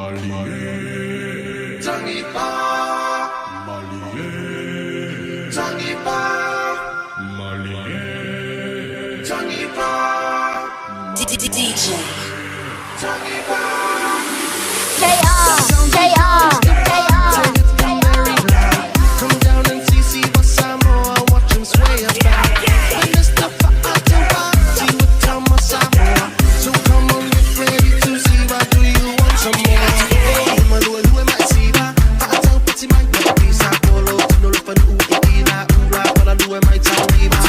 Malie Tanifa Malie Tanifa Malie Tanifa DJ Tanifa JR JR JR. Come down and see, see what Samoa, watch 'em sway about. And Mr. Fa'atauati with Tama Samoa. So come on, get ready to see what do you want some more? Malua mai siva, fa'ataupati mai pisa polo, tino le fanu i ila ula, pala lua mai tauiva.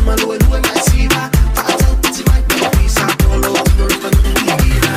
Malua mai siva, fa'ataupati mai pisa polo, tino le fanu i ila.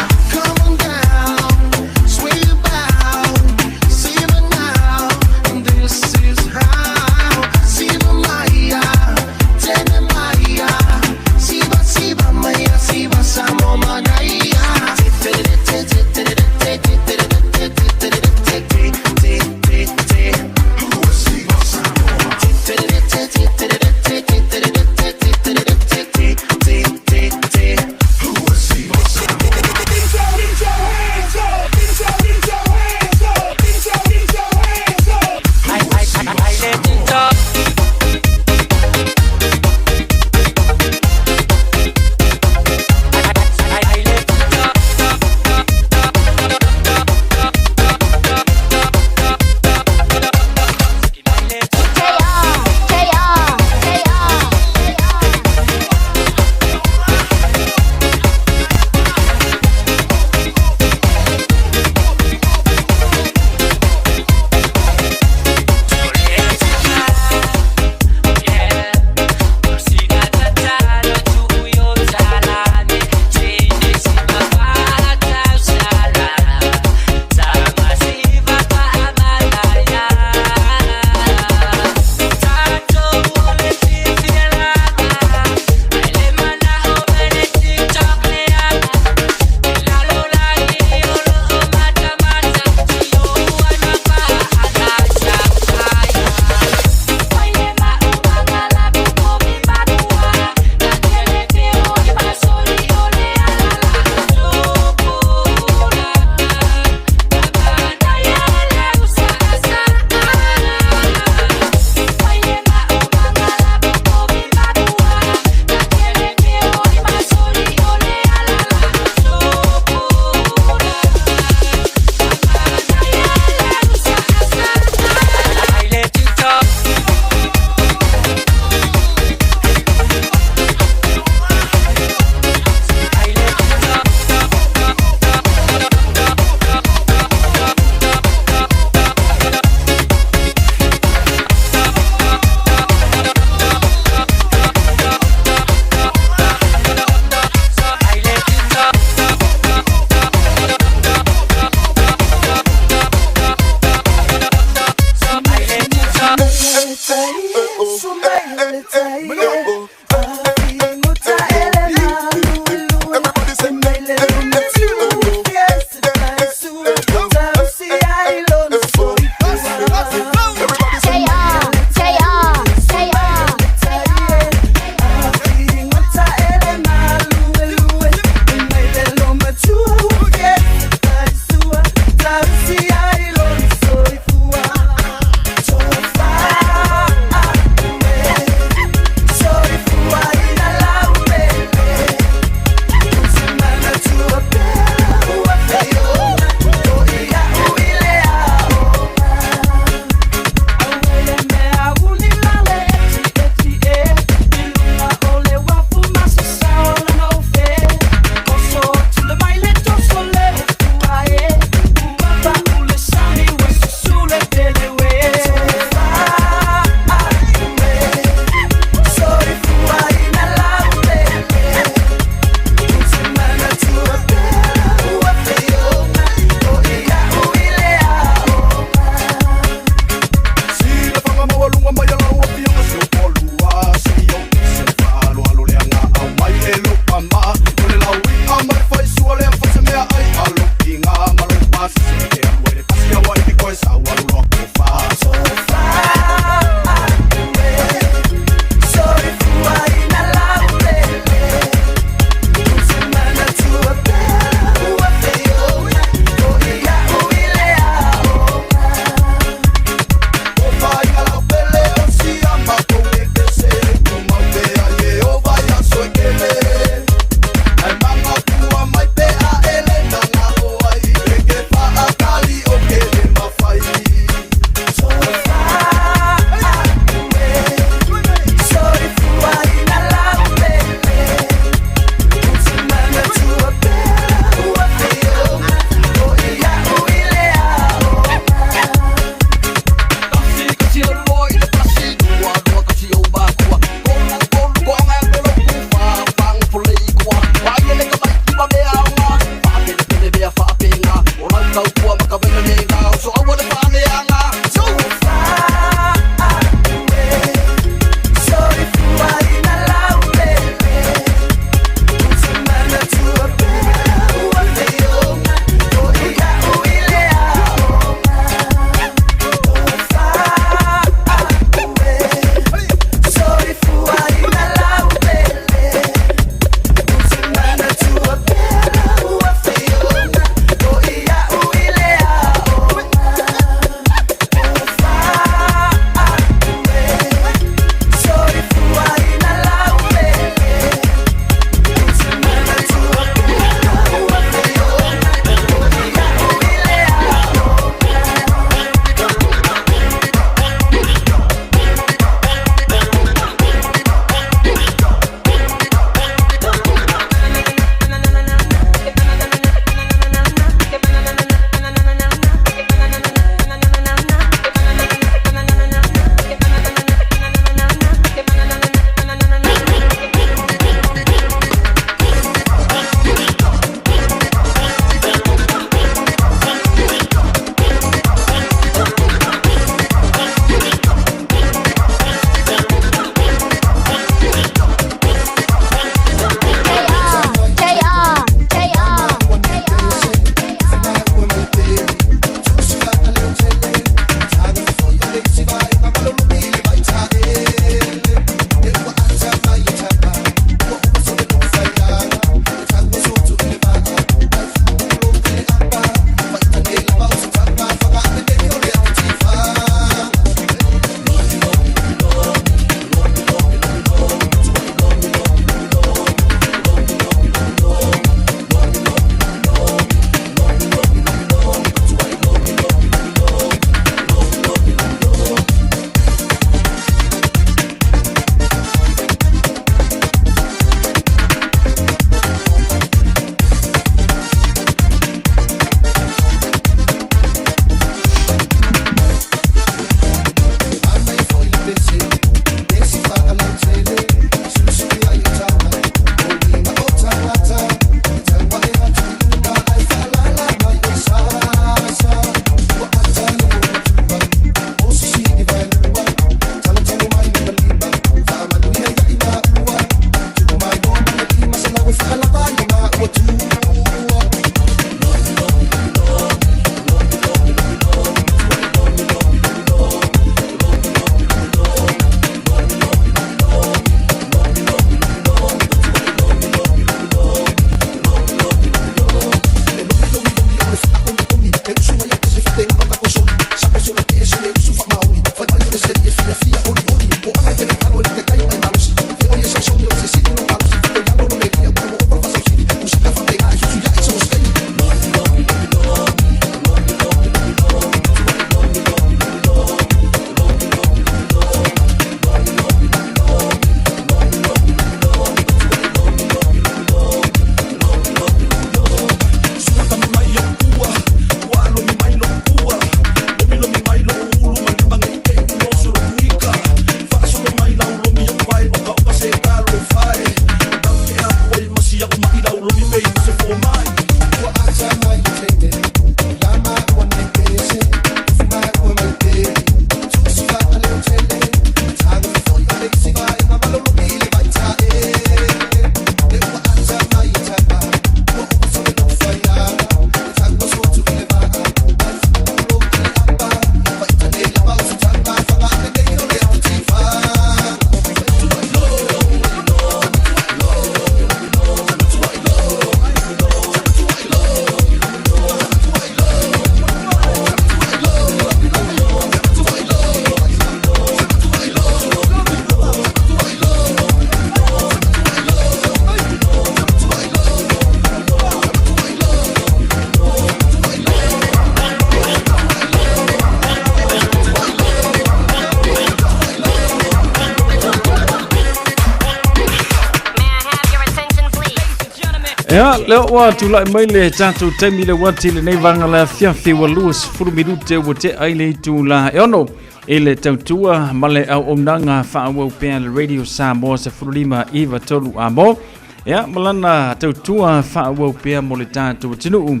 Ia, lea ua tulai mai le tatou taimi le uati lenei vaega le afiafi ua 20 minute ua tea i le itula e 6 i le tautua ma le auaunaga faaauau pea le Radio Samoa 15 9 3 amo. Ia, ma lana tautua faaauau pea mo le tatou atunuu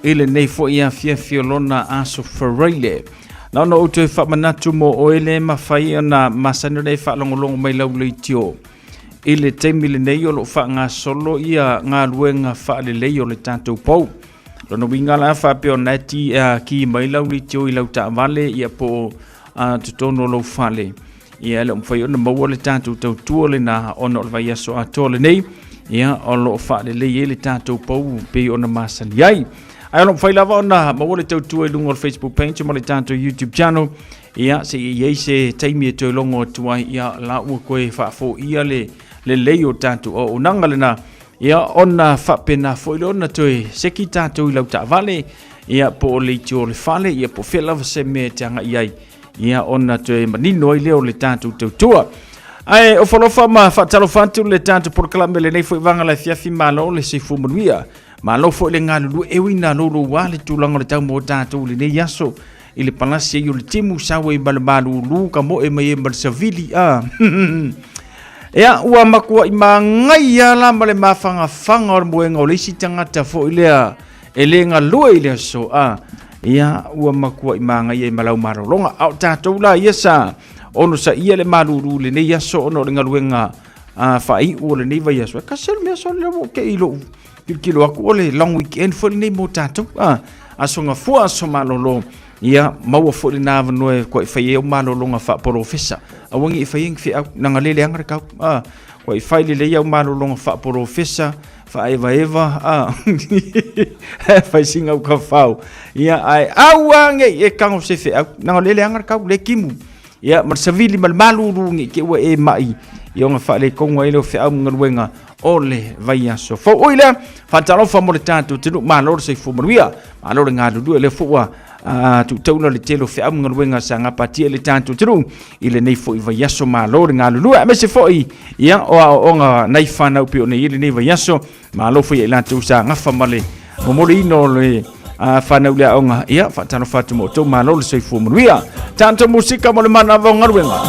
i lenei foi afiafi o lona aso Faraile. Na ona ou toe faamanatu mo oe le mafai ona masani ona e faalogologo mai lau leitio. I le taimi lenei o lo o faagasolo ia galuega faalelei o le tatou pou. Lona uiga la faapea ona e ti, ki mai lau leitio i lau taavale ia po o totonu o lou fale. Ia e le o mafai ona maua le tatou tautua lena ona o le vaiaso atoa lenei. Ia o lo o faalelei ai le tatou pou pei ona masani ai. Ae o lo o mafai lava ona maua le tautua i luga o le Facebook page ma le tatou YouTube channel. Ia se i ai se taimi e toe logo atu ai, ia la ua toe faafoia le lelei o tatou auaunaga lena. Ia ona faapena foi lea ona toe seki tatou i lau taavale, ia po o leitio o le fale, ia po o fea lava se mea e te agai ai, ia ona toe manino ai lea o le tatou tautua. Ae o falofa ma faatalofa atu le tatou polokalame lenei foi vaega le afiafi, malo le soifua manuia. Malo foi le galulue e ui ina louloua le tulaga o le tau mo tatou i lenei aso i le palasi ai o le timu sau ai ma le malulu ka moe mai ai ma le savili a. Ia, ua matuai magaia la ma le mafangafaga o le moega o le isi tagata foi lea e le galue i le aso a. Ia, ua matuai magaia i malau malologa. A o tatou la ia sa onosaia le malulu i lenei aso ona o le galuega a faaiu o lenei vaiaso. E kasi le mea sole lea ua te i lou tilotilo atu o le long weekend foi lenei mo tatou. A, aso gafua, aso malolo. Ia, maua foi lena avanoa e koe fai ai au malologa faapolofesa. Aua ne i fai ai ni feau, leaga lele leaga le tau. A, koe fai lelei au malologa faapolofesa, faaevaeva, a, fai sina uka fau. Ia, ae aua ne i e tago se feau, leaga lele leaga le tau, le timu. Ia, ma le savili ma le malulu ne i te i ua e mai ia ona faaletonu ai lea o feau ma galuega o le vaiaso fou. Ui lea, faatalofa mo le tatou atunuu, malo le soifua manuia, malo le galulue, lea foi ua tuutaula le tele o feau ma galuega sa gapatia i le tatou atunuu i lenei foi vaiaso, malo le galulue, aemaise foi ia o aoaoga nai fanau pei ona i ai lenei vaiaso, malo foi ia i latou sa gafa ma le momoliina o le fanau le aoga. Ia, faatalofa atu mo outou, malo le soifua manuia. Tatou musika mo le manava o galuega.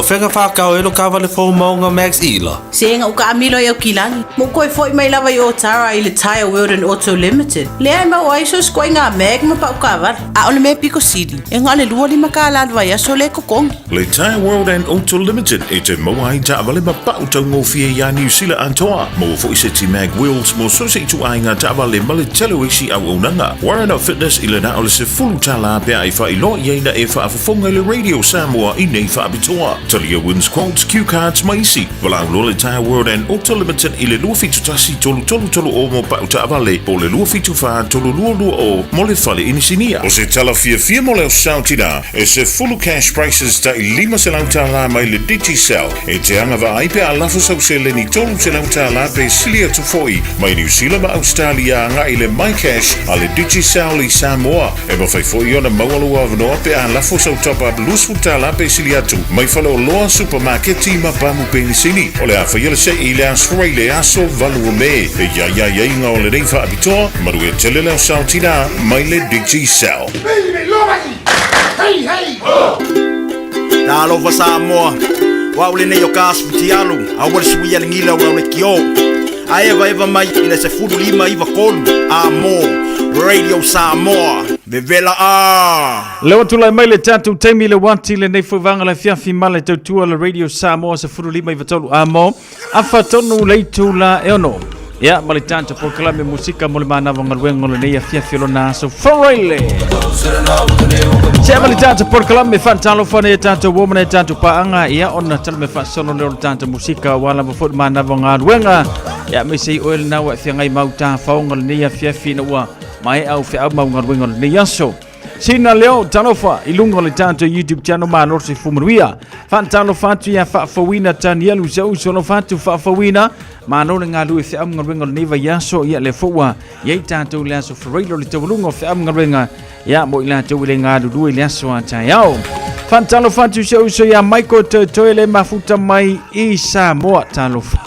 O fea na whākau e lo kāwale fou maunga Max Ila. Sega ua taamilo ai Aukilani, ma ou toe foʻi mai lava i Otara i le Tyre World and Auto Limited, lea e maua ai so o se ituaiga mag ma pau taavale. A o le mea pito sili, e na o le $25 le vaiaso lea e totogi. Le Tyre World and Auto Limited e te maua ai taavale ma pau taugofie iā Niu Sila atoa. Maua foi seti mag wheels mo so o se ituaiga taavale ma le tele o isi auaunaga. Warren Fitness i le na o le $10 pe a e faailoa i ai na e faafofoga i le Radio Samoa i nei faapitoa. Talia wins quotes, cue cards ma isi. Valaau loa le Tyre World and Auto Limited i le 271 3330 mo pau taavale po o le 274 3220 mo le fale inisinia. O se tala fiafia mo le aso tina, e 10 cash prices tai $500 mai le Digicel e te agavaa ai pe a lafo sau seleni $300 pe sili atu foi mai Niu Sila ma Ausetalia agai i le MyCash a le Digicel i Samoa. E mafai foi ona maua lou avanoa pe a lafo sau top-up $20 pe sili atu mai faleoloa, supamaketi ma pamu penisini. O le a faia le se'i i le Aso Faraile aso 8 o Me. E i ai aiaiga o lenei faapitoa, manuia tele le aosa tina mai le Digicel. Talofa Samoa, o au lenei o ka asu fitialu, aua le suia le gila o au le kio. A evaeva mai i le 15 93 a mo Radio Samoa, vevela a! Le ua tulai mai le tatou taimi le uati lenei foi vaega le afiafi ma le tautua le Radio Samoa 15 93 amo afa tonu le itula e 6. Ia, ma le tatou polokalame musika mo le manava galuega o lenei afiafi o lona aso Faraile. Se ma le tatou polokalame faatalofa nei tatou uo ma nei tatou paaga, ia ona tala me faasolo lea o le tatou musika aua lava foi le manava galuega. Ia, me sei oe lena ua e feagai mau tafaoga lenei afiafi ina ua maea au feau mau galuega o lenei aso. Sina leo talofa i luga o le tatou YouTube channel malo se fumanuia. Faatalofa atu ia faafouina Tanielu se uso alofa atu faafouina malo le galue feau galuega o lenei vaiaso ia le foua ia i tatou le aso Faraile o le taualuga o feau galuega ia mo i latou i le galulue i le aso a taeao. Faatalofa atu se uso ia Michael Toetoe le mafuta mai i Samoa. Talofa.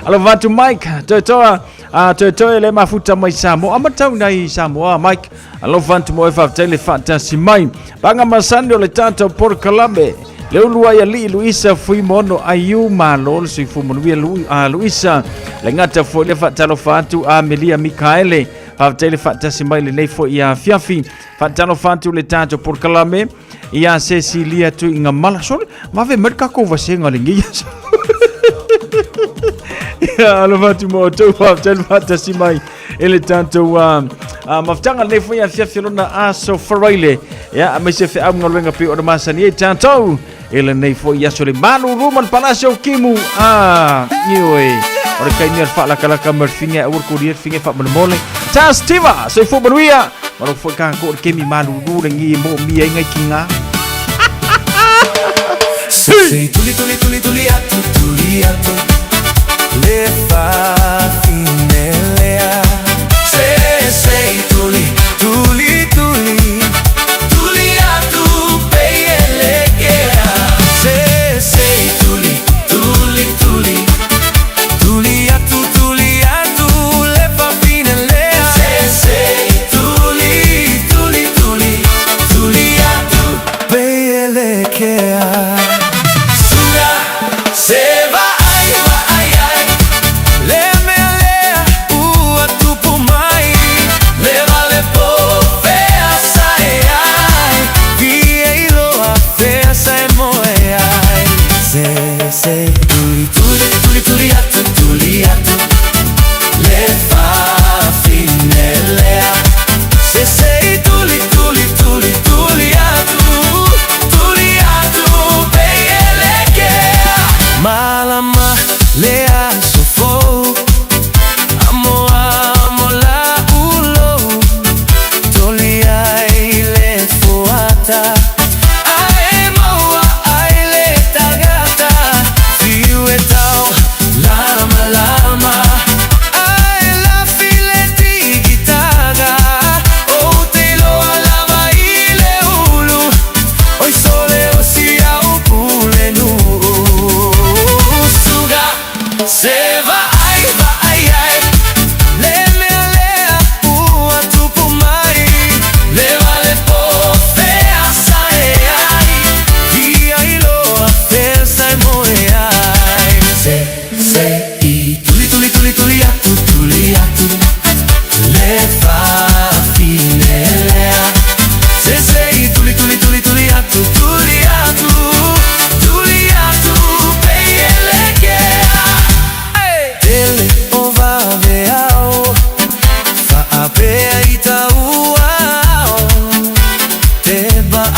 Alofa atu Mike Toetoa. A Toetoe le mafuta mai Samoa. Amatau nai Samoa Mike. Alofa atu mo e faafetai le faatasi mai. Paga masani o le tatou polokalame. Le ulu ai alii Luisa Fuimono aiu malo le soifua manuia Luisa. Le gata foi le faatalofa atu a Melia Mikaele. Faafetai le faatasi mai lenei foi ia afiafi. Faatalofa atu le tatou polokalame ia Cecilia Tuigamala. Sorry, vave mai le kako vasega lenei aso. Ia, alofa atu mo outou, faafetai le faatasi mai e le tatou mafutaga lenei foi afiafi o lona aso Faraile. Ia, aemaise feau ma galuega pei ona masani ai tatou e lenei foi aso le malulu ma le palasi o kimu. Ah, ioe. O le taimi o le faalakalaka ma le figa aua le kolia le figa faamolemole. Tastiva, soifua manuia. Malo foi ka ko le kemi malulu le ngi mo mi ai ngai kinga. Sei tuli tuli tuli tuli atu tuli atu le fafine lea. Se sei tuli tuli tuli tuli atu peielekea. Se sei tuli tuli tuli tuli atu tuli atu le fafine lea. Se sei tuli tuli tuli tuli atu peielekea. Sura se vaai vaai ai le mea lea ua tupu mai le vale po fea.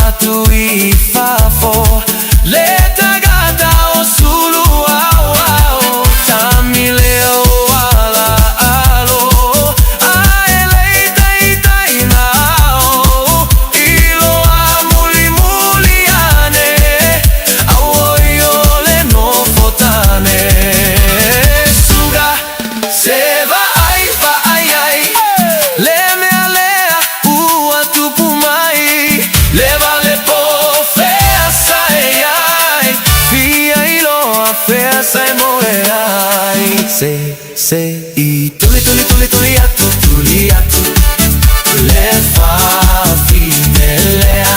atu i fafo Le tagata o sulu au au Tamile o ala alo A e lei taitai na ao Iloa muli muli ane Auoi o le nofo tane Suga se vaai vaai ai Le mea lea ua tupu mai Le vale po fea sa e ai Fia iloa fea sa e moe ai Se se i tuli tuli tuli tuli atu tuli atu Le fafine lea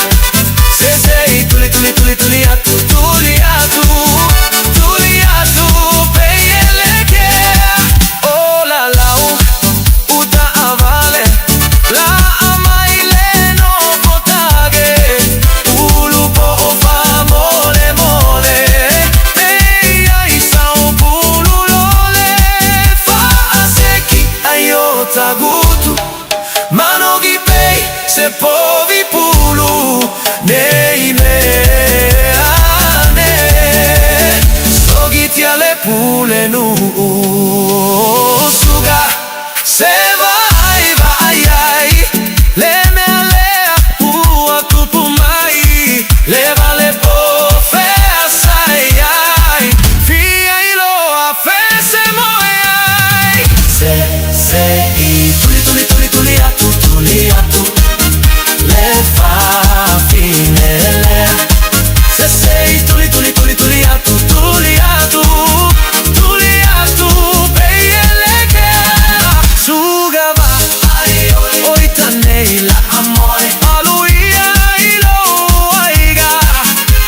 Se se i tuli tuli tuli tuli atu tuli atu Tuli atu peielekea O la lau uta avale La amai le no potage Ulu po o fa mole mole Peia i sao pulu lole Faaseki ai o tagutu Manogi pei se povi pulu Nei mea ane Sogitia le pule nuu Suga se vaai vaai ai Le mea lea ua tupu mai Le vale po fea sa e ai Fia iloa fea se moe ai Se se i tuli tuli tuli tuli atu tuli atu Le fafine lea Se se i tuli tuli tuli tuli atu tuli atu Tuli atu peielekea Suga va oita nei la amore Aluia ilo aiga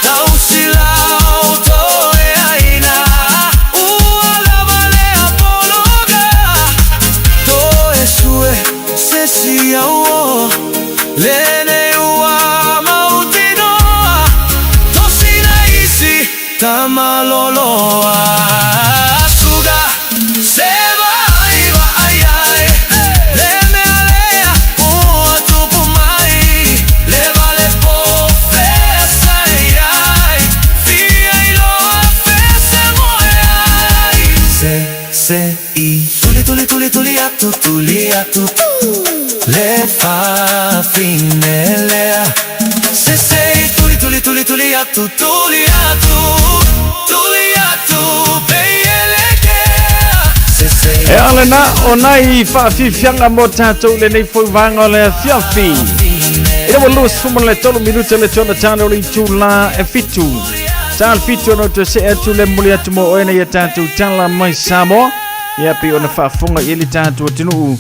Tausilau toe aina Ua lava lea pologa Toe sue se si au Lene ua mautinoa Tosina isi tamaloloa Suga se vaai vaai ai Le mea lea ua tupu mai Le vale po fea sa e ai Fia iloa fea se moe ai Se se i tuli tuli tuli tuli atu tuli atu Le fafine lea Se se i tuli tuli tuli tuli atu tuli atu Tuli atu peielekea Se se i E ale na o nai whaafifianga mo tātou le nei foi vanga o le afiafi. I le ua 23 minute le tona tāne o le itu la e fitu. Sa al fitu ono te se atu le muli atu mo oena i a tātou tala mai Samoa. Ia pe ona whaafonga i le tātou atunuu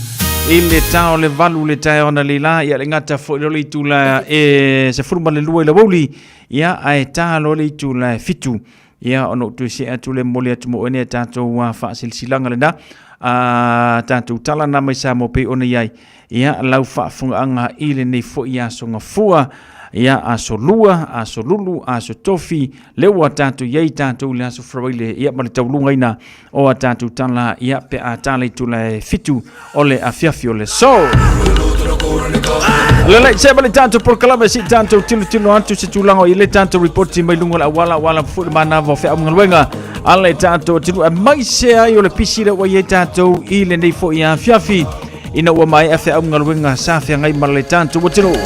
i le tao le valu le tae ona le la ia le ngata foi le itu la e se furu ma le lua i la wauli ia ae tā lo le itu la e fitu. Ia ona ou toe see atu le momoli atu mo oe nei a tatou faasilasilaga lena a tatou tala na mai Samoa pei ona i ai ia lau faafogaaga i lenei foi aso gafua ia aso lua aso lulu aso tofi le ua tatou i ai tatou i le aso Faraile ia ma le taulugaina o a tatou tala ia pe a tala i tula e fitu o le afiafi o le so. Lelei se ma le tatou polokalame si tatou tilotilo atu se tulaga o i le tatou ripoti mai luga o le auala auala foi le manava o feaungaluega a le tatou atunuu aemaise ai o le pisi lea ua i ai tatou i lenei foi afiafi ina ua maea feaungaluega sa feagai ma le tatou atunuu.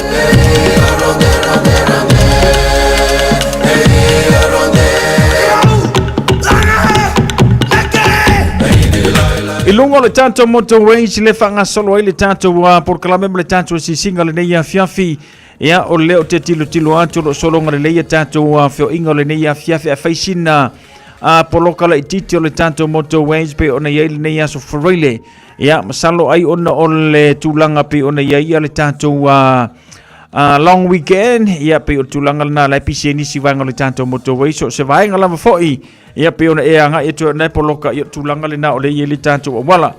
I luga o le tatou motorways le faagasolo ai le tatou polokalame ma le tatou asiasiga lenei afiafi. Ia, o lea ou te tilotilo atu o lo o sologa lelei a tatou feoaiga o lenei afiafi ae fai sina poloka laitiiti o le tatou motorways pei ona i ai lenei aso Faraile. Ia, masalo ai ona o le tulaga pei ona i ai ia le tatou long weekend, ia pei o le tulaga lena la e pisi ai nisi vaega o le tatou motorway, so o se vaega lava foi Ia pei ona e agai atu ai ona e poloka ia tulaga lena o le i ai le tatou auala.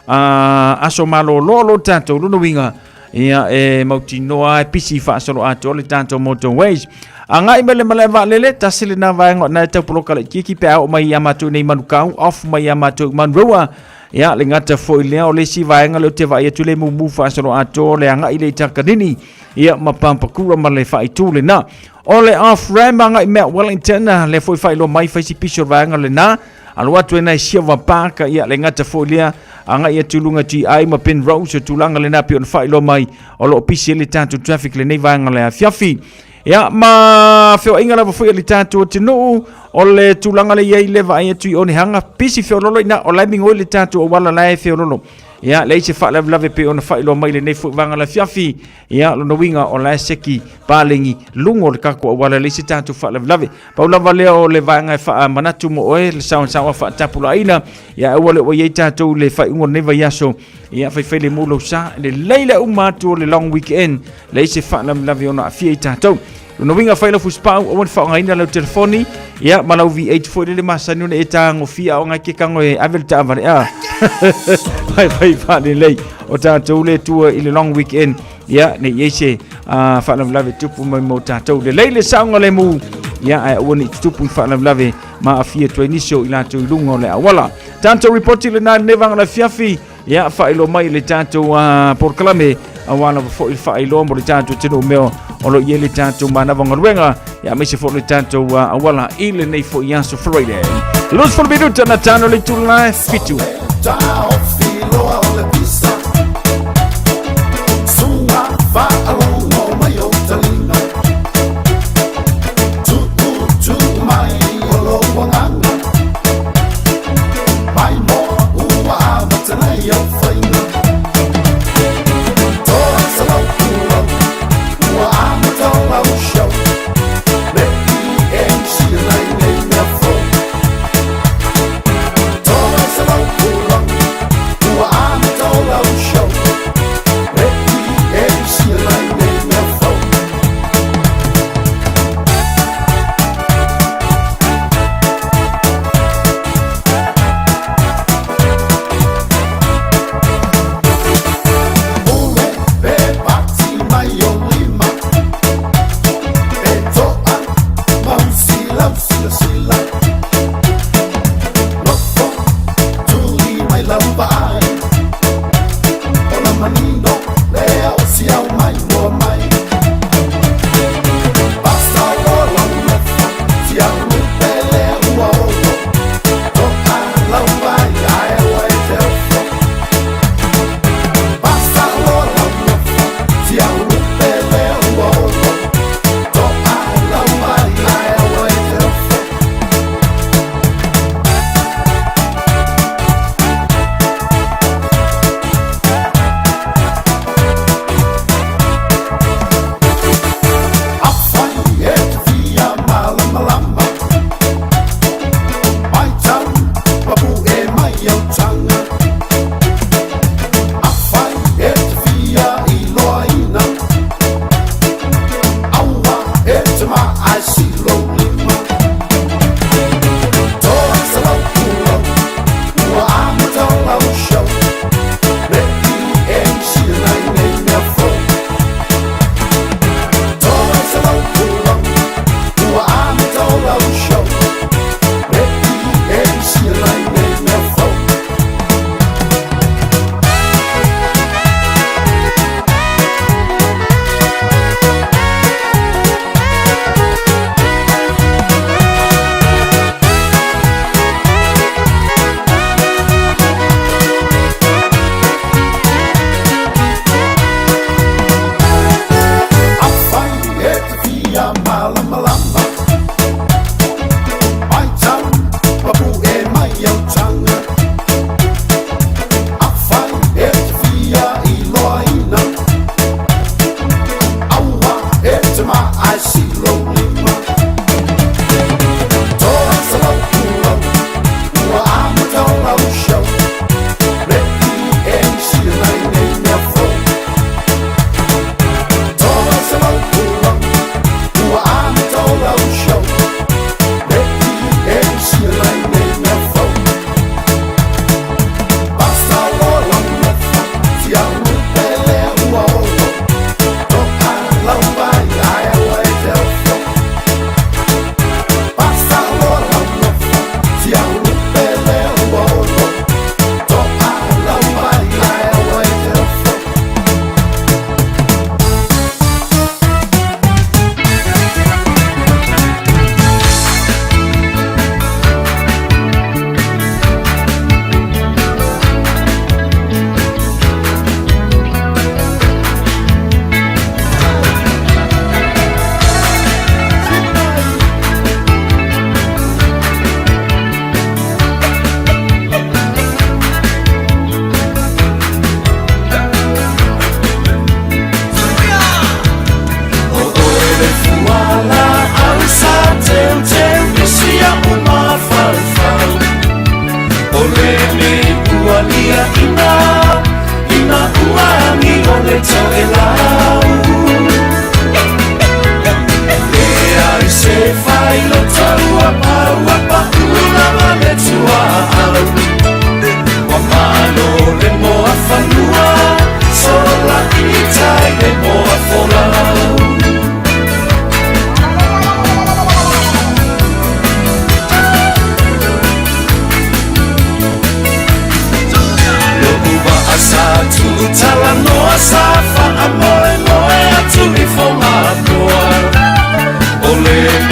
Aso malolo lo tatou lona uiga ia e mautinoa e pisi faasolo atoa le tatou motorways. Agai mai le malae vaalele, tasi lena vaega o na e tau poloka laitiiti pe a oo mai ia matou nei Manukau, off mai ia matou i Manurewa. Ia, le gata foi lea o le isi vaega lea ou te vaai atu le mumu faasoloatoa o le agai lea i Takanini, ia ma Pampakura ma le faaitu lena. O le off-ramp agai mea Wellington, lea foi faailoa mai fai si piso o le vaega lena. Alo atu ai nai Silver Park, ia le gata foi lea agai atu i luga GI ma Penrose, o tulaga lena pei ona faailoa mai o lo o pisi ai le tatou traffic lenei vaega o le afiafi. Ia, ma feoaiga lava foi a le tatou atunuu, o le tulaga le i ai le vaai atu i Onehanga, pisi feololo ina, o la e migoi le tatou auala la e feololo. Ia, leai se faalavelave pei ona faailoa mai lenei foi vaega o le afiafi. Ia, lona uiga o la e seki paleni luga o le tatou auala, leai se tatou faalavelave. Pau lava lea o le vaega e faamanatu mo oe, le saoasaoa faatapulaaina. Ia, aua le ua i ai tatou le faaiuga o lenei vaiaso. Ia, faifai le mu lou sa, lelei le uma atu o le long weekend. Leai se faalavelave ona aafia i tatou. Lona uiga fai lau fusipau, aua ne faaaogaina lau telefoni, ia ma lau V8 foi lele masani ona e tagofia aoga ai ke kago e ave le taavale a. Fai fai faalelei o tatou le tua i le long weekend, ia ne i ai se faalavelave tupu mai mo tatou. Lelei le saogalemu, ia ae aua ne i tutupu i faalavelave ma aafia atu ai nisi o i latou i luga o le auala. Tatou ripoti lena i lenei vaega o le afiafi. Ia, faailoa mai le tatou polokalame aua lava foi le faailoa mo le tatou atunuu mea o lo o i ai le tatou manava galuega, ia aemaise foi le tatou auala i lenei foi aso Friday. 20 minuta na tano le itula e 7.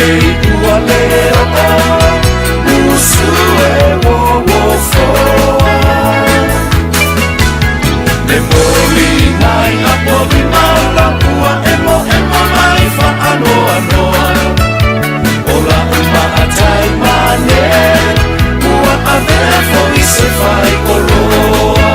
e ua le o usu e wo foa. Le moli nai a pori maula ua emo emo mai fa anoa noa. Ola uma a tai mane ua avea fo i se fai oloa.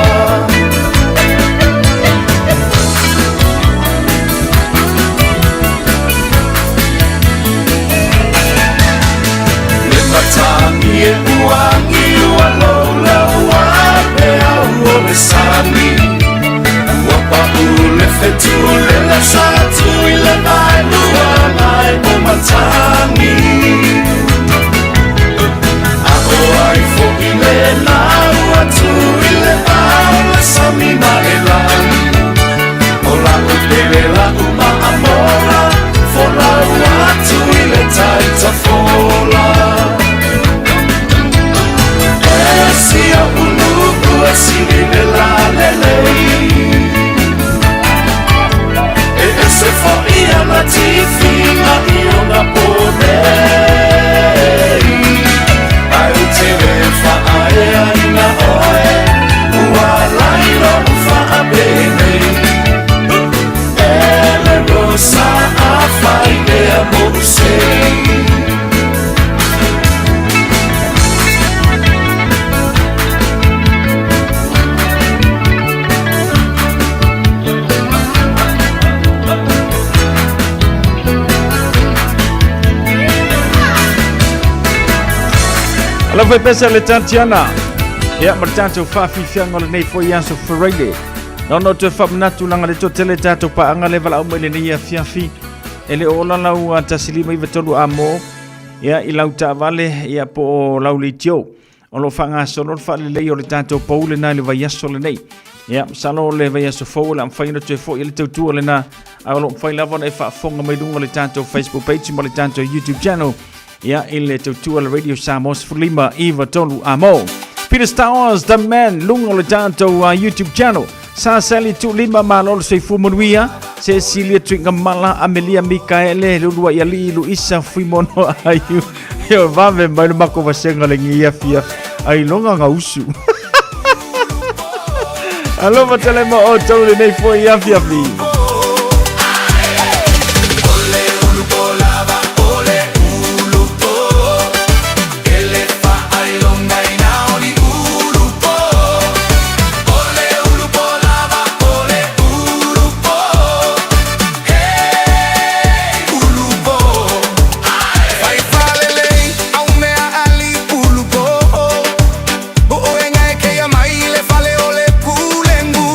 Le matangi e uangi ua lola ua pea ua le sami. Ua pa ule fetu le la satu i le mai lua mai o matangi. A o ai fo i le lau atu i le au le sami ma e lani. O la u pele la u ma amora, fo lau atu i le taita fola. E sia ulu ua sili le la lelei. E ese fo ia na tifinga i ona ponei. Ai u te le wha ae aina oe, ua lailo u wha a penei. E le rosa a whai ea mo usei. Alofa i pesa le Tatiana. Ia, ma le tatou faafiafiaga o lenei foi aso Friday. Naona o toe faamanatu laga le toatele tatou paaga le valaau mai lenei afiafi. E le o ola lau 1 5 93 amo ia i lau taavale ia po o lau leitio. O lo o faagasolo le faalelei o le tatou pou lena i le vaiaso lenei. Ia, masalo o le vaiaso fou o le a mafai ona toe foi i le tautua lena. A o lo o mafai lava ona e faafofoga mai luga o le tatou Facebook page ma le tatou YouTube channel. Ia, i le tautua le Radio Samoa 15 93 amo. Peter Stowers, The Man, luga o le tatou YouTube channel. Sa Sally Tuulima malo le soifua manuia. Cecilia Tuigamala, Amelia Mikaele, Lulua Iali, Luisa Fuimono Aiu. Io vave mai le mako vasenga le ngia fia. Ai longa nga usu. Alofa tele ma o tau lenei foi afiafi. Ole ulu po lava, ole ulu po. Ele fa ai longa ina oli ulu po. Ole ulu po lava, ole ulu po. Hey, ulu po. Fai falelei, au mea ali ulu po. O o enga e keia mai le fale o le pulengu.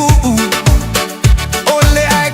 O le ai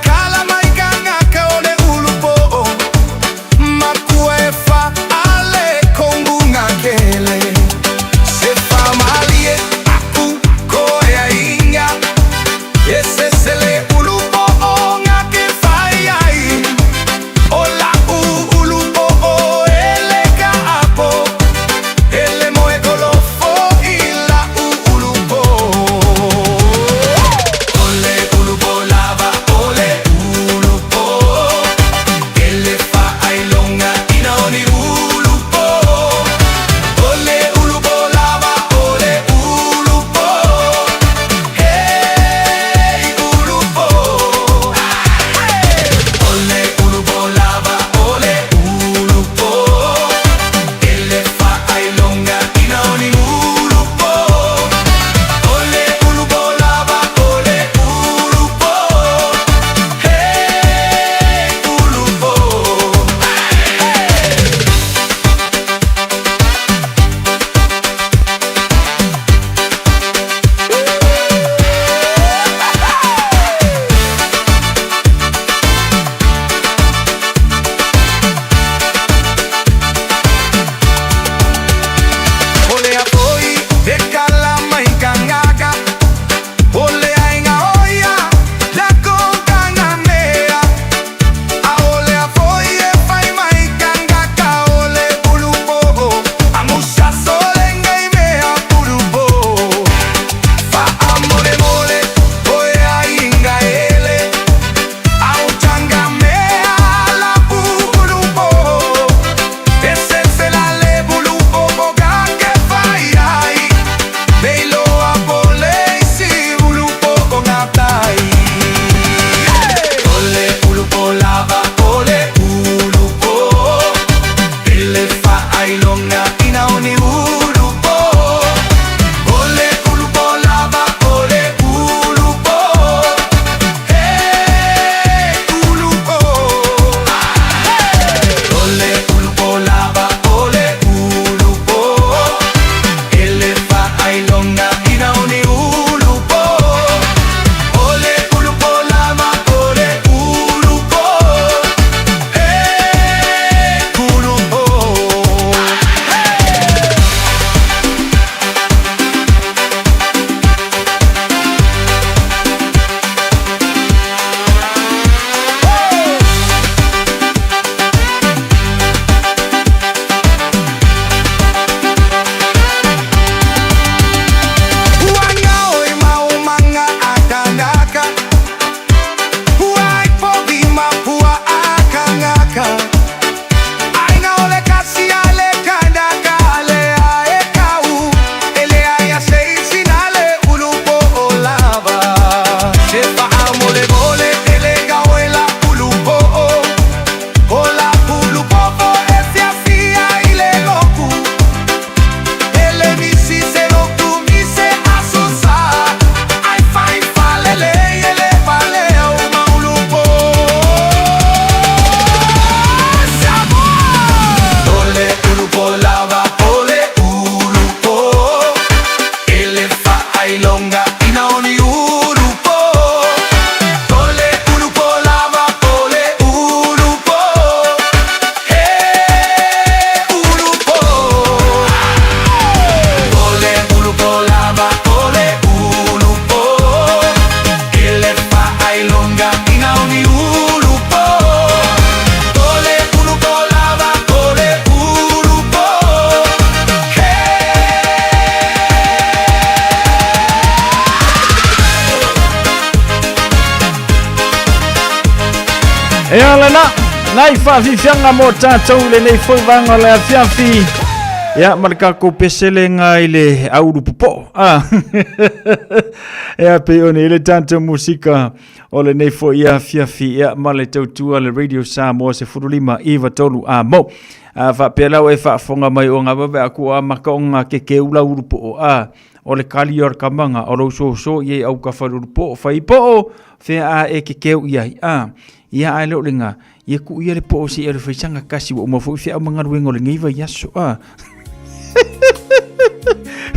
Ia lena, nai faafiafiaga mo tatou i lenei foi vaega o le afiafi. Ia, ma le tatou peselega i le aulu popoo. Ah. Ia, pei ona i ai le tatou musika o lenei foi afiafi. Ia, ma le tautua le Radio Samoa 15 93 a mo. A faapea la ua e faafofoga mai o ngava aku o amata o ngā keke ula ulu po o a o le kali o le kamaga o lou soso i ai au ka falulu po o fai po o fea a e kekeu i ai a ia ae le o lenga ia ku ia le po o se i le faisanga kasi ua uma foi feau ma galuega o lenei vaiaso a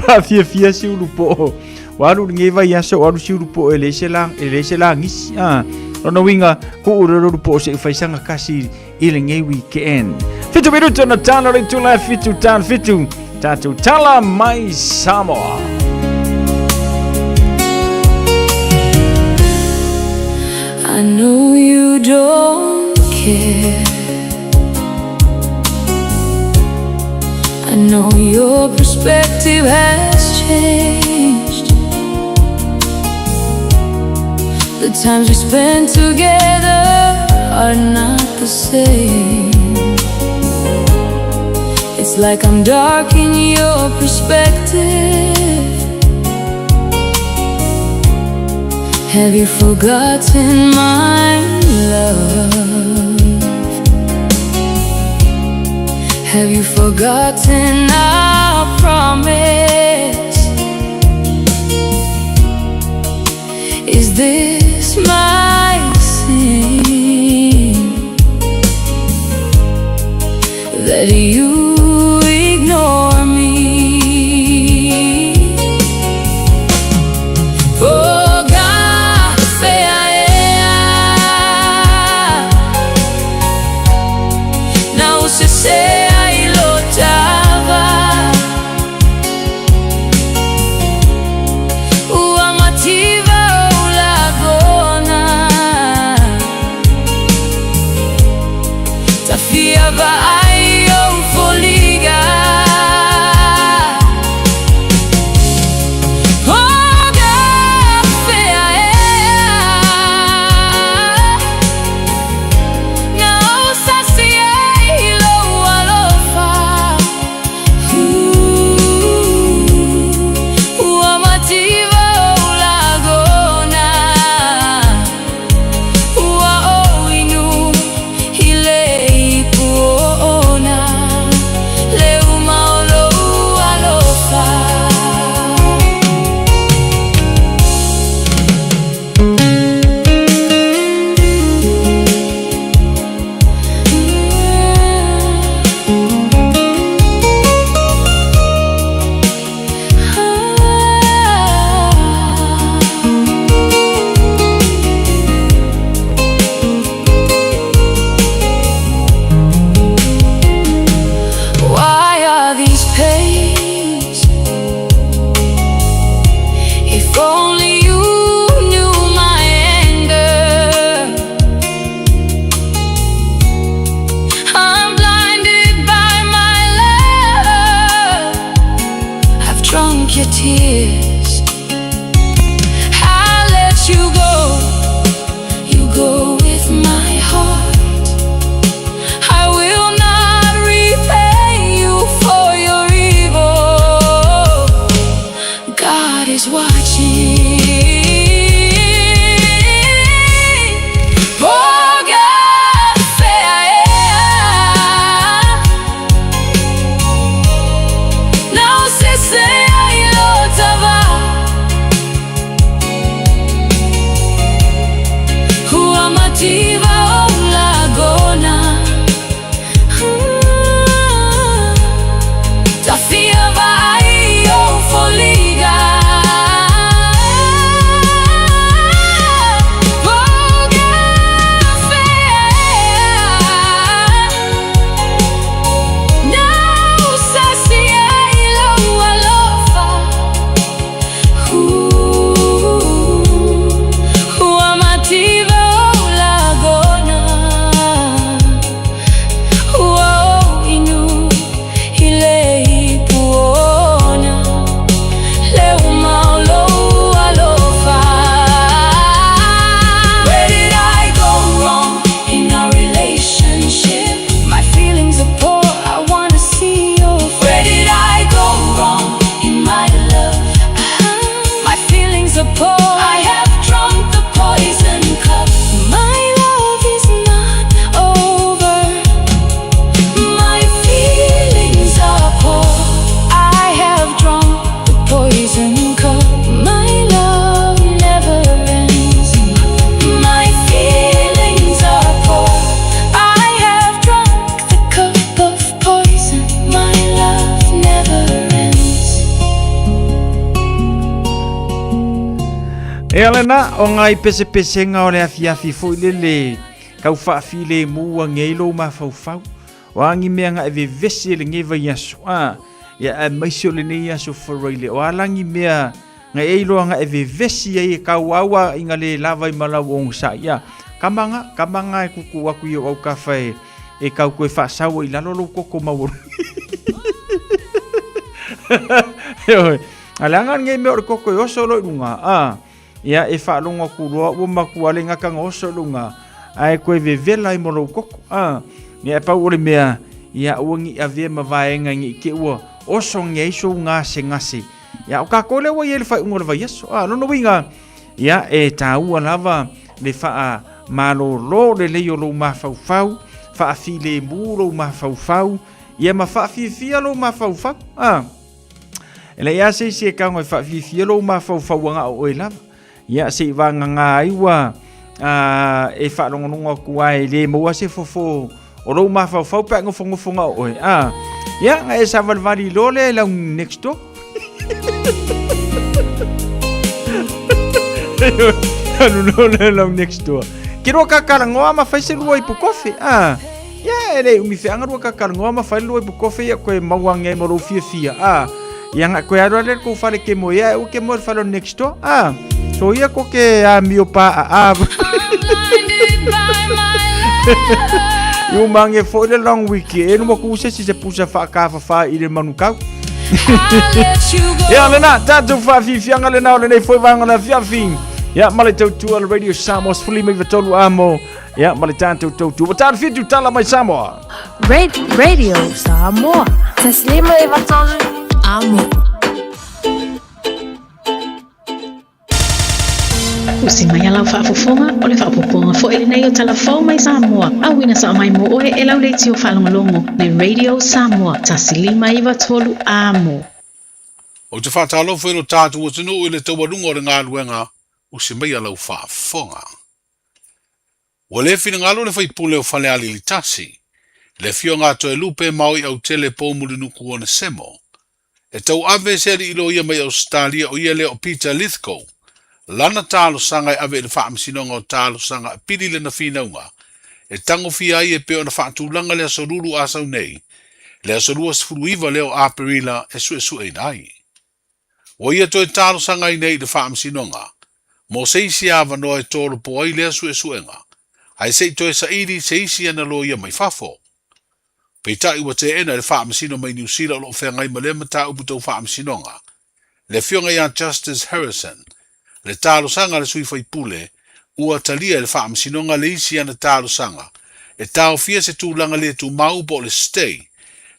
faafiafia si ulu po o ua alu lenei vaiaso ua alu si ulu po o e leai se la e leai se lagisi a lona uiga kuu le ulu po o se i faisanga kasi i lenei weekend. 7 minuto na tala o le itula e 7 tala 7 tatou tala mai Samoa. I know you don't care. I know your perspective has changed. The times we spent together are not the same. It's like I'm dark in your perspective. Have you forgotten my love? Have you forgotten our promise? Is this my sin that you ignore me? Oh God, fea na usesea ilotava Uamativa ulagona Tafia vaai o foliga Oga fea Na usasi ilo alofa Uamativa ulagona Ua oinu ile ipuona Le umaolo alofa. Why are these pains? If only you knew my anger. I'm blinded by my love. I've drunk your tears. I let you go. You go with my heart. I will not repay you for your evil. God is watching. Oh God, fea Na usesea ilotava. Ia lena, o ngai pesepesega o le afiafi foi lele kau faafilemu age ai lou mafaufau. O a ni mea na e vevesi e lenei vaiaso, a, ia aemaise o lenei aso Faraile, o a la ni mea na e iloa na e vevesi ai e kauaua ina le lava i ma lau ogasai, a, kama ga, kama ga e tuutuu atu i ou autafa e, e tau toe faasau ai i lalo lou toto maualuga. Ioe, a leaga lenei mea o le toto e oso loa i luga, a, ia e faalogo atu loa ua matua le gata na oso i luga, ae toe vevela ai ma lou toto, a, ia e pau o le mea, ia aua ne i avea ma vaega ne i te i ua oso ane ai sou gasegase. Ia o tatou lea ua i ai i le faaiuga o le vaiaso. A, lona uiga, ia e taua lava le faamalolo lelei o lou mafaufau, faafilemu lou mafaufau, ia ma faafiafia lou mafaufau. A, e leai lava se isi e tago e faafiafia lou mafaufau ua na o oe lava. Ia se i vagana ai ua e faalogologo atu ai e le maua se fofo o lou mafaufau pe a nofonofo na o oe. A, ia, na e savalivali loa lea i lau next door. Alu loa lea i lau next door. Ke lua kakalanoa ma fai se lua ipu kofe. A, ia, e le umi feaga lua kakalanoa ma fai le lua ipu kofe ia koe maua ane ai ma lou fiafia. A, ia na koe alu ale kou fale ke moe ia e ke moe le fale o next door. A, so ia ko ke amio pa a a. I umange foi le long weekend e numa ku se si se pusa whaakafafa i le manukau. Ia lena, tātou whaafifianga lena o lenei foi vaega o le afiafi. Ia, ma le tautua le Radio Samoa, 13 amo. Ia, ma le tātou tautua. Ua tāna whitu tala mai Samoa. Radio Samoa. Taslima e vatolu amo. Usi mai a lau faafofoga, o le faaopoopoga foi lenei o Tala Fou mai Samoa, auina sao mai mo oe e lau leitio faalogologo le Radio Samoa 1 5 9 3 Amo. Ou te faatalofa i lo tatou atunuu i le taualuga o le galuega, usi mai a lau faafofoga. Ua le finagalo le faipule o Falealili 1, le Afioga a Toelupe Maoi Autele Poumulinuku Onesemo, e tauave se alii loia mai Ausetalia o ia lea o Peter Lithgow, lana talosaga e ave i le Faamasinoga o Talosaga Apili lana finauga e tagofia ai e pei ona faatulaga le Aso Lulu a sau nei, le aso 29 lea o Aperila e suesueina ai. Ua ia toe talosagaina ai i le Faamasinoga mo se isi avanoa e tolopo ai lea suesuega, ae se i toe saili se isi ana loia mai fafo. Peitai ua teena e le Faamasino mai Niu Sila o lo o feagai ma lea mataupu tau faamasinoga, le Afioga ia Justice Harrison, le talosaga a le sui faipule ua talia e le Faamasinoga le isi ana talosaga e taofia se tulaga le tumau po o le stay,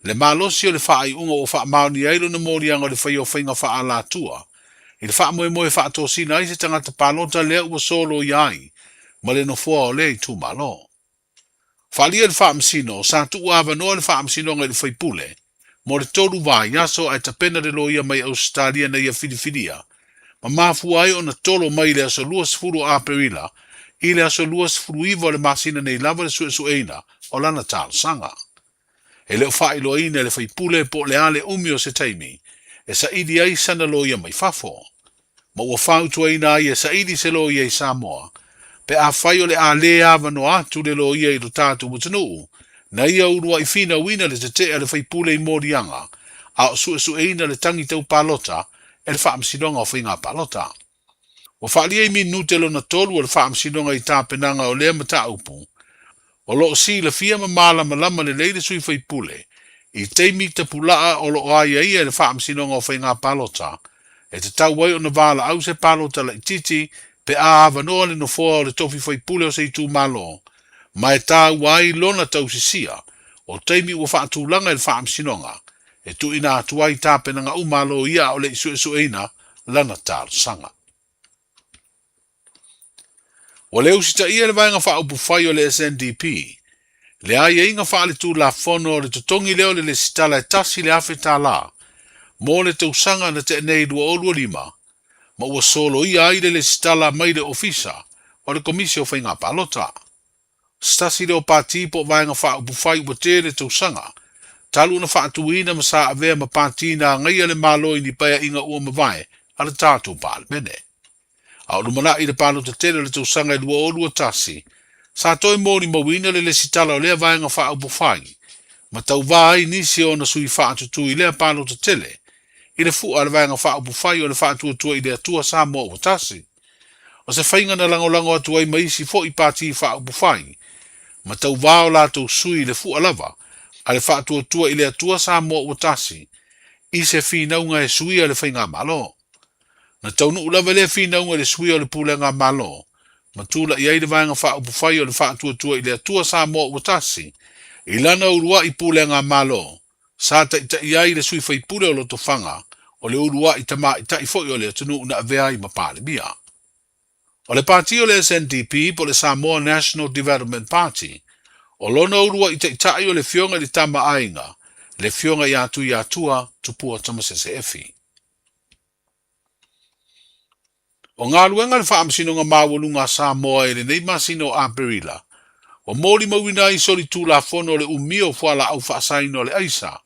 le malosi o le faaiuga ua faamaonia ai lona moliaga o le faia o faiga faaalatua i le faamoemoe e faatosina ai se tagata palota lea ua soloia ai ma le nofoa o lea itumalo. Faaalia le Faamasino, sa tuu avanoa le Faamasinoga i le faipule mo le tolu vaiaso ae tapena le loia mai Ausetalia na ia filifilia ma mafua ai ona tolo mai i le aso 20 o Aperila i le aso 29 o le masina nei lava le suesueina o lana talosaga. E le o faailoaina e le faipule po o le a le umi o se taimi e saili ai sana loia mai fafo, ma ua fautuaina ai e saili se loia i Samoa pe afai o le a lē avanoa atu le loia i lo tatou atunuu na ia uluai finauina le tetee a le faipule i moliaga a o suesueina le tagi tau palota e le Faamasinoga o Faiga Palota. Ua faaalia i minute lona tolu o le Faamasinoga i tapenaga o lea mataupu. O lo o silafia ma malamalama lelei le sui faipule i taimi tapulaa o lo o aiaia e le Faamasinoga o Faiga Palota e tatau ai ona valaau se palota laitiiti pe a avanoa le nofoa o le tofi faipule o se itumalo ma e taua ai lona tausisia o taimi ua faatulaga e le Faamasinoga e tuuina atu ai tapenaga uma a loia a o le i suesueina lana talosaga. Ua le usitaia e le Vaega Faaupufai o le SNDP le aiaiga faaletulafono o le totogi lea o le lesitala e $1,000 mo le tausaga na tea nei 2025 ma ua soloia ai le lesitala mai le Ofisa o le Komisi o Faiga Palota. Se tasi lea o pati po o Vaega Faaupufai ua tele tausaga talu ona faatuina ma sa avea ma pati na agaia le Malo i ni paeaiga ua mavae a le tatou Palemene. A o lumanai i le palota tele o le tausaga e 2021, sa toe molimauina le lesitala o lea Vaega Faaupufai ma tauvā ai nisi o ona sui faatutū i lea palota tele i le fu'a a le Vaega Faaupufai o le Faatuatua i le Atua Samoa Ua Tasi. O se faiga na lagolago atu ai ma isi fo'i pati faaupufai ma tauvā o latou sui i le fu'a lava a le Faatuatua i le Atua Samoa Ua Tasi i se finauga e suia le faigamalo. Na taunuu lava lea finauga i le suia o le pulega a Malo ma tula'i ai le Vaega Faaupufai o le Faatuatua i le Atua Samoa Ua Tasi i lana ulua'i pulega a Malo sa taitaia ai le sui faipule o Lotofaga o le ulua'i tamaita'i foi o le atunuu na avea ai ma Palemia. O le pati o le SNDP po o le Samoa National Development Party, o lona ulua'i taita'i o le Afioga i le Tama a Aiga, le Afioga ia Tuiatua Tupua Tamasese Efi. O galuega a le Faamasinoga Maualuga a Samoa i lenei masina o Aperila, ua molimauina ai solitulafono o le umia o fualaau faasaina o le aisa,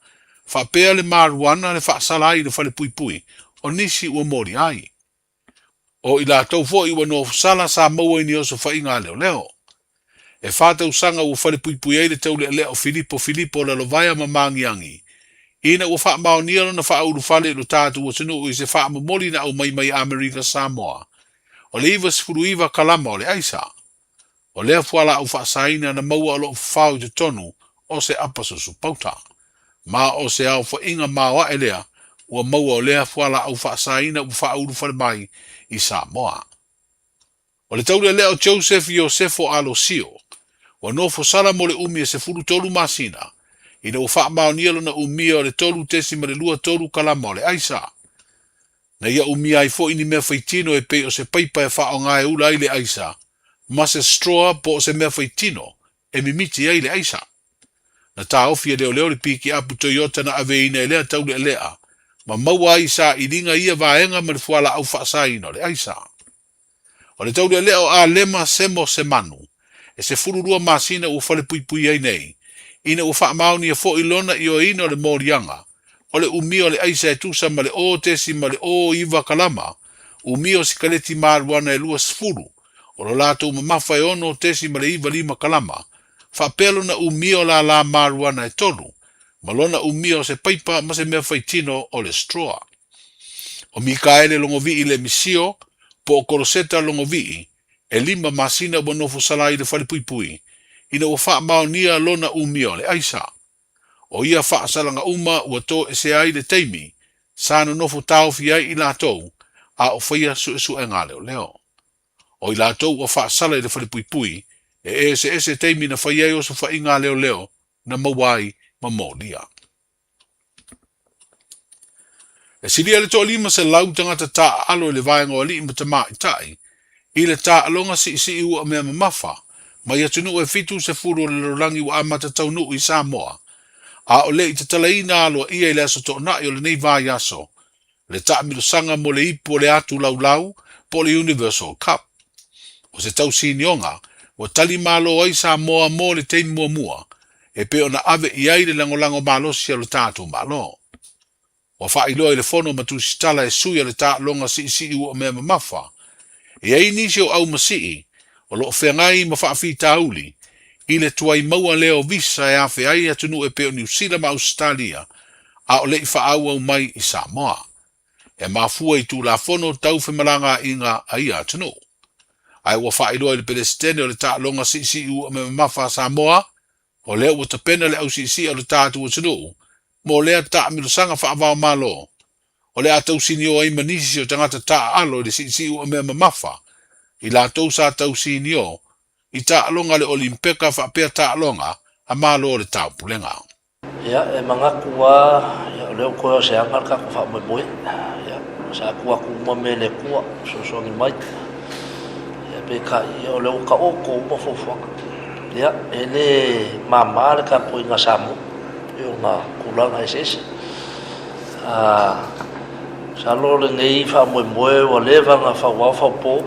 faapea le marijuana le faasala ai i le falepuipui o nisi ua moli ai. O i latou foi ua nofosala sa maua i ni osofaiga a leoleo. E tausaga ua falepuipui ai le taulealea o Filipo Filipo Lalovaea ma Magiagi, ina ua faamaonia lona faaulufale i lo tatou atunuu i se faamomoli na aumai mai Amerika Samoa o le 99 kalama o le aisa. O lea fualaau faasaina na maua o lo o fafao i totonu o se apa susu pauta. Ma o se aofaiga maoae lea ua maua o lea fualaau faasaina ua faaulufale mai i Samoa. O le taulealea o Joseph Iosefo Alosio, ua nofosala mo le umi e 13 masina, ina ua faamaonia lona umia o le 3.23 kalama o le aisa. Na ia umia ai fo'i ni mea faitino e pei o se paipa e faaaoga e ula ai le aisa, ma se straw po o se mea faitino e mimiti ai le aisa. Na taofi e leoleo le pikiapu Toyota na aveina e lea taulealea ma maua ai i sailiga ia vaega ma le fualaau faasaina o le aisa. O le taulealea o Alema Semo Semanu, e 12 masina ua falepuipui ai nei, ina ua faamaonia fo'i lona ioeina o le moliaga, o le umia o le aisa e tusa ma le 0.09 kalama, umia o sikaleti marijuana e 20, o lo latou mamafa e 6.95 kalama, faapea lona umia o lālā marijuana e 3, ma lona umia o se paipa ma se mea faitino o le straw. O Mikaele Logovii le Misio, po o Koloseta Logovii, e 5 masina ua nofosala i le falepuipui, ina ua faamaonia lona umia o le aisa. O ia faasalaga uma ua toesea ai le taimi, sa nonofo taofi ai i latou, a o faia suesuega a leoleo. O i latou ua faasala i le falepuipui, e eseese taimi na fai ai osofaiga a leoleo na maua ai ma molia. E silia le 1,500 tagata taaalo i le vaega o alii ma tamaitai i le taaloga siisii ua mea mamafa mai atunuu e 70 o le lalolagi ua amata taunuu i Samoa, a o le i tatalaina aloaia i le aso Toonai o lenei vaiaso le taamilosaga mo le ipu o le atu laulau po o le Universal Cup. O se tausinioga ua tali malo ai Samoa mo le taimi muamua e pei ona ave i ai le lagolago malosi a lo tatou Malo. Ua faailoa i le fono ma tusitala e sui a le taaloga siisii ua mea mamafa, e i ai nisi o aumasii o lo o feagai ma faafitauli i le tuai maua lea o visa e afe ai atunuu e pei o Niu Sila ma Ausetalia, a o le i faaauau mai i Samoa. E mafua i Tulafono tau femalagaaiga a ia atunuu. Ae ua faailoa i le Pelesitene o le taaloga siisii ua mea mamafa a Samoa, o lea ua tapena le ausiisii o le tatou atunuu mo lea taamilosaga faava-o-Malo, o le a tausinio ai ma nisi o tagata taaalo i le siisii ua mea mamafa, i latou sa tausinio i taaloga a le Olimpeka faapea taaloga a Malo o le Taupulega. Ia, e manatu lava, ia, o lea ua toe o se aga le tatou faamoemoe. Ia, sa tuu atu uma mea i le Atua, fesoasoani mai. Ia, peitai, ia, o lea ua taoto uma fuafuaga. Ia, e le mama le tapuaiga a Samoa i ona tulaga eseese. Ah, masalo lenei faamoemoe ua leva ona fauao faupo,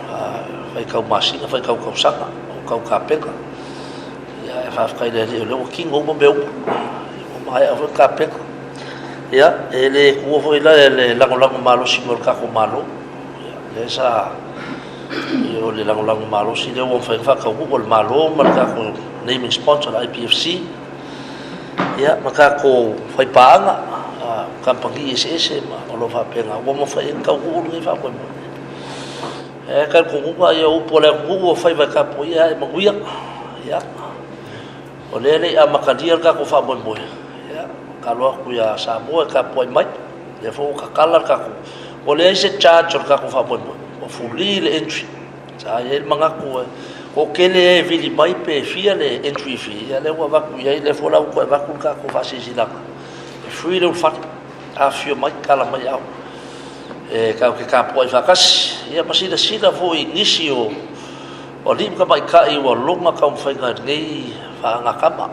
ah, faitau masina, faitau tausaga, o tau tapena. Ia, e faafetai i le Alii o lea ua tino uma mea uma. Ua maea foi le tapena. Ia, e le tuua foi la le lagolago malosi mai o le tatou Malo. Ia, lea sa Ia o le lagolago malosi lea ua mafai ona faataunuu e le Malo ma le tatou naming sponsor le IPFC ia ma tatou faipaaga kamupani eseese ma o lo o faapena ua mafai ai ona taunuu lenei faamoemoe. E talitonuga ia o upu a le atunuu ua faiva e tapuaia ae manuia. Ia o lea e le i amatalia le tatou faamoemoe, ia tatalo atu ia Samoa e tapuai mai. O lea foi ua tatala le tatou, ua leai se charge o le tatou faamoemoe, ua free le entry. Sa i ai le manatu e toatele e vili mai pe fia le entry fee, ia lea ua avatu i ai, lea foi la ua toe avatu le tatou faasilasilaga, e free le ulufale, afifio mai, tala mai aao. E tatou te tapuai faatasi, ia ma silasila foi i nisi o alii ma tamaitai ua loga taumafaiga i lenei faagatama.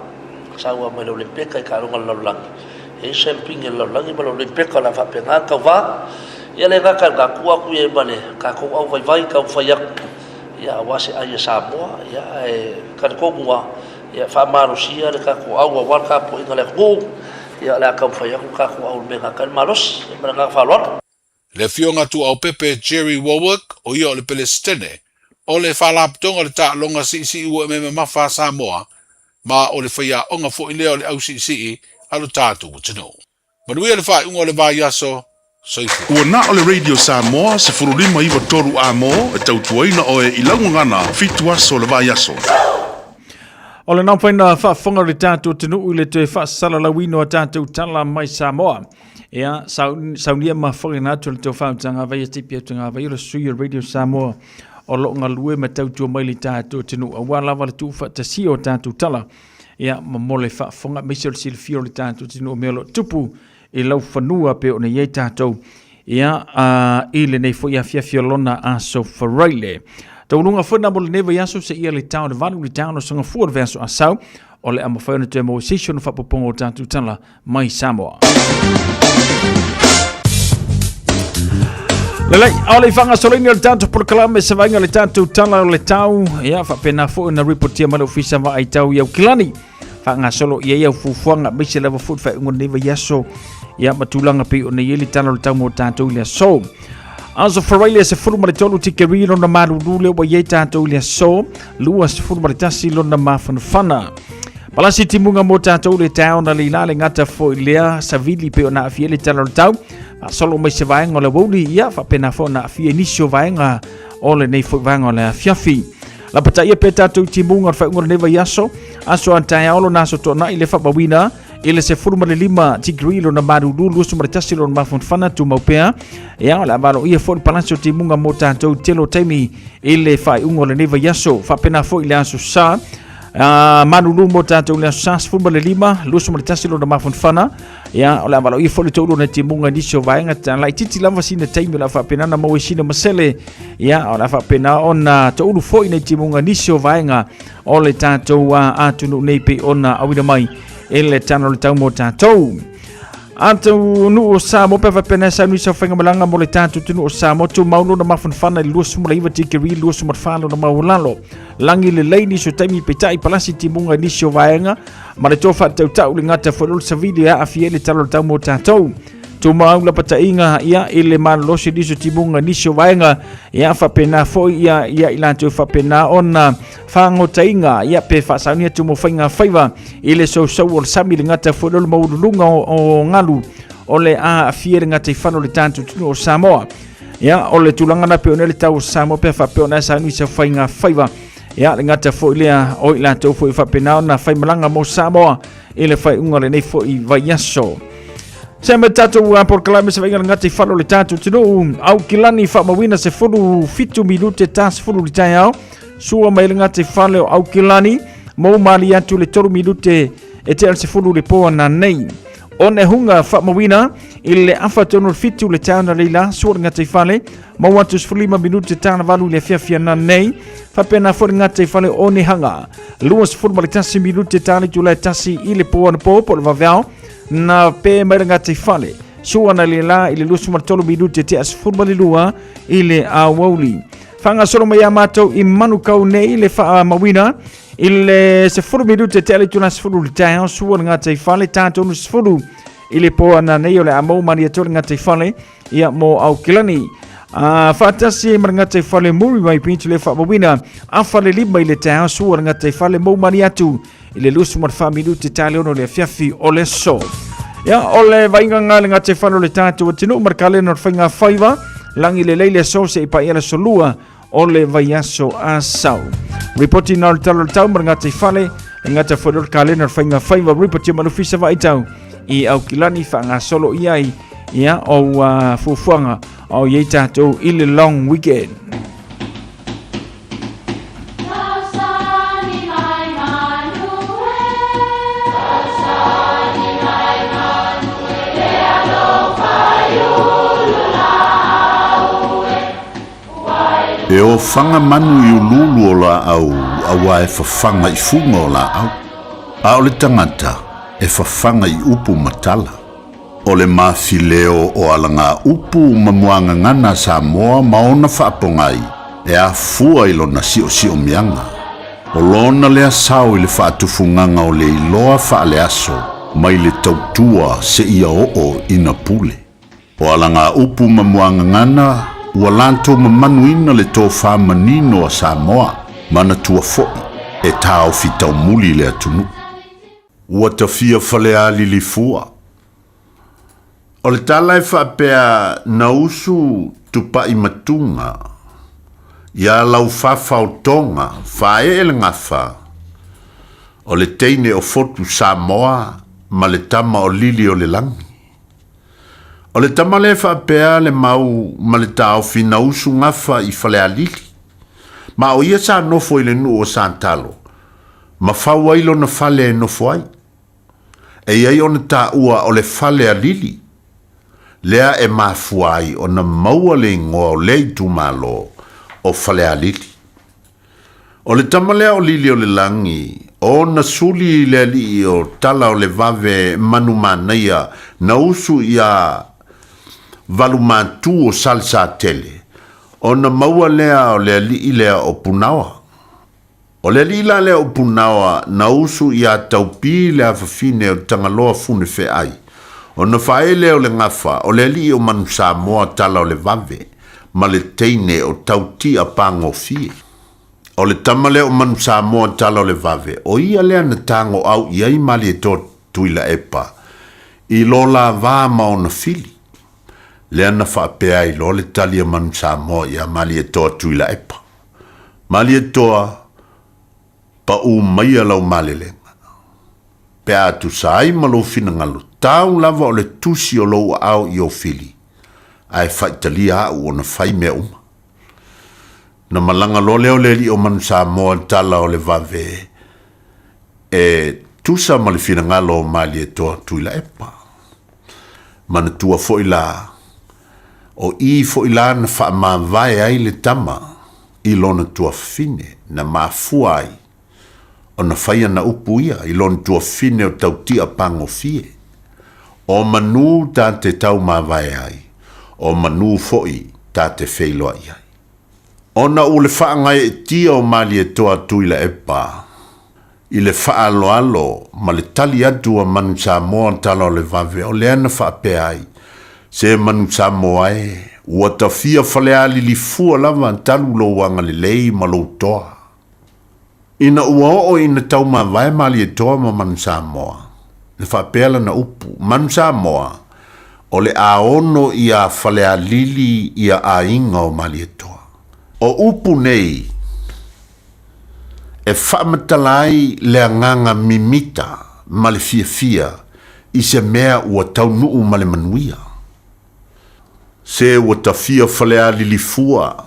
Sau lava mai le Olympeka i taaloga a le lalolagi, e i ai siamupini a le lalolagi ma le Olympeka o le a faapena ona tauva. Ia le gata i lena, tuu atu i ai ma le tatou au vaivai taumafai atu, ia aua se ai a Samoa, ia ae talitonu lava, ia faamalosia le tatou au aua le tapuaiga a le atunuu, ia o le a taumafai atu le tatou au i le mea e gata ai le malosi. Ia ma le agaga faaaloalo. Le Afioga Tuaopepe Jerry Warwick, o ia o le Pelesitene o le Faalapotopotoga o le Taaloga Siisii Ua Mamafa a Samoa, ma o le faiaoga foi lea o le au siisii a lo tatou atunuu. Manuia le faaiuga o le vaiaso. Soifua. Ua na o le Radio Samoa 15 93 A-mo e tautuaina oe i lau gagana fitu aso o le vaiaso. O le naufaina faafofoga o le tatou atunuu i le toe faasalalauina o tatou tala mai Samoa. Ia, saunia ma whakina atu le tau whautanga vai e tipi atu ngā vai o le sui o Radio Samoa o lo galue ma tautua mai le tātou atunuu. Aua lava le tuufaatasia o tātou tala. Ia, ma mo le faafofoga aemaise o le silafia o le tātou atunuu o mea o lo o tupu i laufanua pei ona i ai tātou. Ia, i lenei foi afiafi o lona aso Faraile. Taunuuga foi na mo lenei vaiaso seia le tao le valu le tao no sangafua le vaiaso asau o le a mafai ona toe maua se isi ona faaopoopoga o tātou tala mai Samoa. Lelei, o le faagasoloina o le tatou polokalame se vaaiga o le tatou tala o le tau, ia faapena foi ona ripotia mai le ofisa vaai tau i Aukilani. Faagasolo i ai au fuafuaga aemaise lava foi le faaiuga o lenei vaiaso, ia ma tulaga pei ona i ai le tala o le tau mo tatou i le aso. Aso Faraile 13 tikeri lona malulu lea ua i ai tatou i le aso, 21 lona mafanafana. Palasi timuga mo tatou le taeao na leila le gata foi lea savili pei ona aafia le tala o le tau. Faasolo mai se vaega o le aoauli, ia faapena foi ona aafia i nisi o vaega o lenei foi vaega o le afiafi. Lapataia pea tatou timuga o le faaiuga o lenei vaiaso, aso a taeao lona aso toanai le faamauina i le 15 degree lona malulu, 21 lona mafanafana tumau pea. Ia, o le a valoia foi le palasi o timuga mo tatou i tele o taimi i le faaiuga o lenei vaiaso. Faapena foi i le aso Sa, malulu mo tatou le aso Sa, 15, 21 lona mafanafana. Ia, o le a valoia foi le toulu o timuga i nisi o vaega ta laitiiti lava sina taimi o le a faapena ona maua i sina masele. Ia, o le a faapena ona toulu foi nei timuga i nisi o vaega o le tatou atunuu nei pei ona auina mai e le tala o le tau mo tatou. Atunuu o Samoa pe faapena e sauni sau faigamalaga mo le tatou atunuu o Samoa tumau lona mafanafana i le 29 tikeri 24 lona maualalo. Lagi lelei nisi o taimi peitai palasi timuga i nisi o vaega ma le toa faatautau le gata foi le savili e aafia ai le tala o le tau mo tatou. Tumau lapataiga ia i le malolosi nisi o timuga nisi o vaega ia faapena foi ia ia i latou faapena ona fagotaiga ia pe faasauni atu mo faiga faiva i le sousou o le sami le gata foi le maualuluga o galu o le aafia le gataifale o le tatou atunuu o Samoa. Ia o le tulaga na pei ona le tau o Samoa pe faapea ona sauni se faiga faiva ia le gata foi lea o i latou foi faapena ona faimalaga mo Samoa i le faaiuga o lenei foi vaiaso. Se me tatou polokalame se vaiga le gata i falo le tatou atunuu Aukilani faamauina 17 minute ta 10 le taeao sua mai le gata i fale o Aukilani mou mali atu le 3 minute e te al 10 le po ana nei. One hunga faamauina i le afa tonu le fitu le taeao na leila sua le gata i fale mau atu 15 minute tana valu i le afiafi ana nei. Faapena foi le gata i fale o Onehanga 21 minute tana i tula e tasi i le po ana po po le vaveao na pe mai le gata i fale sua na leila i le 23 minute te a 12 i le aoauli. Faagasolo mai ia matou i Manukau nei le faamauina i le 10 minute te ale tuna 10 le taeao sua le gata i fale tātonu 10 i le po ana nei o le a mau mani atu le gata i fale ia mo Aukilani. A faatasi ai ma le gataifale Muriwai Beach le faamauina a Falelima i le taeao sua le gataifale Moumali atu i le 24 minute ta le 6 le afiafi o le aso. Ia, o le vaaiga lena i le gataifale o le tatou atunuu ma le kalena o le faiga faiva, lagi lelei le aso seia paia le aso lua o le vaiaso asau. Ripoti na o le tala o le tau ma le gataifale, le gata foi o le kalena o le faiga faiva, ripoti ma le ofisa vaitau i Aukilani faagasolo i ai ia o ua fuafuaga a o i ai tatou i le long weekend. E ofaga manu i uluulu o laau auā e fafaga i fuga o laau, a o le tagata e fafaga i upu ma tala. O le mafileo o alagaupu ma muagagana a Samoa ma ona faapogai e afua i lona siosiomiaga. O lona lea sao i le faatufugaga o le iloa faaleaso mai le tautua seia oo ina pule. O alagaupu ma muagagana ua latou mamanuina le tofa manino a Samoa, manatua foi e taofi taumuli le atunuu. Ua tafia Falealilifua. O le tala e faapea na usu tupai matuga ia lau fafaotoga faaee le gafa o le teine o Fotu Samoa ma le tama o Lili o le Lagi. O le tama lea e faapea le mau ma le taofi na usu gafa i Falealili. Ma o ia sa nofo i le nuu o Santalo, ma fau ai lona fale e nofo ai. E i ai ona taua o le fale a Lili, lea e mafua ai ona maua le igoa o lea itumalo o Falealili. O le tama lea o Lili o le Lagi, o ona suli i le alii o Tala o le Vave Manumanaia na usu iā Valumatu o Salesatele, ona maua lea o le alii lea o Punaoa. O le alii la lea o Punaoa na usu iā Taupī le afafine o Tagaloa Funefeai, ona faaee lea o le gafa o le alii o Manusamoa Tala o le Vave ma le teine o Tautia Pagofie. O le tama lea o Manusamoa Tala o le Vave, o ia lea na tagoau i ai Malietoa Tuilaepa i lo la va ma ona fili. Lea na faapea ai loa le tali a Manusamoa iā Malietoa Tuilaepa. Malietoa, paʻū maia lau malelega. Pe a tusa ai ma lou finagalo, tau lava o le tusi o lou aao i ou fili, ae faitalia aʻu ona fai mea uma. Na malaga loa lea o le alii o Manusamoa i tala o le vave e tusa ma le finagalo o Malietoa Tuilaepa. Manatua foi la, o i foi la na faamavae ai le tama i lona tuafafine na mafua ai ona fai ana upu ia i lona tuafafine o Tautia Pagofie. O manū ta te taumavae ai, o manū foi ta te feiloai ai. Ona ua le faagaeetia o Malietoa Tuilaepa i le faaaloalo ma le tali atu a Manu Samoa Tala o le Vave o lea na faapea ai, Se Manu Samoa e, ua tafia Falealilifua lava talu lou agalelei ma lou toa. Ina ua oo ina taumavae Malietoa ma Manu Samoa, na faapea lana upu, Manu Samoa, o le a ono iā Falealili ia aiga o Malietoa. O upu nei e faamatala ai le agaga mimita ma le fiafia i se mea ua taunuu ma le manuia. Se ua tafia Falealilifua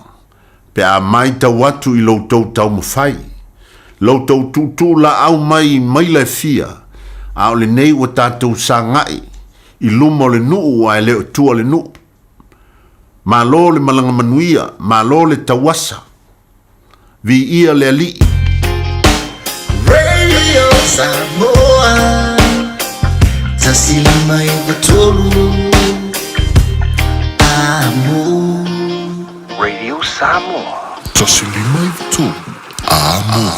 pe a maitau atu i lo outou taumafai, lo outou tuutuu laau mai maila e fia, a o lenei ua tatou sagai i luma o le nuu ae le o tua le nuu. Malo le malaga manuia, malo le tauasa. Viia le Alii. Radio Samoa 159 Amo. Radio Samoa. 159 Amo.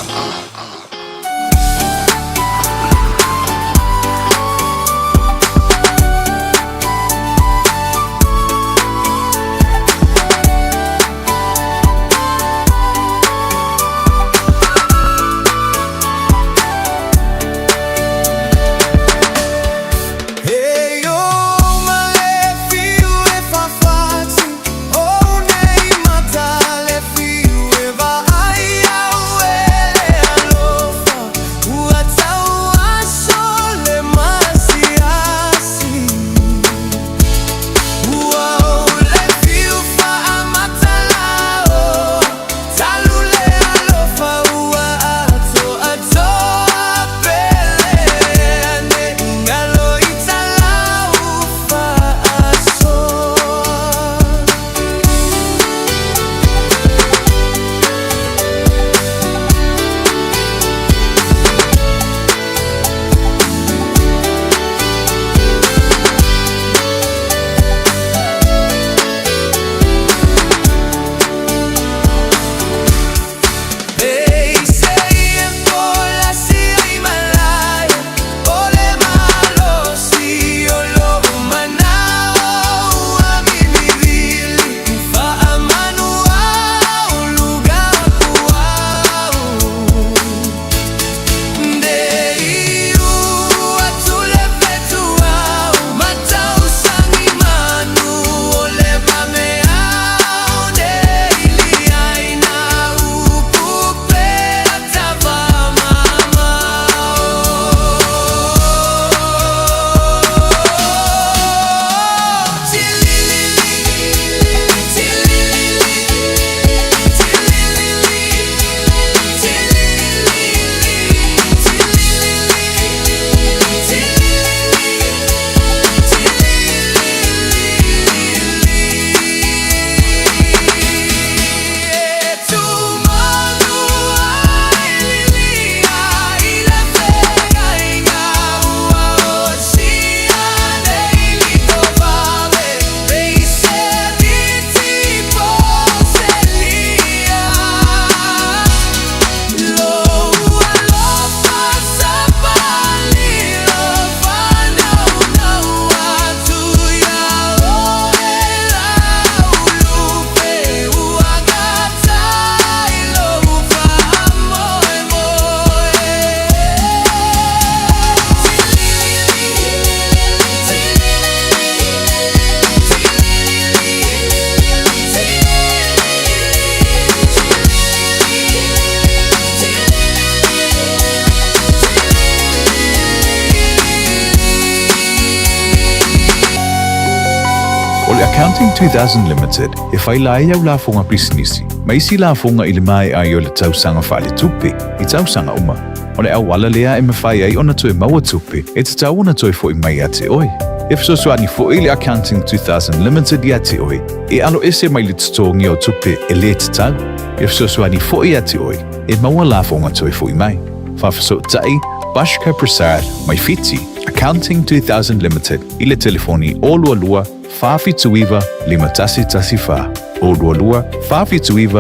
O le Accounting 2000 Limited e faila ai au lafoga pisinisi ma isi lafoga i le maea ai o le tausaga faaletupe i tausaga uma. O le auala lea e mafai ai ona toe maua tupe e tatau ona toe fo'i mai ia te oe. E fesoasoani foi le Accounting 2000 Limited ia te oe e aloese mai le totogia o tupe e lē tatau. E fesoasoani foi ia te oe e maua lafoga toe fo'i mai. Faafesootai Bashka Prasad mai Fiti, Accounting 2000 Limited i le telefoni 022 479 5114. 022 479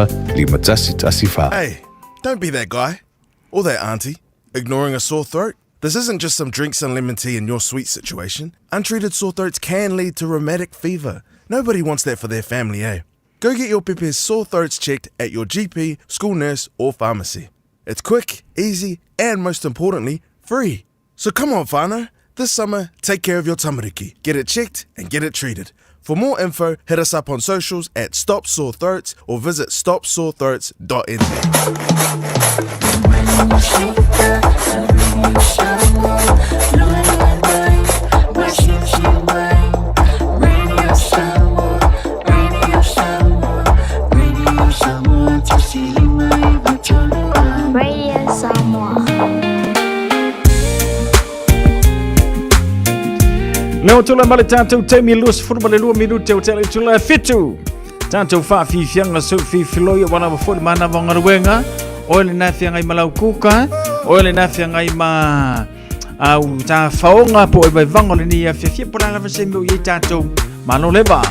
5114. Hey, don't be that guy or that auntie ignoring a sore throat. This isn't just some drinks and lemon tea in your sweet situation. Untreated sore throats can lead to rheumatic fever. Nobody wants that for their family, eh? Go get your pepe's sore throats checked at your GP, school nurse, or pharmacy. It's quick, easy, and most importantly, free. So come on, whānau. This summer, take care of your tamariki. Get it checked and get it treated. For more info, hit us up on socials at Stop Sore Throats or visit stopsorethroats.nz. Radio Samoa. Leo tula ma le tatou taimi e 22 minute o tele tula e fitu. Tatou whaafifianga so fifiloia wana wa fo le mana wa ngaruenga. Oe le nafi ngai malau kuka. Oe le nafi ngai ma au tā whaonga po e vai vango le ni a fiafia po la se meu i tatou malo leva.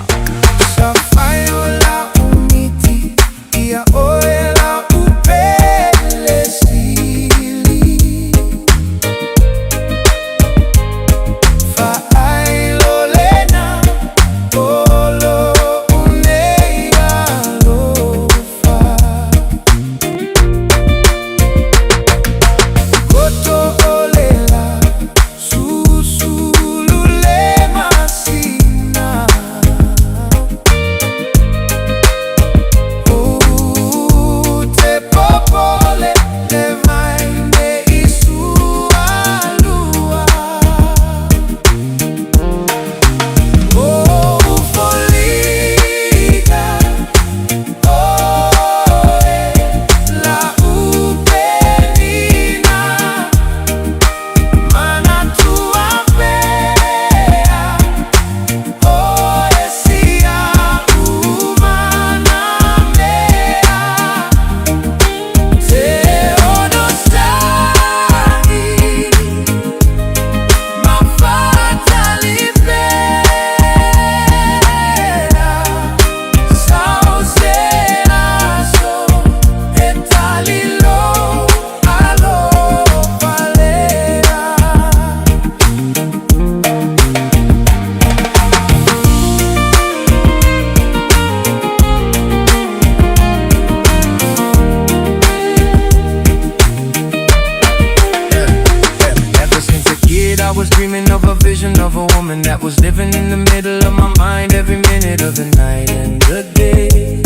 Ever since a kid, I was dreaming of a vision of a woman that was living in the middle of my mind every minute of the night and the day.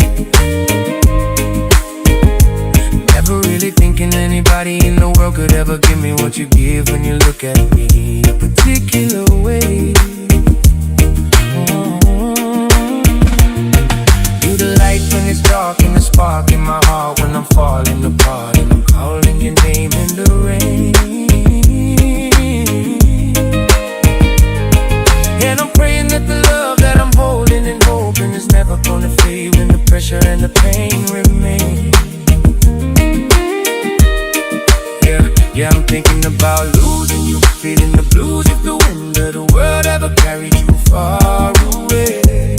Never really thinking anybody in the world could ever give me what you give when you look at me a particular way. Mm. You the light when it's dark and the spark in my heart when I'm falling apart and I'm calling your name in the rain. And I'm praying that the love that I'm holding and hoping is never gonna fade when the pressure and the pain remain. Yeah, yeah, I'm thinking about losing you, feeling the blues if the wind of the world ever carried you far away.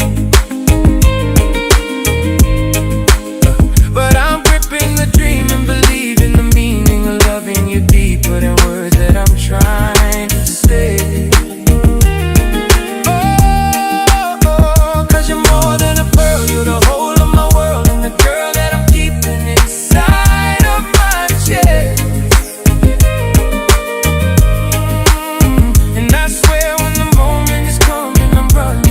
But I'm gripping the dream and believing the meaning of loving you deeper than words that I'm trying to say. Oh, oh, cause you're more than a pearl, you're the whole of my world, and the girl that I'm keeping inside of my chest. And I swear when the moment is coming, I'm running.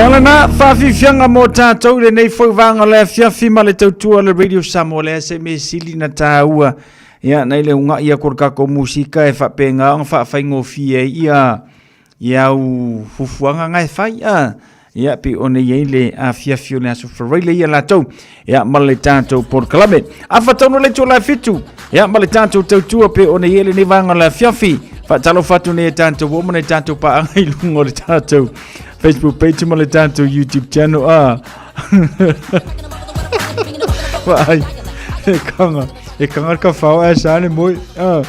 Ae o lena faafiafiaga mo tatou i lenei foi vaega o le afiafi ma le tautua le Radio Samoa lea se mea sili na taua ia nai le uga'i aku o le tatou musika e faapena ona faafaigofie ai ia ia au fufuaga na e fai a ia pei ona i ai le afiafi o le aso Faraile ia latou ia ma le tatou polokalame. Afa taunu le itula e 7 ia ma le tatou tautua pei ona i ai lenei vaega o le afiafi. Faatalofa atu nei e tatou uo ma nei tatou paaga i luga o le tatou Facebook page ma le tatou YouTube channel a. Vaai, e kanga, e kanga ka whao e sa le moi. Ah.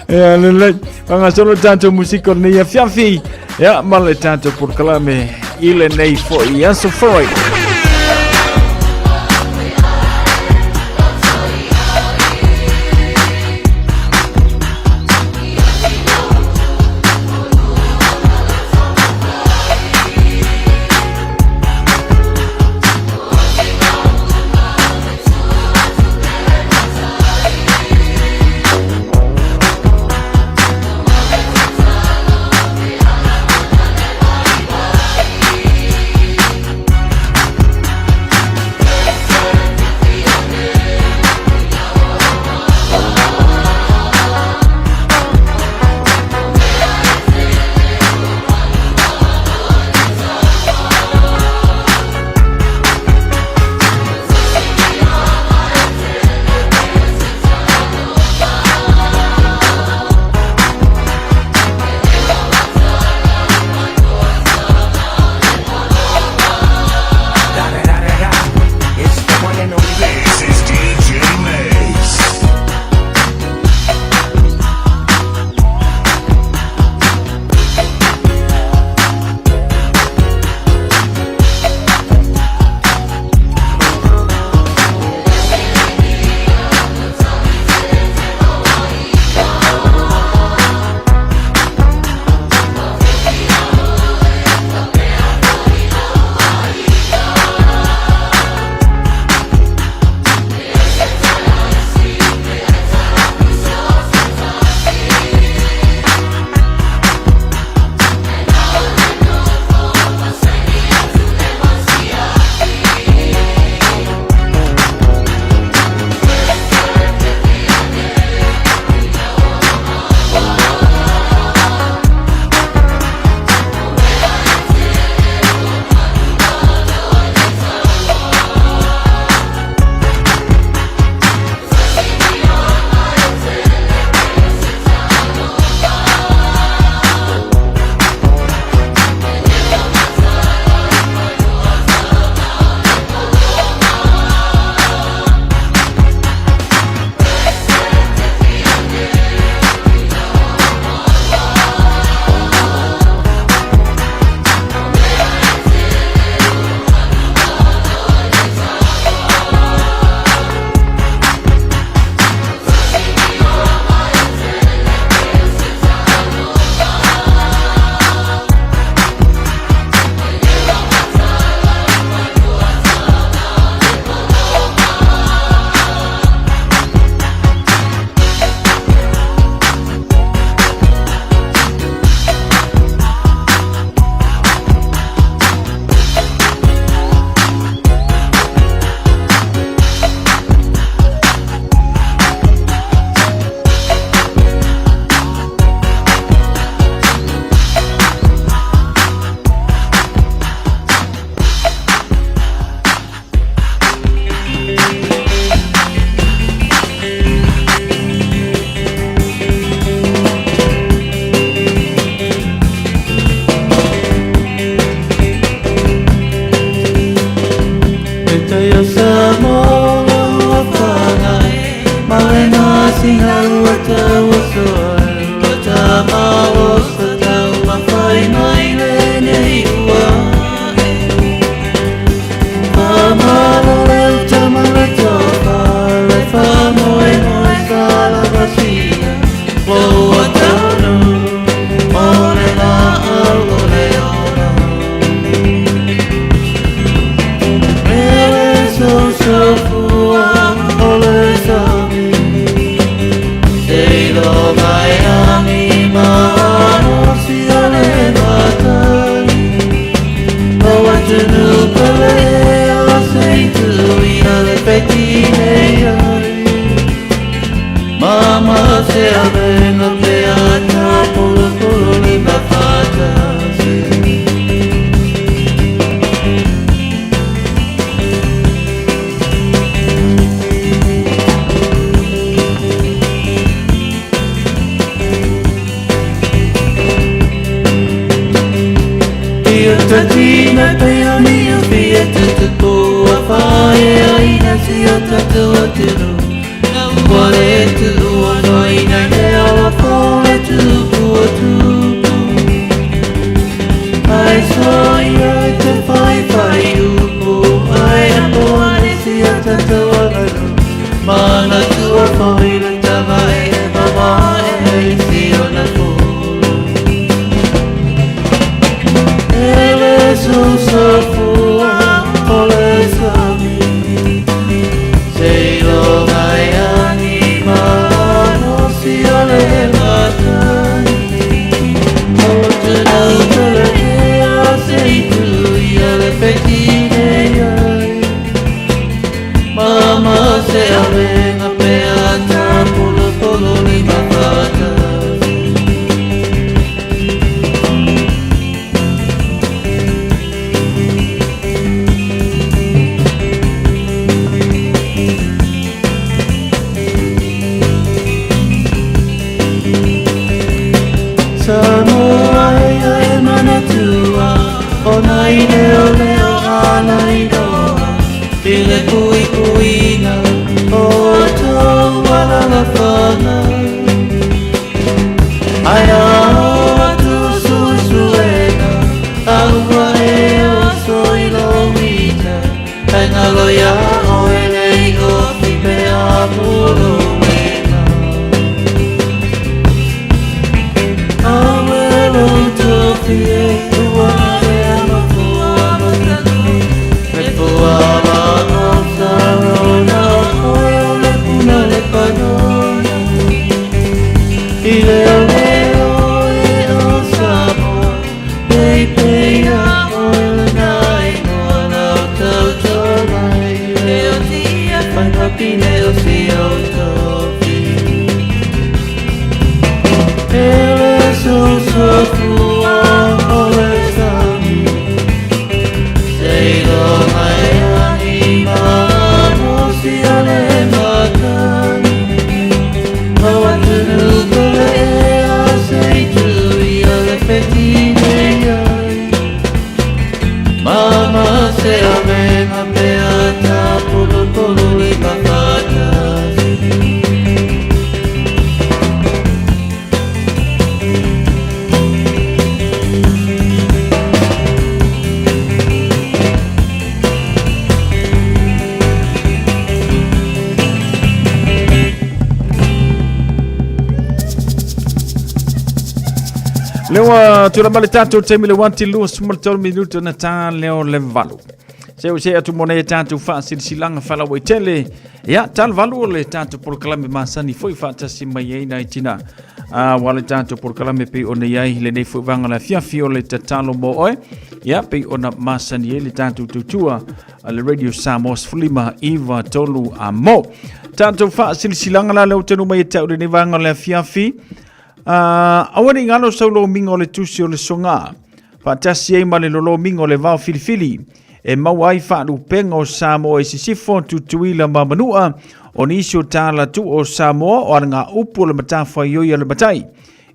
Ia lelei, faagasolo le tatou musika o lenei afiafi. Ia ma le tatou polokalame i lenei foi aso foi. Lea ua tula mai le tatou taimi le 1 23 minuta na tā leo le valu. Se o se atu mo nei tatou faasilasilaga faalauaitele. Ia, tala valu o le tatou polokalame masani foi faatasi mai ai nai tina. A ua le tatou polokalame pei ona i ai lenei foi vaega o le afiafi o le tatalo mo oe. Ia, pei ona masani ai le tatou tautua a le Radio Samoa 15 9 3 a mo. Tatou faasilasilaga la lea ua tanu mai e te au lenei vaega o le afiafi. Aua ne i galo sau lomiga o le tusi o le soga, faatasi ai ma le lolomiga o le vao filifili, e maua ai faalupega o Samoa i sisifo, Tutuila ma Manua, o nisi o tala tuu o Samoa o alagaupu o le matafaioi a le matai,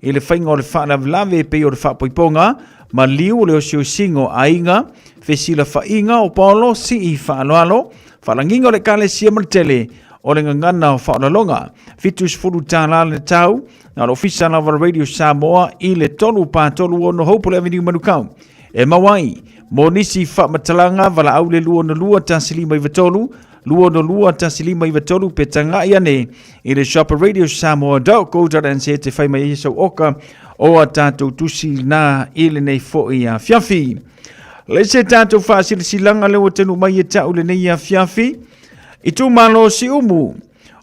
i le faiga o le faalavelave e pei o le faapoipoga, maliu o le osiosiga o aiga, fesilafaiga o paolo, sii faaaloalo, faalagiga o le Ekalesia ma le tele o le gagana o faaolaloga. $70 le tau, na o le ofisa lava o le Radio Samoa i le 3 4 3 6 Hopewell Avenue Manukau. E maua ai, mo nisi faamatalaga valaau le 262 1593, 262 1593 pe tagai ane i le shop radiosamoa.co.nz te fai mai ai sau oka o a tatou tusi na i lenei foi afiafi. Le se tatou faasilasilaga lea ua tanu mai e tau lenei afiafi, itumalo Siumu,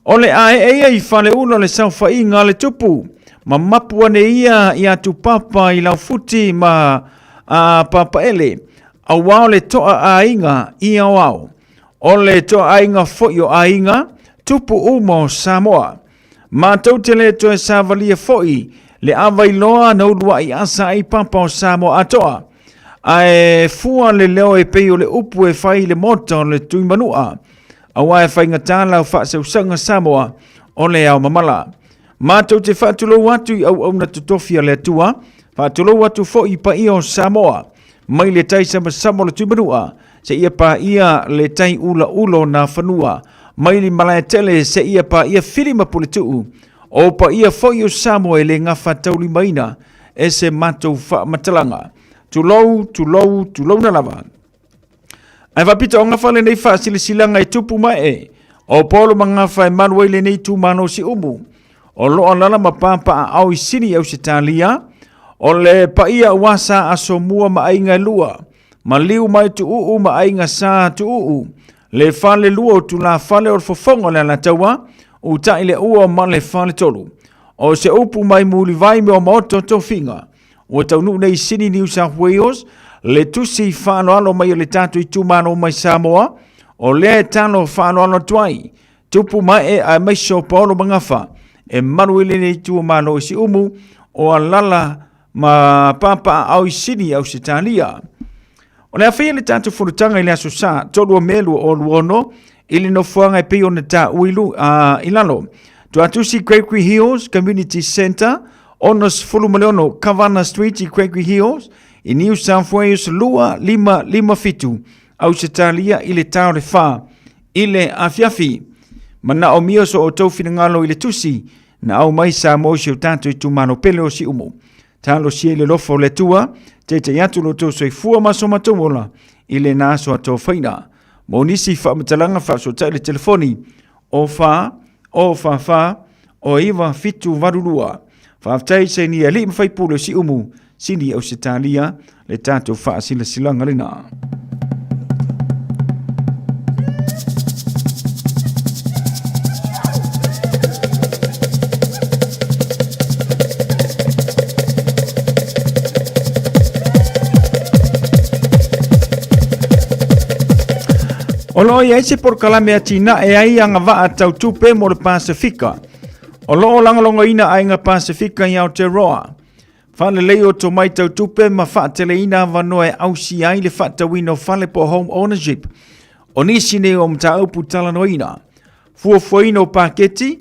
o le ae ia i Faleula le saofaiga a le tupu, ma mapu ane ia i Atupapa i Laufuti ma a Papaele, auā o le toa aiga i aoao. O le toa aiga foi o aiga, tupu uma o Samoa. Matou te le toe savalia foi le availoa na uluai asa ai papa o Samoa atoa. Ae fua le leo e pei o le upu e fai i le maota o le Tuimanua, auā e faigata lau faasausaga Samoa o le ao mamala. Matou te faatulou atu i auauna totofi a le Atua, faatulou atu foi i paia o Samoa, mai le tai samasama o le Tuimanua, seia paia le tai ulaula o nā fanua, mai le Malaetele seia paia Fili ma Puletuu, o paia foi o Samoa e le gafataulimaina e se matou faamatalaga. Tulou, tulou, tulouna lava. Ae faapito o gafa lenei faasilasilaga i tupu mae o Paolo ma gafa e malu ai lenei itumalo Siumu. O lo alala ma papaaao i Sini i Ausetalia, o le paia ua sa asomua ma aiga e lua, maliu mai Tuuu ma aiga sa Tuuu, le fale lua o tulafale o le fofoga o le Alataua, utai le ua ma le faletolu. O se upu mai mulivai me o maoto tofiga, ua taunuu nei i Sydney, New South Wales, le tusi faaaloalo mai o le tatou itumalo mai Samoa, o lea e talo faaaloalo atu ai, tupu mae aemaise o Paolo Magafa, e malu i lenei itumalo i Siumu, o alala ma papaaao i Sydney, Ausetalia. O le a faia le tatou fonotaga i le aso Sa, 3 o Me 2026, i le nofoaga e pei ona taua i, lu, i lalo. Tuatusi Gregory Hills Community Centre, 66 Cavanagh Street i Gregory Hills, i New South Wales 2557, Ausetalia i le tā o le 4 i le afiafi. Manaomia so outou finagalo i le tusi na aumai Samoa i si o tatou itumalo pele o Siumu. Talosia i le alofa o le Atua, teitei atu lo outou soifua ma so matou ola i lena aso atofaina. Mo nisi faamatalaga faasootai le telefoni o 4 o 4 4 o 9 7 8 2. Faafetai saini alii ma faipule o Siumu, Sini Ausetalia, le tatou faasilasilaga lena. O lo o i ai se polokalame atinae ai agavaa tau tupe mo le Pasefika. O lo o lagolagoina Aiga Pasefika i Aotearoa. Faalelei o tomai tau tupe ma faateleina avanoa e ausia ai le faatauina o fale po o home ownership. O nisi nei o mataupu talanoaina. Fuafuaina o paketi,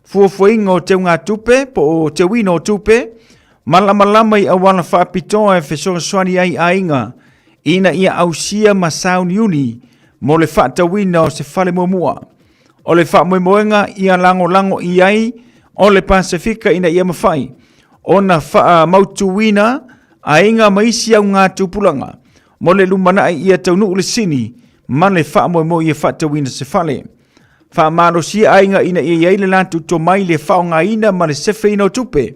fuafuaina o teugatupe po o teuina o tupe, malamalama i auala faapitoa e fesoasoani ai aiga ina ia ausia ma sauniuni mo le faatauina o se fale muamua. O le faamoemoega ia lagolago i ai o le Pasefika ina ia mafai ona faamautuina aiga ma isi augatupulaga mo le lumanai ia taunuu le sini ma le faamoemoe ia faatauina se fale. Faamalosia aiga ina ia i ai le latou tomai i le faaaogaina ma le sefeina o tupe.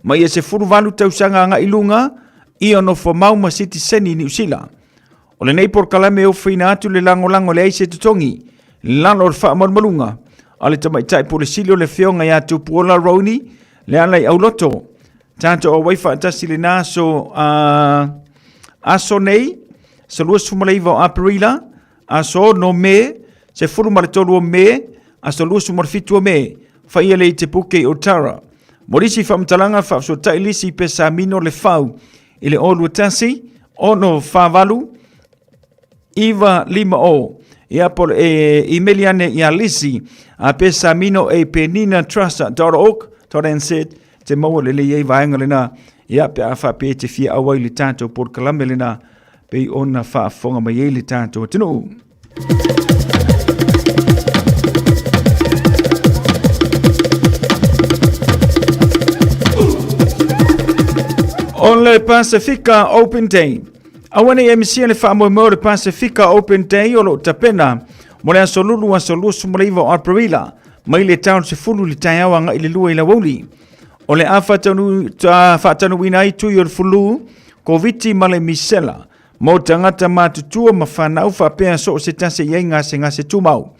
Ma ia 18 tausaga agai i luga, ia nofomau ma sitiseni i Niu Sila. O lenei polokalame e ofoina atu le lagolago e leai se totogi, i lalo o le faamalumaluga a le Tamaitai Pule Sili o le Afioga ia Tupuola Rooney Lealaiauloto. Tatou auai faatasi i lena aso, aso nei, aso 29 o Aperila, aso 6 Me, 13 o Me, aso 27 o Me, faia le i te puke i Otara. Mo nisi faamatalaga faafesootai lisi Pesamino Lefau i le 021 648 950. Ia po o le imeli ane ia Lisi a pesamino e peninatrust.org.nz te maua lelei ai vaega lena. Ia pe a faapea e te fia auai i le tatou polokalame lena pei ona faafofoga mai ai le tatou atunuu. O le Pasifika Open Day. Aua ne i misia le faamoemoe o le Pasifika Open Day o lo o tapena mo le aso Lulu aso 29 o Aperila mai le tau 10 i le taeao agai le 2 i le aoauli. O le a faatanuuina ai tui o le fulu, Koviti ma le misela mo tagata matutua ma fanau faapea so o se tasi e i ai gasegase tumau.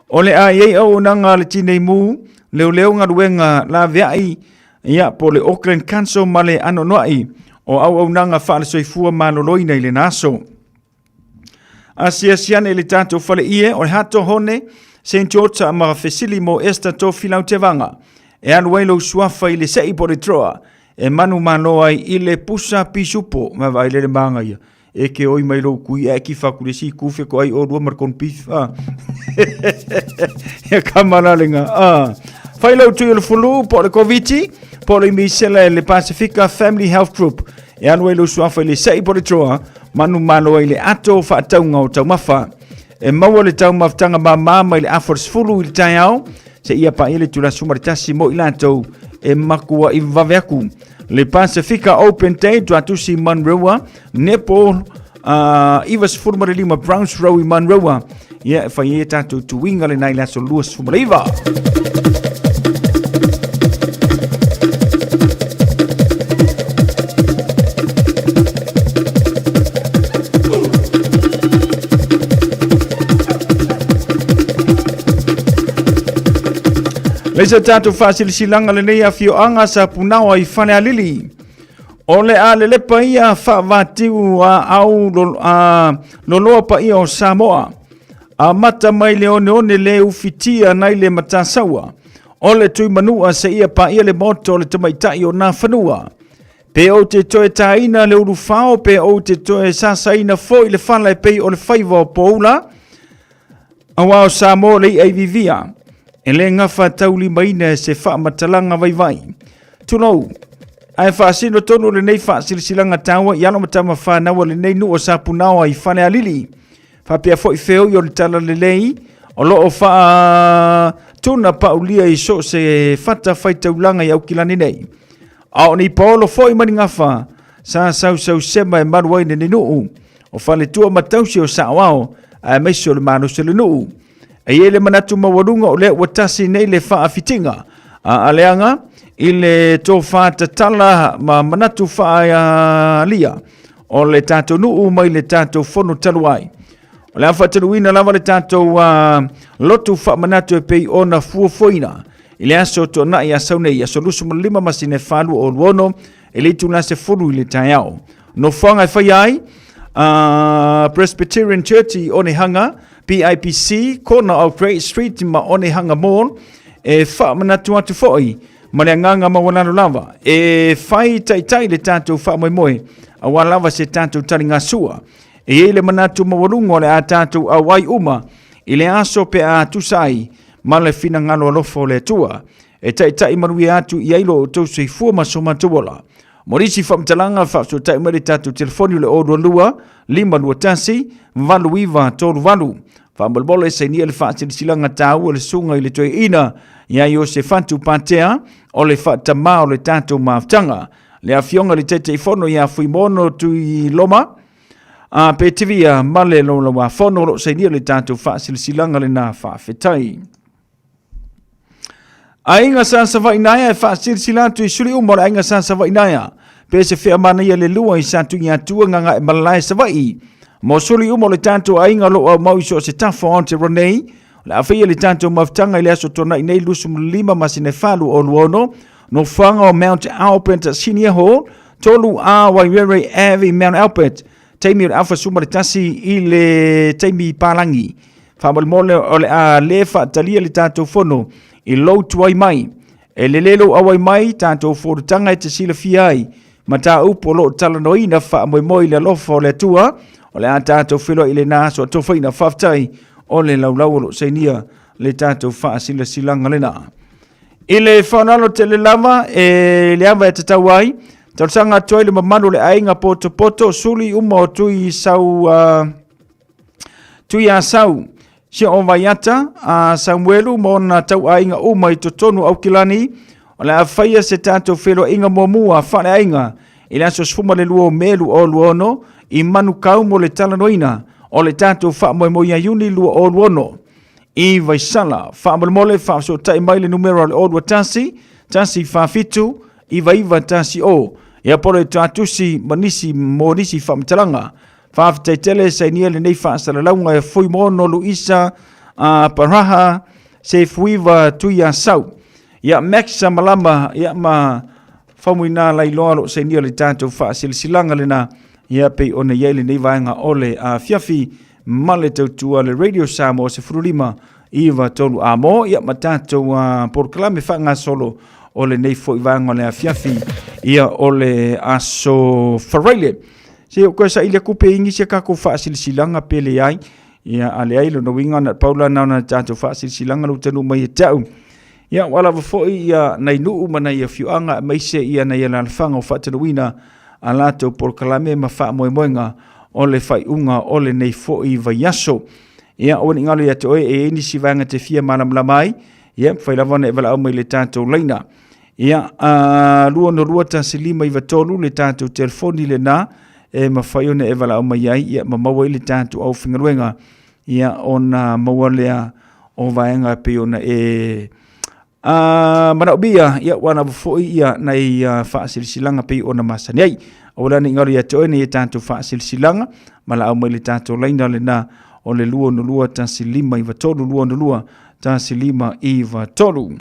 O le a i ai auaunaga a le Tinei Mu, leoleo galuega laveai, ia, po o le Auckland Council ma le anoanoai o auaunaga faale-soifua maloloina i lena aso. Asiasi ane i le tatou fale ie o le Hato Hone, St. George ma fesili mo Esther Tofilau Tevaga. E alu ai lou suafa i le sei po o le drawer e manumalo ai i le pusa pisupo. Vaavaai lele magaia. E ke oi mai lou kui ae kifa aku le si kufe ko ai o lua mar kon pifa. Ia kamalalenga. Ah. Fai lau tui o le fulu po o le Koviti, po o le misela e le Pasifika Family Health Group. E alu ai lou suafa i le sei po o le drawer, manumalo ai le ato faatauga o taumafa. E maua le taumafataga māmā mai le afa o le 10 i le taeao, seia paia le itula 11 mo i latou e makuaʻi vave aku. Le Pasifika Open Day, Tuatusi Monroe, Nepo, 95 Browns Row i Monroe. Ia, e fai ai e tatou tuiga lena i le aso 29. Le se tatou faasilasilaga lenei afioaga sa punaoa i Falealili. O le a lelepa ia faavatiu a au a loloa paia o Samoa. Amata mai le oneone le ufitia nai le matasaua. O le tuimanua seia paia le moto o le tamaitai o Nafanua. Pe ou te toe tāina le ulufao, pe ou te toe sasaina foi le fala e pei o le faiva o Poula, Aua o Samoa le i'a i vivia, e le gafa taulimaina e se faamatalaga vaivai. Tulou, ae faasino tonu lenei faasilasilaga taua i alo ma tama fanau a lenei nuu o Sapunaoa i Falealili. Faapea foi feoi o le Talalelei o lo o faatuna paulia i so o se fata faitaulaga i Aukilani nei. A o ni paolo foi ma ni gafa sa sausausema e malu ai lenei nuu. O faletua ma tausi o saoao, aemaise o le malosi o le nuu. E i ai le manatu maualuga o lea ua tasi nei le faafitiga a aleaga i le tofa tatala ma manatu faaalia o le tatou nuu mai le tatou fono talu ai. O le a faatanuuina lava le tatou lotu faamanatu e pei ona fuafuaina i le aso tuanai a sau nei, aso 25 masina e 4 2026 i le itula 10 i le taeao. Nofoaga e faia ai, Presbyterian Church i Onehunga, PIPC, Corner of Great Street ma Onehunga Mall, e faamanatu atu foi ma le agaga maualalo lava e fai taitai le tatou faamoemoe aua lava se tatou taligasua. E i ai le manatu maualuga o le a tatou auai uma i le aso pe a tusa ai ma le finagalo alofa o le Atua e taitai manuia atu i ai lo outou soifua ma so matou ola. Mo nisi faamatalaga, faafesootai mai le tatou telefoni o le 022 521 8938. Faamolemole sainia le faasilasilaga taua le susuga i le toeaina ia Iosefatu Patea o le faatamā o le tatou mafutaga. Le afioga i le Taitaifono ia Fuimono Tuiloma a Petivia ma le Laulauafono o lo o sainia le tatou faasilasilaga lena faafetai. Aiga sa Savaii naea e faasilasila atu i suli uma o le aiga sa Savaii naea pe se fea manaia le lua i sa Tuiatua Gagaemalae Savaii. Mo suli uma o le tatou aiga o lo o aumau i so o se tafa o Aotearoa nei, o le a faia le tatou mafutaga i le aso Toonai nei 25 masina e 8 o 26, nofoaga o Mount Albert Senior Hall, 3A Wairere Ave i Mount Albert, taimi o le afa 11 i le taimi palagi. Faamolemole o le a le faatalia le tatou fono i lou tuai mai. E lelei lou auai mai tatou fonotaga e te silafia ai mataupu o lo o talanoaina faamoemoe i le alofa o le Atua. O le a tatou feiloai i lena aso atofaina. Faafetai o le laulau o lo o sainia le tatou faasilasilaga lena. I le faaaloalo tele lava e le ava e tatau ai, talosaga atu ai le mamalu o le aiga potopoto suli uma o tui sau Tuiasau, si o Vaiata, a Samuelu ma ona tauaiga uma i totonu o Aukilani, o le a faia se tatou feiloaiga muamua faaleaiga i le aso 12 o Me 2026 i Manukau mo le talanoaina o le tatou faamoemoe ia Iuni 2026. I Vaisala, faamolemole faafesootai mai le numera o le 021 147 9910 ia po o le tuatusi ma nisi mo nisi faamatalaga. Faafetai tele sainia lenei faasalalauga e Fuimono Luisa Paraha Sefuiva Tuiasau. Ia Max Malama ia ma Faumuina Lailoa lo sainia le tatou faasilasilaga lena ia pei ona i ai lenei vaega o le afiafi ma le tautua le Radio Samoa 15 9 3 amo ia ma tatou polokalame faagasolo o lenei foi vaega o le afiafi ia o le aso Faraile. Se i ou toe saili atu pe i nisi a tatou faasilasilaga pe leai. Ia, a leai, lona uiga na pau la na ona tatou faasilasilaga lou taunuu mai ia te au. Ia, ua lava foi ia nai nuu ma nai afioaga aemaise ia nai alaalafaga o faatanuuina a latou polokalame ma faamoemoega o le faaiuga o lenei foi vaiaso. Ia, aua ne i galo ia te oe e i ai nisi vaega e te fia malamalama ai, ia, mafai lava ona e valaau mai i le tatou laina. Ia, a 2621593 le tatou telefoni lena e mafai ona e valaau mai ai, ia, ma maua ai le tatou aufaigaluega, ia, ona maua lea o vaega e pei ona e manaomia, ia, ua lava foi ia nai faasilasilaga pei ona masani ai. Aua la ne i galo ia te oe nei tatou faasilasilaga, valaau mai le tatou laina lena o le 2621593, 2621593.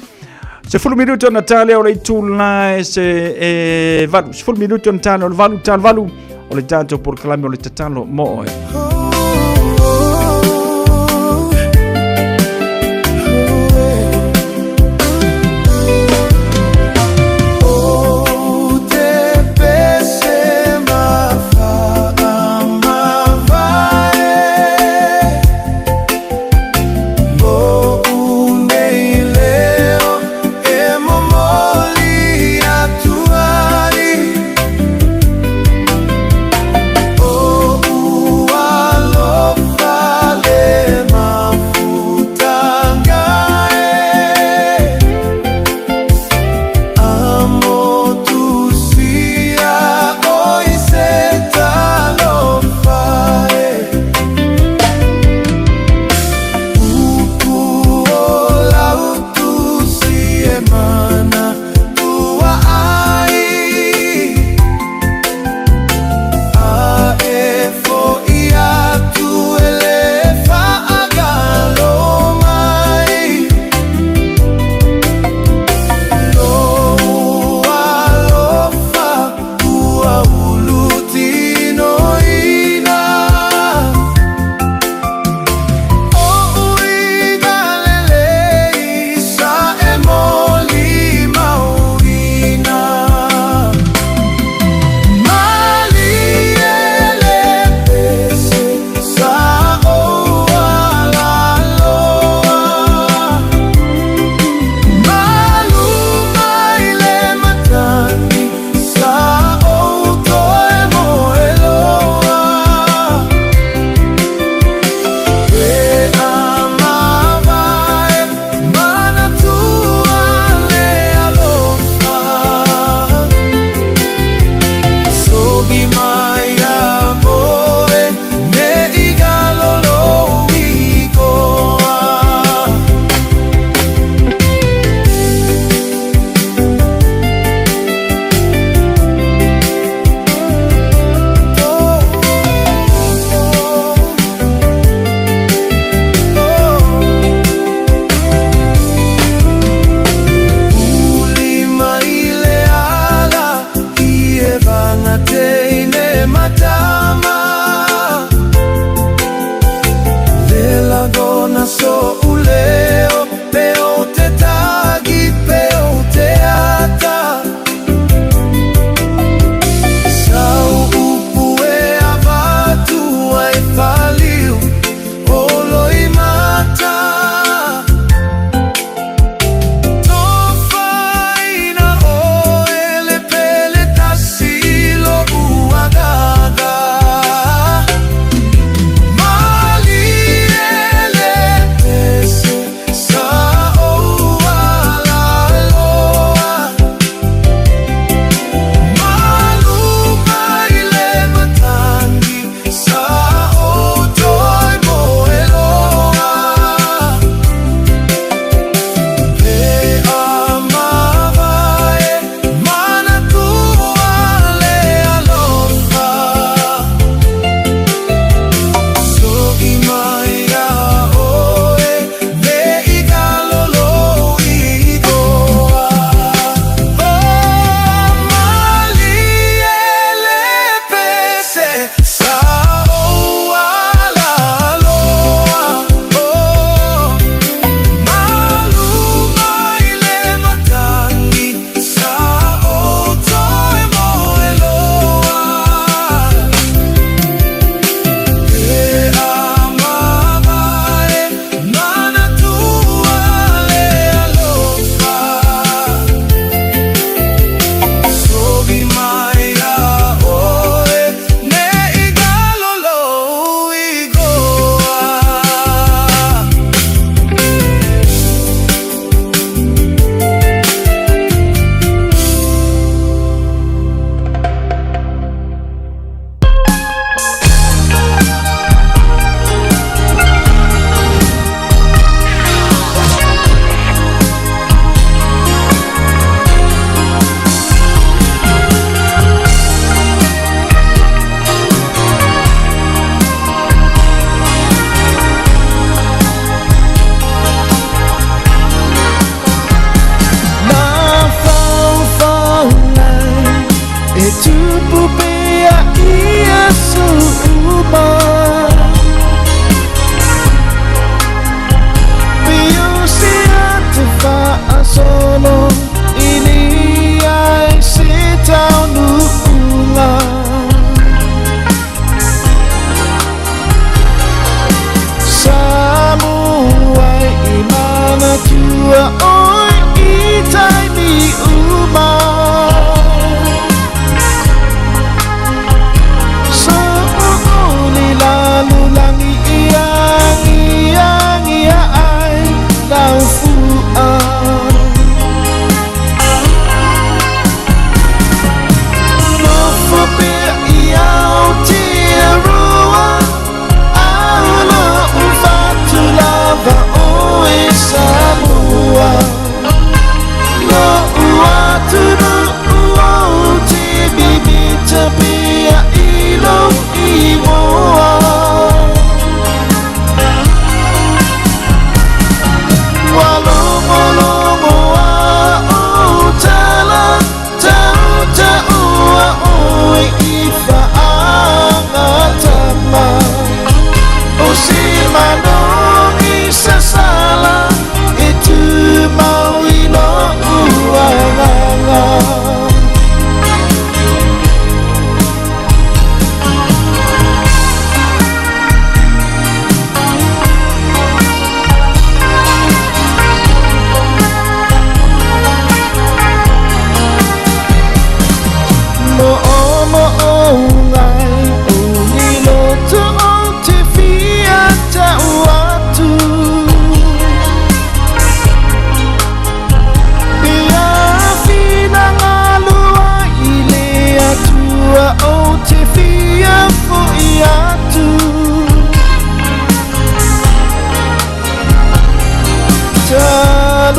10 minuto na tale o le itula e se e valu. 10 minuto na tale o le valu, tale valu o le tatou polokalame o le tatalo mo oe.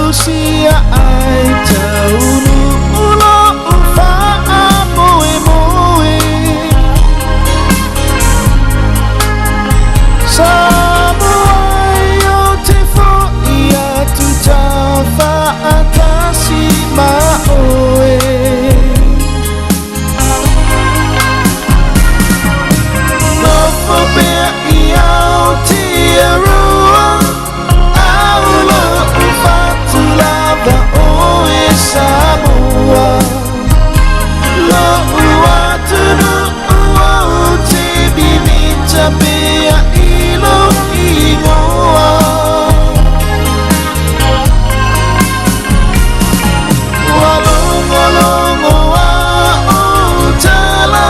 Tausia ai taunuu lo'u fa'amoemoe. Samoa ai o te fo'i atu taufa'atasi ma oe. Nofo pea i Aotearoa, ao lo'u fatu lava oe Samoa. Lo'u atunuu ou te mimita pea i lou igoa. Ua logologo a ou tala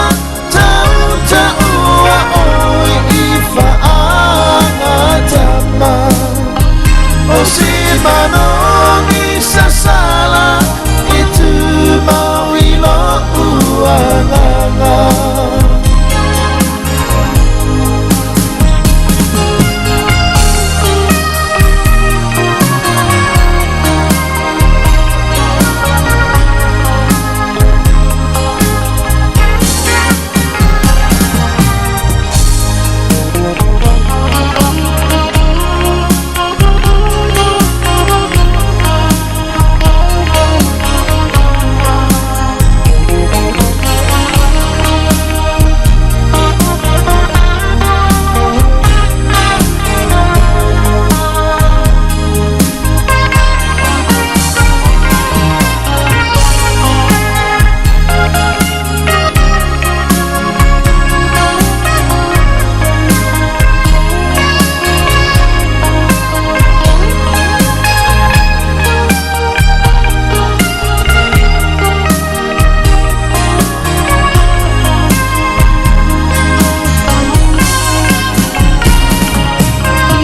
tautaua oe i fa'agatama. O se manogi sasala e tumau i lo'u agaga.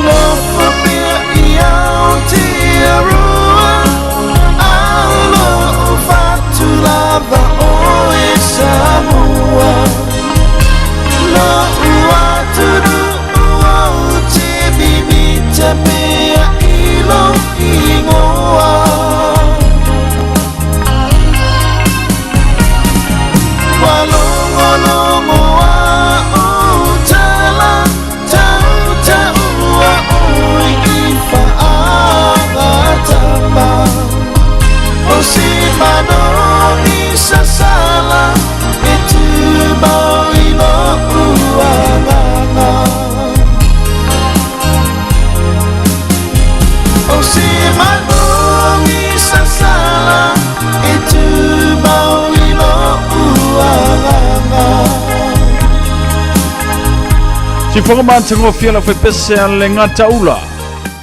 Nofo pea i Aotearoa, ao lo'u fatu lava oe Samoa. Lo'u atunuu ou te mimita pea i lou igoa. Ua logologo a ou tala tautaua oe i fa'agatama. O se manogi sasala e tumau i lo'u agaga. O se manogi sasala e tumau i lo'u agaga. Sifoga matagofie la fepese a le gataula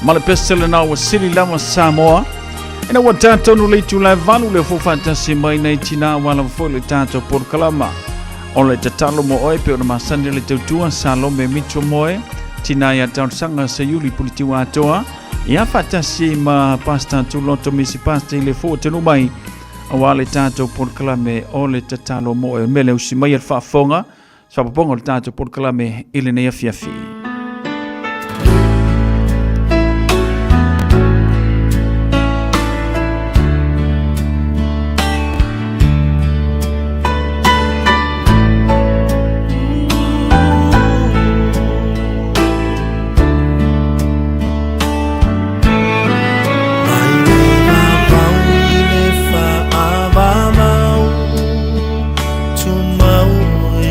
ma le pese lenā ua sili lava Samoa. Ina ua tatou le itula e 8 le fou faatasi mai nei tinā ua lava foi le tatou polokalama. O le tatalo mo oe pe ona masani le tautua Salome Mitro Moe, tinā ia talosaga Seiuli Puletiua Atoa, ia faatasi ma Pasta Tuloto Misi Pasta i le fou tonu mai auā le tatou polokalame o le tatalo mo oe. O le mea lea usi mai le faafofoga faapapoga o le tatou polokalame i lenei afiafi. Mai le vavau i le fa'avavau tumau e.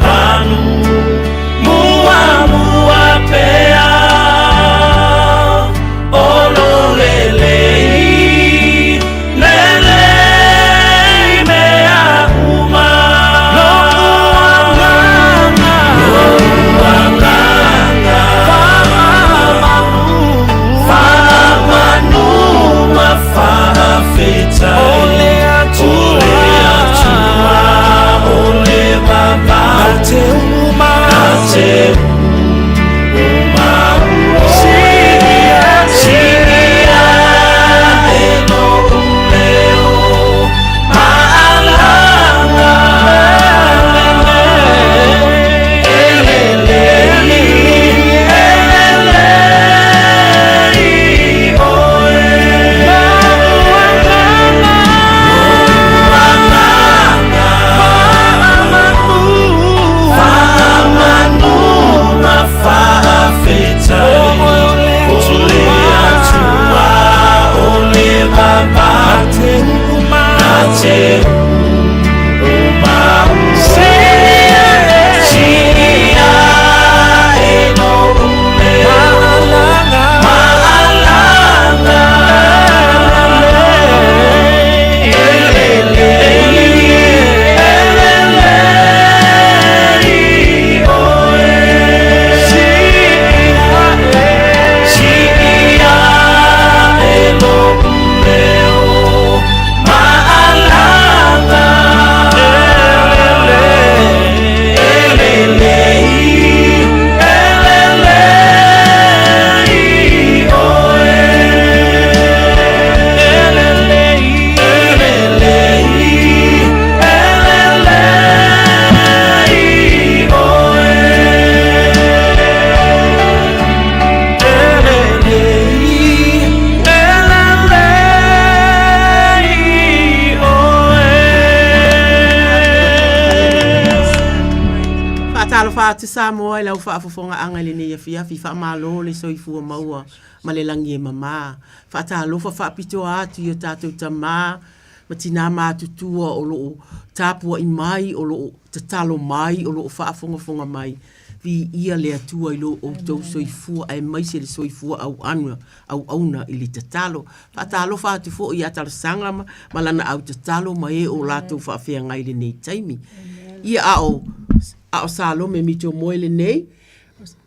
manu Muamua pea O lo lelei Lelei mea uma Lo'u agaga Lo'u agaga Fa'amanu Fa'amanu ma fa'afetai O le Atua O le vavau Na te uma Na te uma Sii a'e lo'u leo Ma'alaga E lelei E lelei ʻOe Lo'u agaga Fa'amanu ma fa'afetai O le Atua o le vavau Na te uma Sii a'e lo'u leo Ma'alaga E lelei E lelei ʻOe Sii a'e lo'u leo Ma'alaga E lelei E lelei ʻOe E lelei E lelei E lelei ʻOe E lelei E lelei ʻOe Faatalofa atu Samoa i lau faafofogaaga i lenei afiafi, faamalo le soifua maua ma le lagi e mamā. Faatalofa faapitoa atu i o tatou tamā ma tinā matutua o lo o tapuai mai, o lo o tatalo mai, o lo o faafogafoga mai. Viia le Atua i lo outou soifua aemaise le soifua auauna, auauna i le tatalo. Faatalofa atu foi ia Talosaga ma, ma lana au tatalo ma e o latou faafeagai i lenei taimi. Ia a o, a o Salome Mito Moe lenei.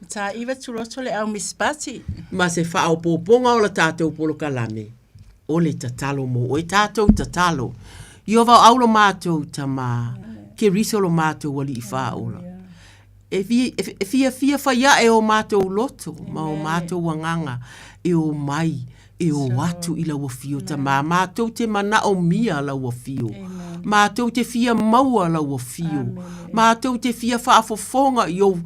Mataiva Tuloto le au Miss Pati. Ma se faaopoopoga o la tatou polokalame, o le tatalo mo oe tatou tatalo. Ieova o au lo matou Tamā, Keriso lo matou Alii Faaola. E fiafia fai aʻe o matou loto ma o matou agaga e o mai, e o atu i lau afio Tamā. Matou te manaomia lau afio. Matou te fia maua lau afio. Matou te fia faafofoga i ou,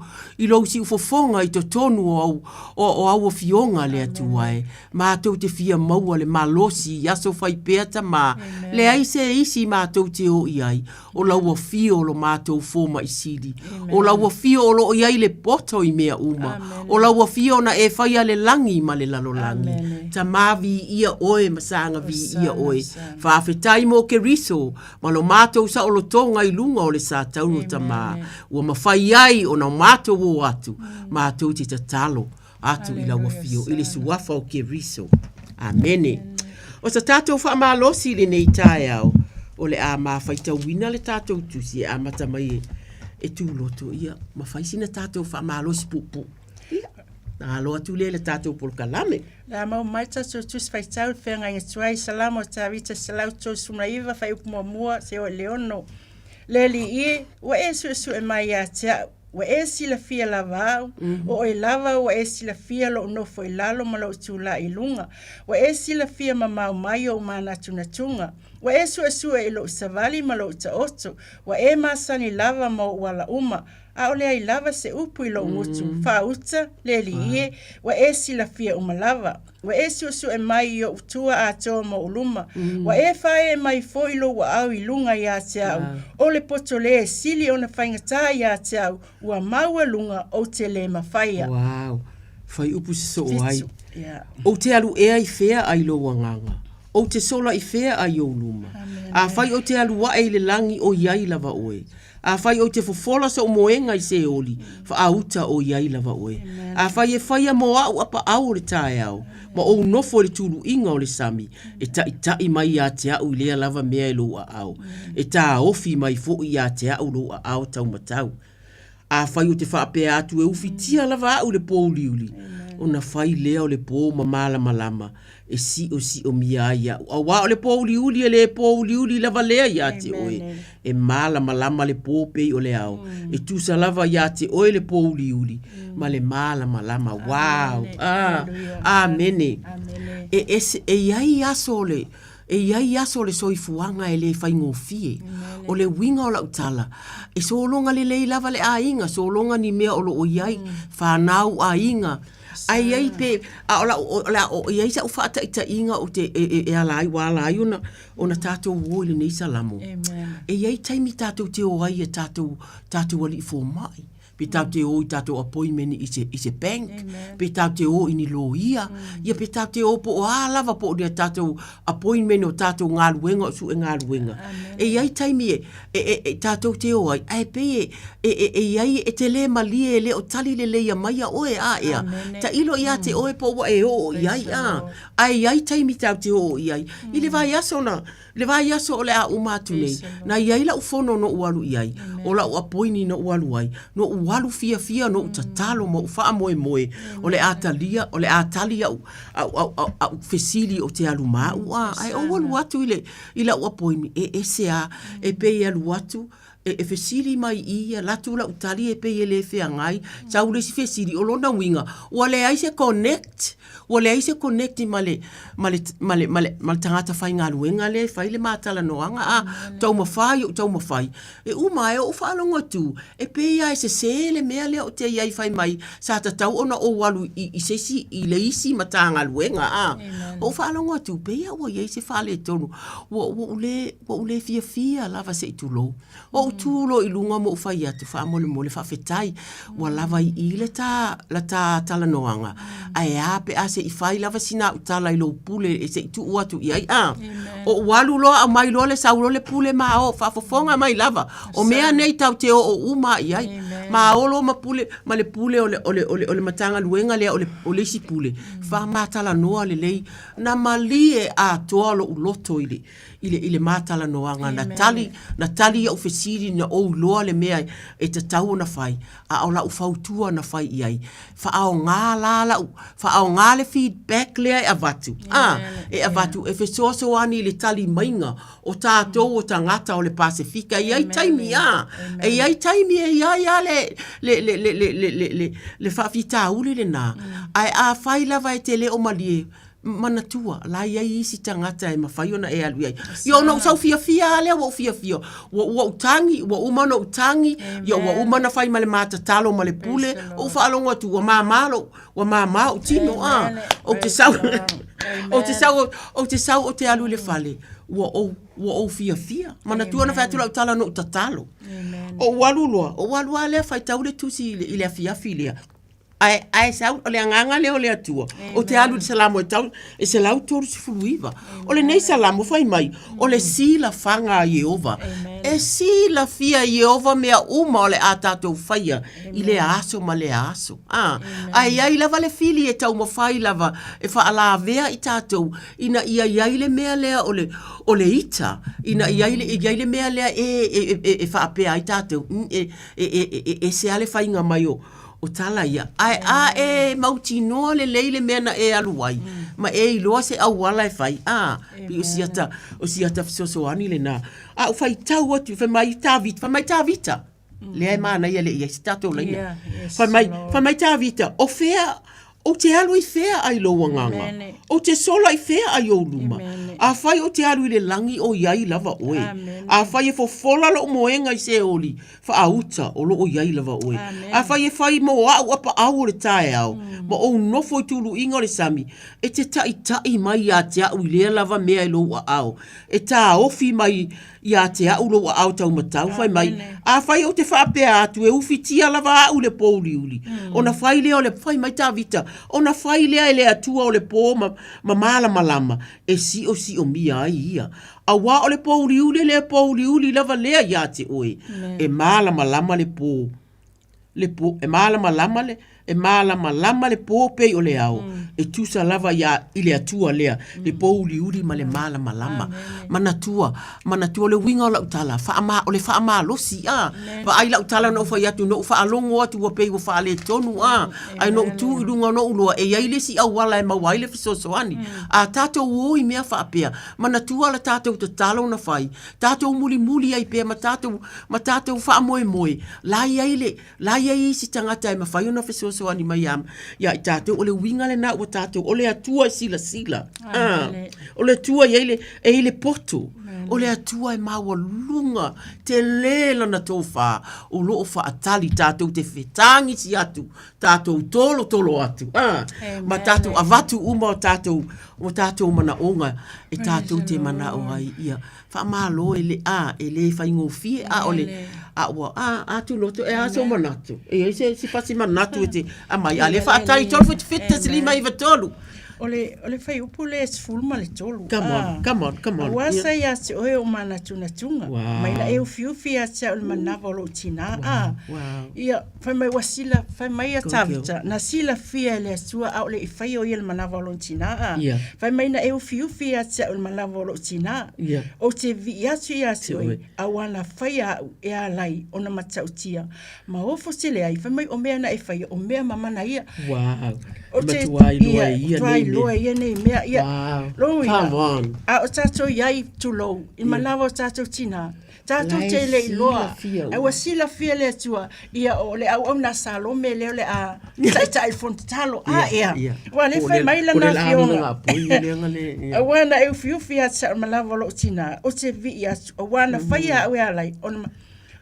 i lou siufofoga i totonu o au, o, o au afioga le Atua e. Matou te fia maua le malosi i aso fai pea Tamā. Leai se isi matou te o i ai, O lau afio lo matou fomai sili. O lau afio o lo o i ai le poto i mea uma. O lau afio na e faia le lagi ma le lalolagi. Tamā viia oe ma saga viia oe. Faafetai mo Keriso ma lo matou saolotoga i luga o le satauro Tamā, ua mafai ai ona matou o atu, matou te tatalo atu i lau afio i le suafa o Keriso. Amene. O sa tatou faamalosi i lenei taeao, o le a mafaitauina le tatou tusi e amata mai e, e Tūloto, ia, ma fai sina tatou faamalosi puupuu. Ia, na alo atu lea i le tatou polokalame. Le a mau mai tatou tusi faitau le feagaiga tuai, Salamo o Tavita 139, fuaiupu muamua seia oo i le 6. Le Alii e, ua e suesue mai ia te au, Ua e silafia lava au, o oe lava ua e silafia loʻu nofo i lalo ma loʻu tulai i luga. Ua e silafia mamao mai oʻu manatunatuga. Ua e suesue i loʻu savali ma loʻu taoto. Ua e masani lava ma oʻu ala uma. ʻAʻole ai lava se upu i loʻu gutu. Faauta, le Alii e, ua e silafia uma lava. Ua e suesue mai i oʻu tua atoa ma oʻu luma. Ua e faaee mai foi lou aao i luga iā te au. O le poto lē e sili ona faigata iā te au, ua maualuga ou te lē mafaia. Wow. Fuaiupu sosoo ai. Yeah. Ou te alu ea i fea ai lou agaga? Ou te sola i fea ai ou luma? Afai ou te alu aʻe i le lagi o i ai lava oe. Afai ou te fofola soʻu moega i Seoli, faauta o i ai lava oe. Afai e faia mo aʻu apaau o le taeao, ma ou nofo i le tuluiga o le sami, e taʻitaʻi mai iā te aʻu i lea lava mea i lou aao, e taofi mai foʻi iā te aʻu lou aao taumatau. Afai ou te faapea atu e ufitia lava aʻu i le pōuliuli, ona fai lea o le pō ma malamalama, e siʻosiʻomia ai aʻu. Auā o le pōuliuli e le pōuliuli lava lea iā te oe, e malamalama le pō pei o le ao. E tusa lava iā te oe le pōuliuli ma le malamalama. Wow! Ah, amene. E ese, e i ai aso o le, e i ai aso o le soifuaga e le faigofie. O le uiga o lau tala, e sologa lelei lava le aiga, sologa ni mea o lo o i ai, fanau aiga, Ae i ai pe, a o lau, o le a, o i ai sa'u faataitaiga ou te, e, e, e ala ai, ua ala ai ona, ona tatou o i lenei Salamo. E i ai taimi tatou te o ai i a tatou, tatou alii fomai, pe tatou te o i tatou appointment i se, i se bank, pe tatou te o i ni loia, ia pe tatou te o po o a lava po o ni a tatou appointment o tatou galuega o sue galuega. E i ai taimi e, e, e, e tatou te o ai, ae pei e, e, e, e i ai e te lē malie e le o tali leleia maia oe, a ea, tailo iā te oe po ua e oo i ai, a, ae i ai taimi tatou te oo i ai. I le vaiaso na, le vaiaso o le a uma atu nei, na i ai lau fono noʻu alu i ai, o lau apoini noʻu alu ai, noʻu alu fiafia, noʻu tatalo ma ou faamoemoe, o le a talia, o le a tali aʻu, aʻu, aʻu, aʻu, aʻu fesili o te alu ma aʻu, a, ae ou alu atu i le, i lau apoini, e ese a, e pei e alu atu, e, e fesili mai i ia, latu lau tali e pei e le feagai, sau le isi fesili, o lona uiga, ua leai se connect, ua leai se connect ma le, ma le, ma le, ma le, ma le tagata faigaluega lea e fai le ma talanoaga, a, taumafai ou taumafai, e uma ae ou faalogo atu, e pei lava e sese le mea lea ou te i ai fai mai, sa tatau ona ou alu i, i se isi, i le isi Matagaluega, a, ou faalogo atu, pei lava ua i ai se faaletonu, ua, ua ou le, Ua ou le fiafia lava se i tulou. Ua ou tu loa i luga ma ou fai atu, Faamolemole, faafetai, ua lava i i le ta, la ta talanoaga, ae a pe a se i fai lava sina au tala i lou pule e se i tuu atu i ai, a? Ou alu loa aumai loa le sau loa le pule ma o, faafofoga mai lava, o mea nei tatou te oo uma i ai. Ma o loa ma pule, ma le pule o le, o le, o le, o le Matagaluega lea o le, o le isi pule, faamatalanoa lelei, na malie atoa lou loto i le, i le, i le matalanoaga na tali, na tali iaʻu fesili na ou iloa le mea e tatau ona fai, a o lau fautua na fai i ai. Faaaogā la lau, faaaogā le feedback lea e avatu, a, e avatu e fesoasoani i le tali maiga o tatou o tagata o le Pasefika. E i ai taimi, a, e i ai taimi e i ai lava le, le, le, le, le, le, le, le, le faafitauli lena, ae afai lava e te le o malie, Manatua, la i ai isi tagata e mafai ona e alu i ai. Ia ona ou sau fiafia lava lea ua ou fiafia. Ua, ua ou tagi, ua uma ona ou tagi, ia ua uma ona fai ma le ma tatalo ma le pule, ou faalogo atu ua mama lou, ua mama ou tino, a. Ou te sau, ou te sau, ou te sau ou te alu i le fale, ua ou, ua ou fiafia. Manatua na fai atu lau tala na ou tatalo. Ou alu loa, ou alu lava lea faitau le tusi i le afiafi lea. Ae, ae sau, o le agaga lea o le Atua, ou te alu i le Salamo e tau, e 139. O lenei Salamo fai mai, o le silafaga a Ieova. E silafia e Ieova mea uma o le a tatou faia i lea aso ma lea aso. A, ae i ai lava le fili e taumafai lava e faalavea i tatou ina ia i ai le mea lea o le, o le ita, ina ia i ai le mea lea e, e, e, e faapea ai tatou, e, e, e, e ese lava le faiga mai o, o tala ia. Ae a e mautinoa lelei le mea na e alu ai, ma e iloa se auala e fai, a, pei o si ata, o si ata fesoasoani lena. A ou faitau atu, fai mai Tavita, fai mai Tavita, lea e manaia e le i i ai se tatou laina. Yeah, yes, Fai mai, Lord. fai mai Tavita, o fea, ou te alu i fea ai lou agaga? Amen. Ou te sola i fea ai ou luma? Amen. Afai ou te alu i le lagi, o i ai lava oe. Amen. Afai e fofola lou moega i Seoli, faauta o lo o i ai lava oe. Afai e fai mo aʻu apaau o le taeao, ma ou nofo i tuluiga o le sami, e te taʻitaʻi mai iā te aʻu i lea lava mea i lou aao, e taofi mai Ia te a'u lou aao taumatau, fai mai, Afai ou te faapea atu e ufitia lava a'u i le pōuliuli, ona fai lea o le, fai mai Tavita, ona fai lea e le Atua o le pō ma, ma malamalama, e siosiomia ai ia. Auā o le pōuliuli e le pōuliuli lava lea iā te oe, e malamalama le pō. le po, e malamalama le, e malamalama le po pei o le ao, e tusa lava ia i le Atua lea, le pouliuli ma le malamalama. Manatua, manatua le uiga o lau tala, faama, o le faamalosi, a. Vaai lau tala na ou fai atu, na ou faalogo atu ua pei ua faaletonu, a. Ae na ou tu i luga ona ou iloa e i ai le isi auala e maua ai le fesoasoani. A tatou o i mea faapea, manatua la tatou tatalo na fai, tatou mulimuli ai pea ma tatou, ma tatou faamoemoe, la i ai le, la i ai isi tagata e mafai ona fesoasoani mai ia, ia i tatou. O le uiga lena ua tatou, o le Atua e silasila. Ah, o le Atua e i ai le, e i ai le poto. O le Atua e maualuga tele lana tofa o lo o faatali tatou te fetagisi atu, tatou tolotolo atu, ah, ma tatou avatu uma o tatou, o tatou manaoga e tatou te manao ai ia Faamalo e le a e le faigofie a o le a ua a a tuloto e a sou manatu e i ai se se fasi manatu e te aumai a lea faatali 3 7 7 5 9 3 O le, o le fuaiupu lea e 13. Come on, come on, come on. Aua sa ia te oe o manatunatuga. Wow. Mai la e ufiufi ia te au le manava o lou tinā. Wow, Ah. wow. Ia, fai mai ua sila, fai mai ia Go girl. Tavita, na silafia e le Atua a o le i faia o ia le manava o lona tinā. Ah. Ia. Fai mai na e ufiufi ia te au le manava o lou tinā. Ia. Ou te vii atu ia te Te oe, oe. auā na faia a'u e alai ona matautia. Ma ofo tele ai, fai mai o mea na e faia, o mea mamana ia. Wow. O te, Matua iloa e ia matua nei mea. iloa e ia nei mea. Ia. Wow. Lona uiga, Come on. A o tatou i ai tulou, i manava o tatou tinā, tatou La e te le iloa, silafia ae ua silafia le Atua, ia o le auauna a Salome lea o le a taitai i le fono tatalo. A ea, aua o lea e fai mai lana afioga, aua na e ufiufi ia te au manava o lou tinā, ou te vii atu, aua na faia au e ala ai, ona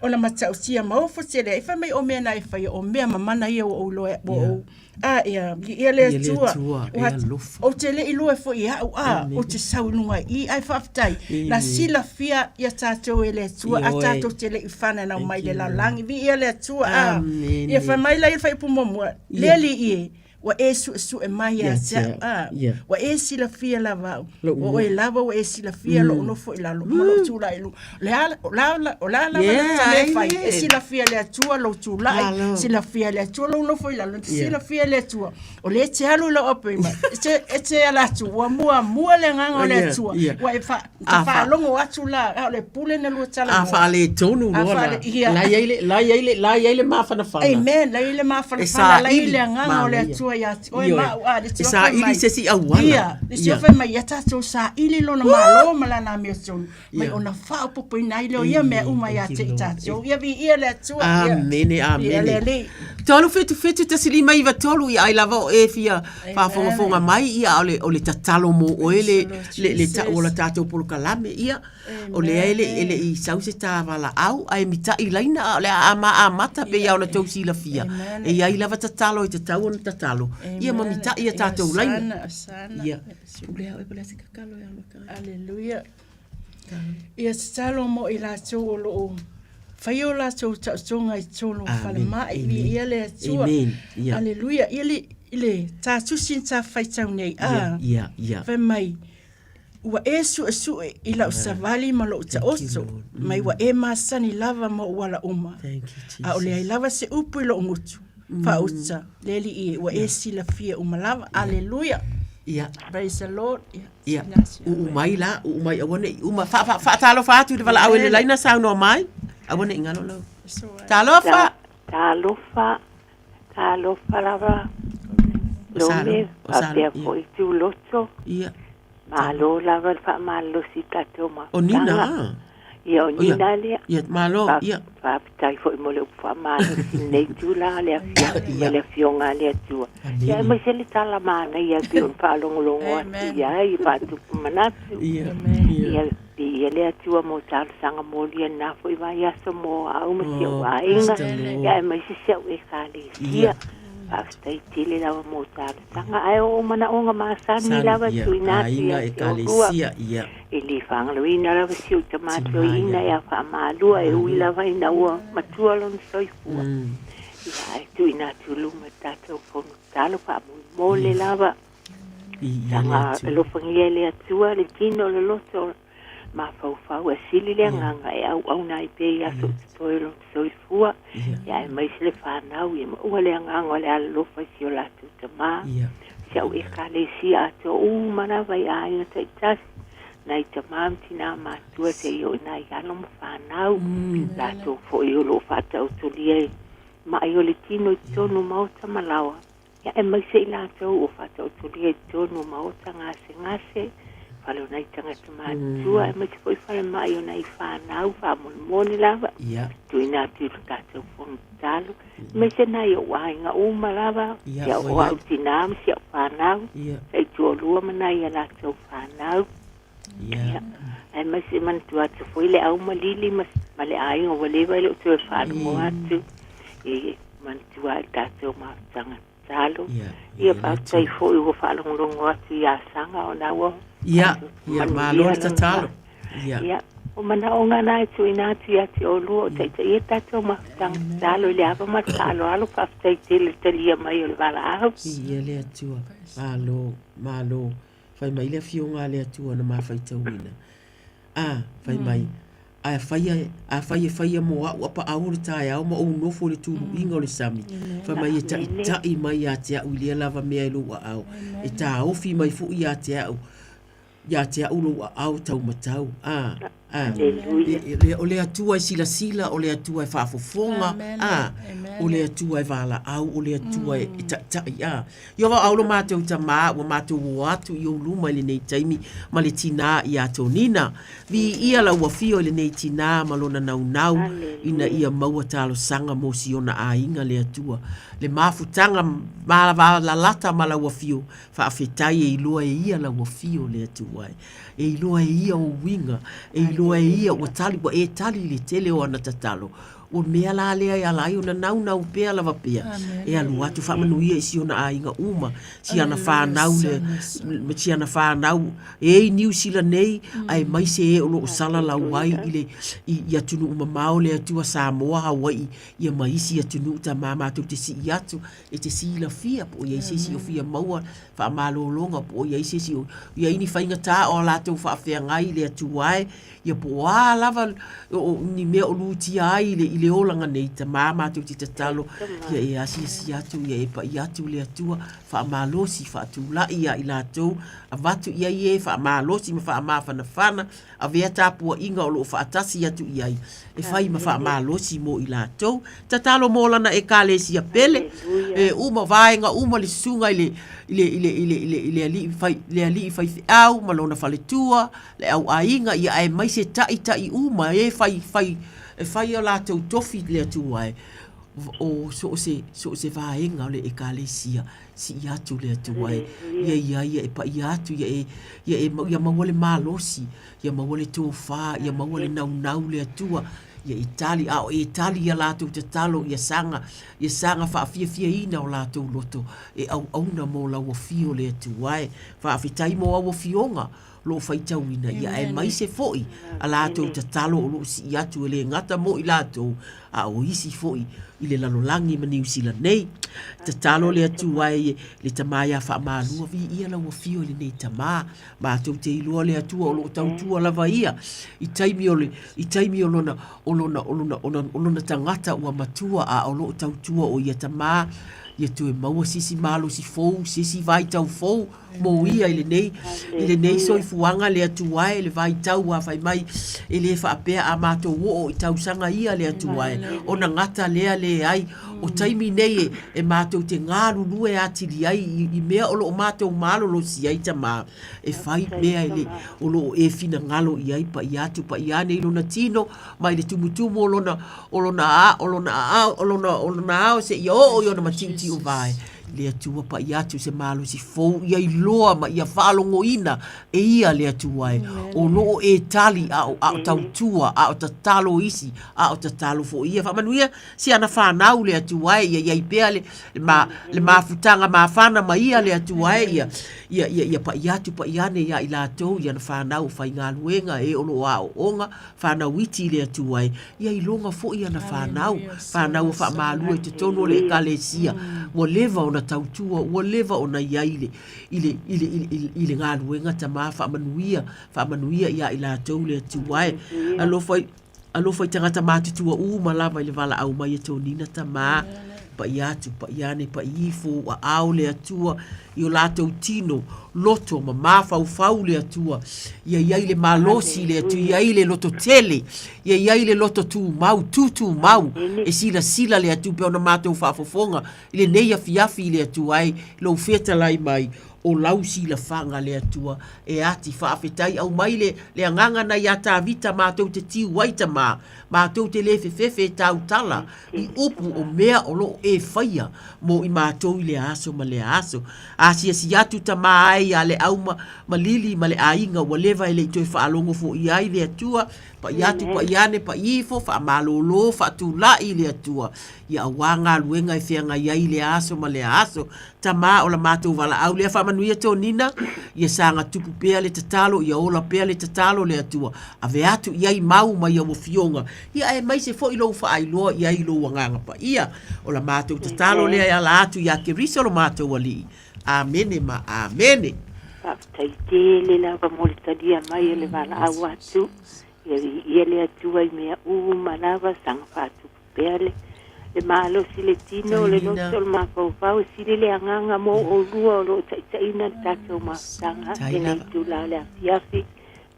ona matautia ma ofo tele ai. Fai mai o mea na e faia, o mea mamana ia ua ou iloa, ua ou A ia, ia le Atua, Ia le alofa. Ou te le i iloa foi e au, a, ou te sau i luga i i, ae faafetai, na silafia ia tatou e le Atua, a tatou te le i fananau mai le lalolagi. Viia le Atua, a. Ia fai mai la ia le fuaiupu muamua, le Alii e, ua e suesue mai ia te au, a, ua e silafia lava au, o oe lava ua e silafia lou nofo i lalo ma lou tulai i luga. Le a, o la, o la lava le yeah, mea fai, e silafia le Atua lou tulai, silafia le Atua lou nofo i lalo, silafia le Atua. O lea e te alu i lau appointment, e te ala atu, ua muamua le agaga o le Atua, ua e fa, te faalogo atu la, a o le pule na lua talanoa. A faaletonu loa la. La i ai le, la i ai le, la i ai le mafanafana. Amen, la i ai le mafanafana, la i ai le agaga o le Atua ia te oe ma au, a, le E saili se isi auala. Ia, le tio fai mai, ia tatou saili lona Malo ma lana amiotonu. mai ona faaopoopoina ai lea o ia mea uma ia te i tatou. Ia viia le Atua. Amene, amene. 3 7 7 1 5 9 3 ia ai lava o e fia faafogafoga mai ia o le o le tatalo mo oe le le le tau o la tatou polokalame ia o lea e le e le i sau se ta valaau ae mitai laina a o le a ama amata pei lava ona tou silafia e i ai lava tatalo e tatau ona tatalo ia ma mitai a tatou laina ia pulea oe po o le a se tatalo e amata ai. Aleluia. Ia tatalo mo i latou o lo o faia o latou taotoga i totonu o falemai, viia le Atua. Aleluia. Ia le, i le tā tusi na tā faitau nei, a, fai mai, ua e suesue i lau savali ma lou taoto, mai ua e masani lava ma ou ala uma. A o leai lava se upu i lou gutu, faauta, le Alii e, ua e silafia uma lava. Aleluia. Praise the Lord. Yeah. Ia, uu mai la, uu mai aua ne i uma. Fa, fa, faatalofa atu i le valaau e le laina saunoa mai. Aua ne i galo lau. Talofa! Talofa, talofa lava. Lome, faapea foi Tuloto. Ia. Malo lava le faamalolosi i tatou mafutaga. O Nina. Ia, o Nina lea. Ia, malo, ia. Faafetai foi mo le upu faamalosi i lenei itula o le afiafi ma le Afioga a le Atua. Ia, aemaise le tala manaia e pei ona faalogologo atu i ai e faatupu manatu. Ia, viia le Atua mo talosaga molia i lena foi vaiaso mo au ma si ou aiga, ia aemaise si au Ekalesia. Faafetai tele lava mo talosaga ae o ou manaoga masani lava ia, tuuina atu aiga, ia te oulua. ekalesia, ia. E le faagaloina lava si ou tama toeaina ia Faamalua e ui lava ina ua matua lona soifua. Ia ae tuuina atu i luma i le tatou fono tatalo faamolemole lava. Saga alofagia e le Atua le tino o le loto mafaufau ae sili le agaga e auauna ai pea i aso o totoe o lona soifua, ia aemaise le fanau ia maua le agaga o le alolofa i si o latou tama, si au Ekalesia atoa uma lava i aiga taitasi, nai tama ma tinā matutua seia oo i nai alo ma fanau, latou foi o lo o faataotolia i ma'i o le tino i totonu o maota ma laoa. Ia, aemaise i latou o faataotolia i totonu o maota gasegase, fale o nai tagata matutua, aemaise foi falemai o nai fanau faamolemole lava, tuuina atu i le tatou fono tatalo, aemaise nai ou aiga uma lava, si au, o au tinā ma si au fanau, taitoalua ma nai a latou fanau. Ia, aemaise manatua atu foi le au ma Lili ma, ma le aiga ua leva e le o toe faalogo atu e manatua ai le tatou mafutaga tatalo. Ia, faafetai foi ua faalogologo atu ia Saga ona ua Ia, ia, malo le tatalo. Ia. Ia, o manaoga na e tuuina atu ia te oulua o taitaia tatou mafutaga tatalo i le ava ma le faaaloalo. Faafetai tele i le talia mai o le valaau. Viia le Atua. Malo, malo. Fai mai le Afioga a le Atua na ma faitauina. A, fai mai, A fai, a fai e faia mo a'u a paau o le taeao ma ou nofo i le tuluiga o le sami, fai mai e taʻitaʻi mai ia te a'u i lea lava mea i lou aao, e taofi mai foʻi ia te a'u, ia te a'u lou aao taumatau. A, a, o le Atua e silasila, o le Atua e faafofoga, a, o le Atua e valaau, o le Atua e taʻitaʻi, a. Iowa au lo mātou tamā, ua mātou o atu i ou luma i lenei taimi ma le tinā iā Tonina. Viia lau afio i lenei tinā ma lona naunau ina ia maua talosaga mo si ona aiga le Atua. Le mafutaga malalata ma lau afio, faafetai e iloa e ia lau afio le Atua e. E iloa e ia ou uiga, e iloa e ia ua tali, ua e tali i le tele o ana tatalo. O mea la lea e ala ai ona naunau pea lava pea e alu atu faamanuia i si ona aiga uma, si ana whanau le, si ana whanau e i Niu Sila nei, aemaise e o loo salalau ai i le i, i atunuu mamao le Atua Samoa, Hawaii, ia ma isi atunuu tamā matou te sii atu e te silafia po o i ai se isi o fia maua faamalologa po o i ai se isi o i ai ni faigata o a latou faafeagai i le Atua e. Ia po o a lava o ni mea o lutia ai i le, i le olaga nei, tamā matou te tatalo, ia e asiasi atu, ia e paʻi atu le Atua, faamalosi, faatulaʻi iā i latou, avatu i ai e faamalosi ma faamafanafana, avea tapuaʻiga o lo o faatasi atu i ai, e fai ma faamalosi mo i latou. Tatalo mo lana Ekalesia pele, e uma, vaega uma le susuga i le, i le, i le, i le, i le, i le alii fai, le alii faifeau ma lona faletua, le au aiga, ia aemaise taʻitaʻi uma e fai, fai, e fai o latou tofi i le Atua e, o so o se, so o se vaega o le Ekalesia, sii atu le Atua e, ia ia ia e paia atu, ia e, ia e, ia maua le malosi, ia maua le tofā, ia maua le naunau le Atua, ia e tali, a o e tali ia latou tatalo, ia saga, ia saga faafiafiaina o latou loto e auauna mo lau afio le Atua e. Faafetai mo au afioga, lo o faitauina, ia aemaise foi a latou tatalo o lo o sii atu e le gata mo i latou, a o isi foi i le lalolagi ma Niu Sila nei. Tatalo le Atua e le Tama ia Faamalua, viia lau afio i lenei Tama. Matou te iloa le Atua o lo o tautua lava ia i taimi o le, i taimi o lona, o lona, o lona, o lona, o lona tagata ua matua a o lo o tautua o ia Tama, ia toe maua se isi malosi fou, se isi vaitau fou, mo ia i lenei, i lenei soifuaga le Atua e, le vaitau a fai mai, e le faapea a matou oo i tausaga ia le Atua e, ona gata lea leai. O taimi nei e, e matou te galulue atili ai i, i mea o lo o matou malolosi ai Tamā, e fai mea e le, o lo o e finagalo i ai, paia atu, paia ane i lona tino, mai le tumutumu o lona, o lona, o lona aao, o lona, o lona ao seia oo i ona mati'oti'o vae. Le Atua paia atu se malosi fou ia iloa ma ia faalogoina e ia le Atua e. O lo o e tali a o, a o tautua, a o tatalo isi, a o tatalo foi ia. Faamanuia si ana fanau le Atua e, ia i ai pea le, le, ma, le mafutaga mafana ma ia le Atua e, ia, ia, ia, ia paia atu paia ane ia i latou, i ana fanau o faigaluega e o lo o aooga, fanau iti i le Atua e, ia iloga foi ana fanau, fanau ua faamalua i totonu o le Ekalesia, ua leva ona tautua, ua leva ona i ai i le, i le, i le, i le, i le galuega tama, faamanuia, faamanuia ia i latou le Atua e. Alofa i, alofa i tagata matutua uma lava i le valaau mai e Tonina tama, paia atu, paia ane, paia ifo, ua ao le Atua i o latou tino, loto ma mafaufau le Atua, ia i ai le malosi le Atua, ia i ai le loto tele, ia i ai le loto tumau, tutumau, e silasila le Atua pei ona matou faafofoga i lenei afiafi i le Atua ai lou fetalai mai, o lau silafaga le Atua e ati faafetai aumai le, le agaga na iā Tavita matou te tiu ai tamā, matou te le fefefe e tautala i upu o mea o lo o e faia mo i matou i lea aso ma lea aso. Asiasi atu tamā ai iā Leau ma, ma Lili ma le aiga ua leva e le i toe faalogo foʻi ai le Atua, paʻi atu paʻi ane paʻi ifo, faamalōlō, faatulaʻi i le Atua ia auā galuega e feagai ai i lea aso ma lea aso. Tamā o la matou valaau lea faamanuia Tonina, ia saga tupu pea le tatalo, ia ola pea le tatalo le Atua, ave atu i ai mau mai au afioga, ia aemaise foi lou faailoa i ai i lou Agaga Paia. O la matou tatalo lea e ala atu iā Keriso lo matou Alii. Amene ma Amene. Faafetai tele lava mo le talia mai o le valaau atu. Ia viia le Atua i mea uma lava, saga faatupu pea le le malosi le tino, le loto, le mafaufau, e sili le agaga mo ʻolua o lo o taitaiina le tatou mafutaga i lenei itula o le afiafi.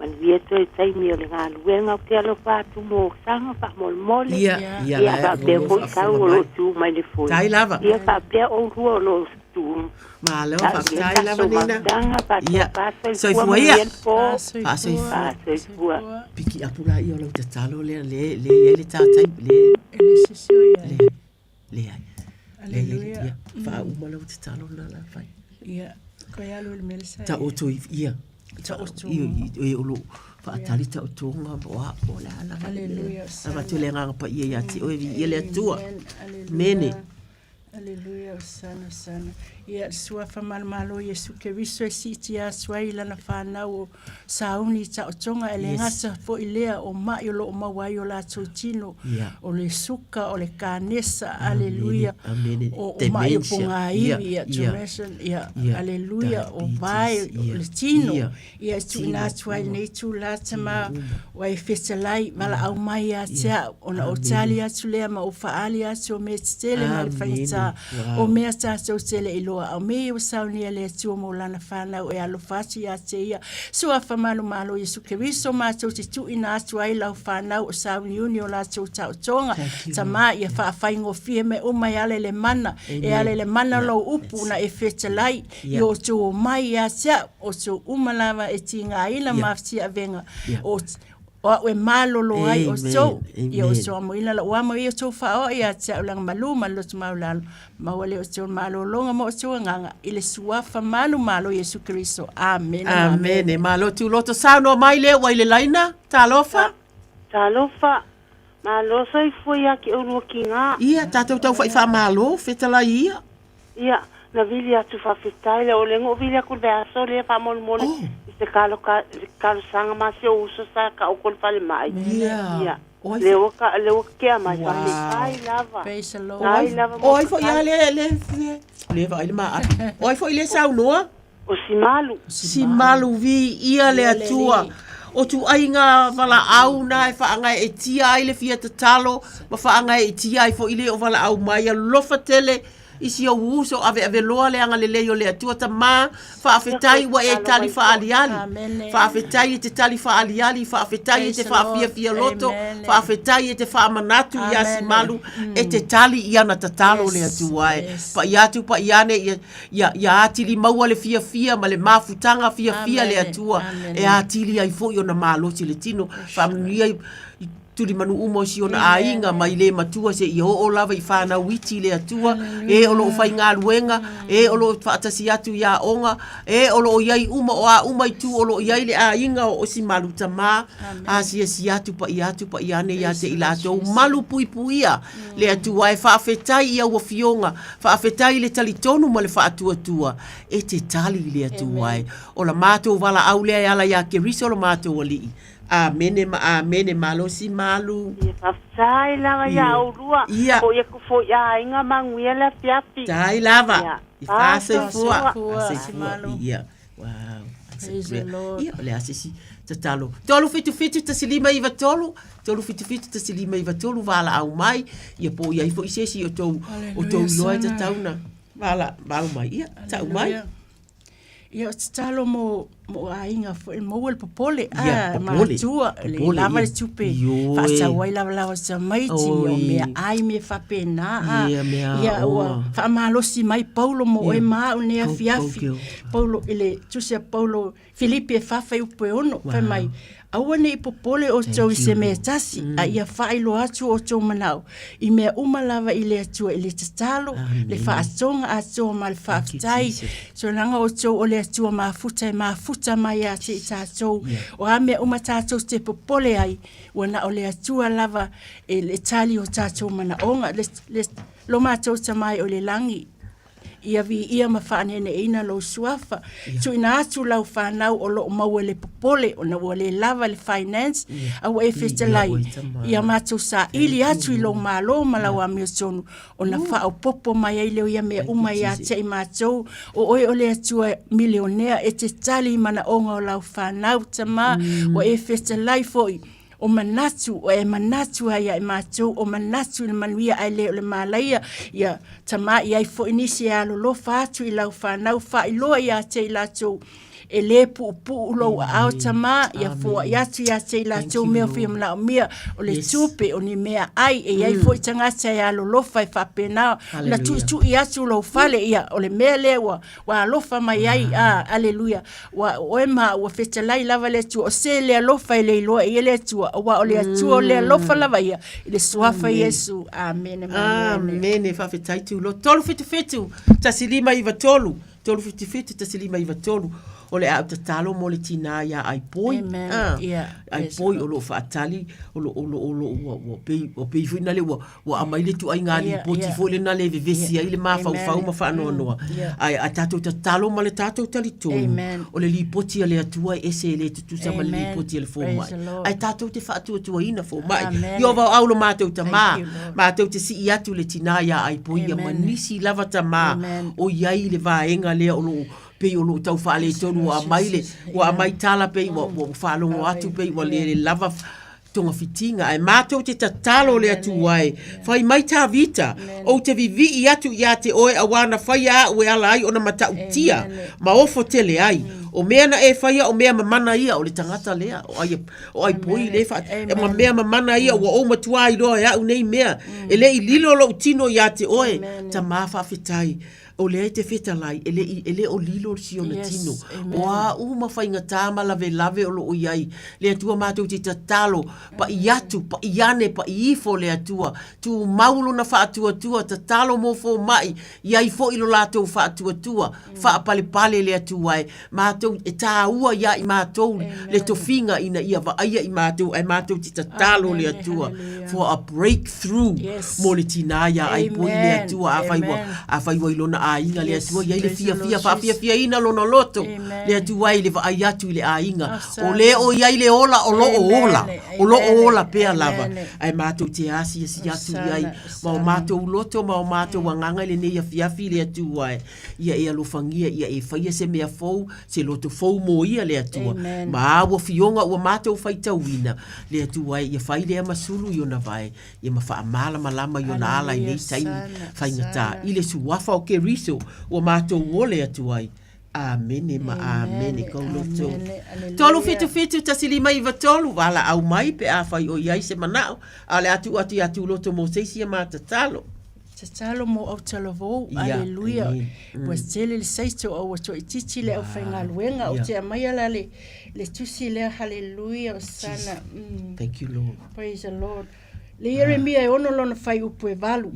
Manuia toe taimi o le galuega ou te alofa atu mo saga faamolemole. Ia, ia, Ia faapea foi tau o lo o tu mai le foe. Tai lava. Ia faapea ʻolua o lo o tu. Malo, faafetai lava Nina. Ia, soifua ia. Faasoifua. Faasoifua. Piki apu la ia o lau tatalo lea, le, le, le, le tātai, le, le, le, le, le, ia, faauma lau tatalo na la fai. Ia, koe alu le mele sa. Ta oto i, ia, ta oto i, i, o lo, faatali ta otonga, o a, o le ala. Aleluia. Avatu le agaga paia ia te oe, viia le Atua. Mene. Aleluia, hosana, hosana. Ia, le Suafa Manumalo o Iesu Keriso e siitia atu ai i lana fanau o sauni i taotoga, e le gata foi lea o maʻi o lo o maua ai o latou tino, o le suka, o le kanesa, aleluia, o maʻi o pogāivi, ia, depression, ia, aleluia, o vae, o le tino, ia e tuuina atu ai lenei itulā Tama, ua e fetalai, valaau mai ia te au, ona ou tali atu lea ma ou faaali atu o mea tetele ma le faigata, o mea tatou te le iloa, a o mea ia ua saunia e le Atua mo Lana fanau e alofa atu ia te Ia. Suafa manumalo Iesu Keriso matou te tuuina atu ai lau fanau o sauniuni o latou taotoga, Tama, ia faafaigofie mea uma e ala i le mana, e ala i le mana o lou upu na e fetalai, I o outou omai ia te au, o outou uma lava e tigaina ma afatia avega, o o au e malolo ai outou, ia outou amoina lou amo ia outou faaoa ia te au leaga malu ma le loto maualalo, maua lea o outou malologa ma outou agaga i le Suafa manumalo o Iesu Keriso. Amene. Amene. Malo tuloto saunoa mai lea ua i le laina. Talofa. Talofa. Malo soifua ia te oulua kina. Ia, tatou tau fai faamalo, fetalai ia. Ia, na vili atu faafetai lea o lea na ou vili atu i le vaiaso lea faamolemole i se kalo talosaga ma si ou uso sa taoto i le falemai. Ia, lea ua ka lea ua kea mai faafetai lava. Praise the Lord. Faafetai lava O ai foi lava le le le vaai le maali. O ai foi le saunoa? O Simalu. Simalu viia le Atua. O tuaiga valaau na e faagaeetia ai le fia tatalo ma faagaeetia ai foi le o valaau mai. Alofa tele i si ou uso aveaveloa le agalelei o le Atua. Tama, faafetai ua e tali faaaliali. Faafetai e te tali faaaliali, faafetai e te faafiafia loto, faafetai e te faamanatu iā Simalu e te tali i ana tatalo le Atua e. Paia atu paia ane ia Ia, ia atili maua le fiafia ma le mafutaga fiafia le Atua e atili ai foi ona malosi le tino. Faamanuia i, i tulimanu uma o si ona aiga mai le matua seia oo lava i fanau iti i le Atua, e o lo o faigaluega, e o lo o faatasi atu i aoga, e o lo o i ai uma, o a uma itu o lo o i ai le aiga o Osimalu Tamā, asiasi atu, paia atu, paia ane ia te i latou, malu puipuia le Atua e faafetai i au afioga, faafetai i le talitonu ma le faatuatua e te tali i le Atua e. O la matou valaau lea e ala ia Keriso lo matou Alii. Amene ma amene malosi malu. Ia faafetai lava ia oulua. Ia. Foi aku foi aiga manuia le afiafi. Tai lava. Ia. I faasoifua. Faasoifua. Ia. Wow. That's a Praise the great- Lord. Ia, o le a se isi tatalo. 377 1593, 377 1593 valaau mai, ia po o i ai foi se isi o tou, o tou iloa e Sana. tatau na valaau mai. Ia, tau mai. Hallelujah. Ia, o tatalo mo mo aiga foi maua le popole Ia, a popole. matua le Popole, lava ia. le tupe Ioe. faasau ai lavalava tamaiti o Oi. mea ai mea faapena a Ia, mea ia ua aoga. faamalosi mai Paulo mo Ia. oe ma au nei Kau- afiafi kau- Paulo i le tusi a Paulo Filipi e 4 fuaiupu e 6 fai mai aua ne i popole outou i se mea tasi a ia faailoa atu outou manao i mea uma lava i le Atua i le tatalo le faatoga atoa ma le faafetai solaga outou o le Atua mafuta e mafuta mai ia te i tatou o a mea uma tatou te popole ai ua na o le Atua lava e le tali o tatou manaoga le, le, lo matou tamai o le lagi Ia viia ma faaneeneeina lou suafa. Tuuina atu lau fanau o lo o maua i le popole ona ua le lava le finance, a ua e fetalai ia matou saili atu i lou malo ma lau amiotonu ona faaopoopo mai ai lea o ia mea uma ia te i matou. O oe o le Atua milionea e te tali i manaoga o lau fanau, Tama, ua e fetalai foi O manatu, o e manatu ai ia i matou, o manatu i le manuia ae le o le malaia, ia Tama i ai foi nisi e alolofa atu i lau fanau, faailoa ia te i latou e le puupuu lou aao Tama, ia foai atu ia te i latou mea fia manaomia, o le tupe, o ni mea ai, e i ai foi tagata e alolofa e faapena ona tuitui atu lou fale, ia o le mea lea ua ua alofa mai ai, a, aleluia, ua o oe ma ua fetalai lava le Atua, o se le alofa e le iloa e ia le Atua, aua o le Atua o le alofa lava ia, i le suafa Iesu. Amene ma amene. Amene, faafetai Tulo. 377 1593, 377 1593, o le a ou tatalo mo le tinā iā Aipoi. Amen. Ah, Yeah. Aipoi o lo o faatali, o lo o lo o lo ua ua pei ua pei foi nale ua ua aumai le tuaiga lipoti foi lena le vevesi ai le mafaufau ma faanoanoa. Ae a tatou tatalo ma le tatou talitonu, o le lipoti a le Atua e ese e le tutusa ma le lipoti a le fomai. Ae tatou te faatuatuaina fomai. Ieova o au lo matou Tamā, matou te sii atu le tinā iā Aipoia ma nisi lava tamā o i ai i le vaega lea o lo o pei o lo o tau faaletonu ua aumai le ua aumai tala pei ua ua faalogo atu pei ua le lava togafitiga, ae matou te tatalo le Atua e, Fai mai Tavita, ou te vivii atu ia te oe auā na faia aʻu e ala ai ona matautia ma ofo tele ai. O mea na e faia o mea mamana ia, o le tagata lea, o ai, o ai poi le wha, e ma mea mamana ia, ua ou matuā iloa e aʻu nei mea, e le i lilo lou tino ia te oe, tamā faafetai. O lea e te fetalai, e le i, e le o lilo si ona Yes, tino. amen. O a uma faigata ma lavelave o lo o i ai, le Atua matou te tatalo, paʻi atu, paʻi ane, paʻi ifo le Atua, tumau lona faatuatua, tatalo mo fomai, i ai foi lo latou faatuatua, faapalepale le Atua e, matou, e tāua iā i matou le tofiga ina ia vaaia i matou, ae matou te tatalo le Atua for a breakthrough Yes. mo le tinā iā Aipoi le Amen. Atua, afai ua, Amen. afai ua i lona aiga le Yes. Atua, i ai le Praise the fiafia, Lord Jesus. faafiafiaina lona loto, Amen. le Atua i le vaai atu i le aiga. Awesome. O le o i ai le ola o lo o Amen. ola, o lo o Amen. ola pea lava. Amen. Ae matou te asiasi atu i ai ma o Awesome. matou loto ma o matou agaga i lenei afiafi le Atua e. Ia e alofagia, ia e faia se mea fou, se loto fou mo ia le Atua. Amen. Ma a ua fioga ua matou faitauina, le Atua e, ia fai lea ma sulu i ona vae, ia ma faamalamalama i ona ala i nei taimi faigata. I le suafa o Keriso ua matou ole atu ai. Amene ma amene kou loto. 377 1593, valaau mai pe afai o i ai se manao, a o le a tuu atu ia Tuloto mo se isi a ma tatalo. Tatalo mo autalavou, aleluia. Ua tele le saito a ua toaitiiti le aufaigaluega. Ou te aumaia la le, le tusi lea, haleluia, osana. Thank you, Lord. Praise the Lord. Le Ieremia e ono lona fuaiupu e valu.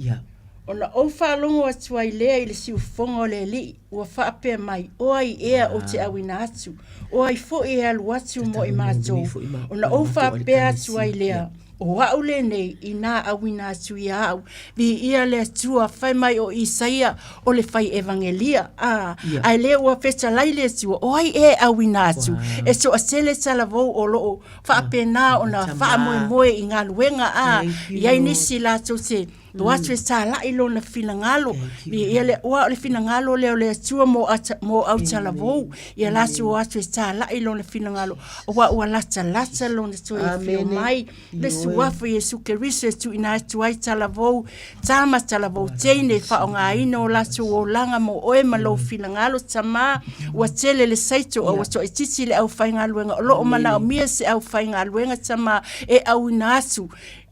Ona ou faalogo atu ai lea i le siufofoga o le Alii, ua faapea mai, O ai ea ou te auina atu? O ai foi e alu atu mo i matou? Ona ou faapea atu ai lea, O a'u lenei, inā auina atu ia a'u. Viia le Atua, fai mai o Isaia, o le fai evagelia, a, ae le ua fetalai le Atua, o ai ea e auina atu? E toatele talavou o loo faapena ona faamoemoe i galuega, a, i ai nisi latou te o atu e tāla'i lona finagalo. Viia le, aua o le finagalo lea o le Atua mo ata, mo autalavou, ia latou o atu e tāla'i lona finagalo, aua ua latalata lona toe afio mai. Le suafa o Iesu Keriso e tuuina atu ai talavou, tama talavou teine e faaaogaina o latou olaga mo oe ma lou finagalo, Tamā, ua tele le saito a ua toaitiiti le aufaigaluega o lo o manaomia se aufaigaluega, Tamā, e auina atu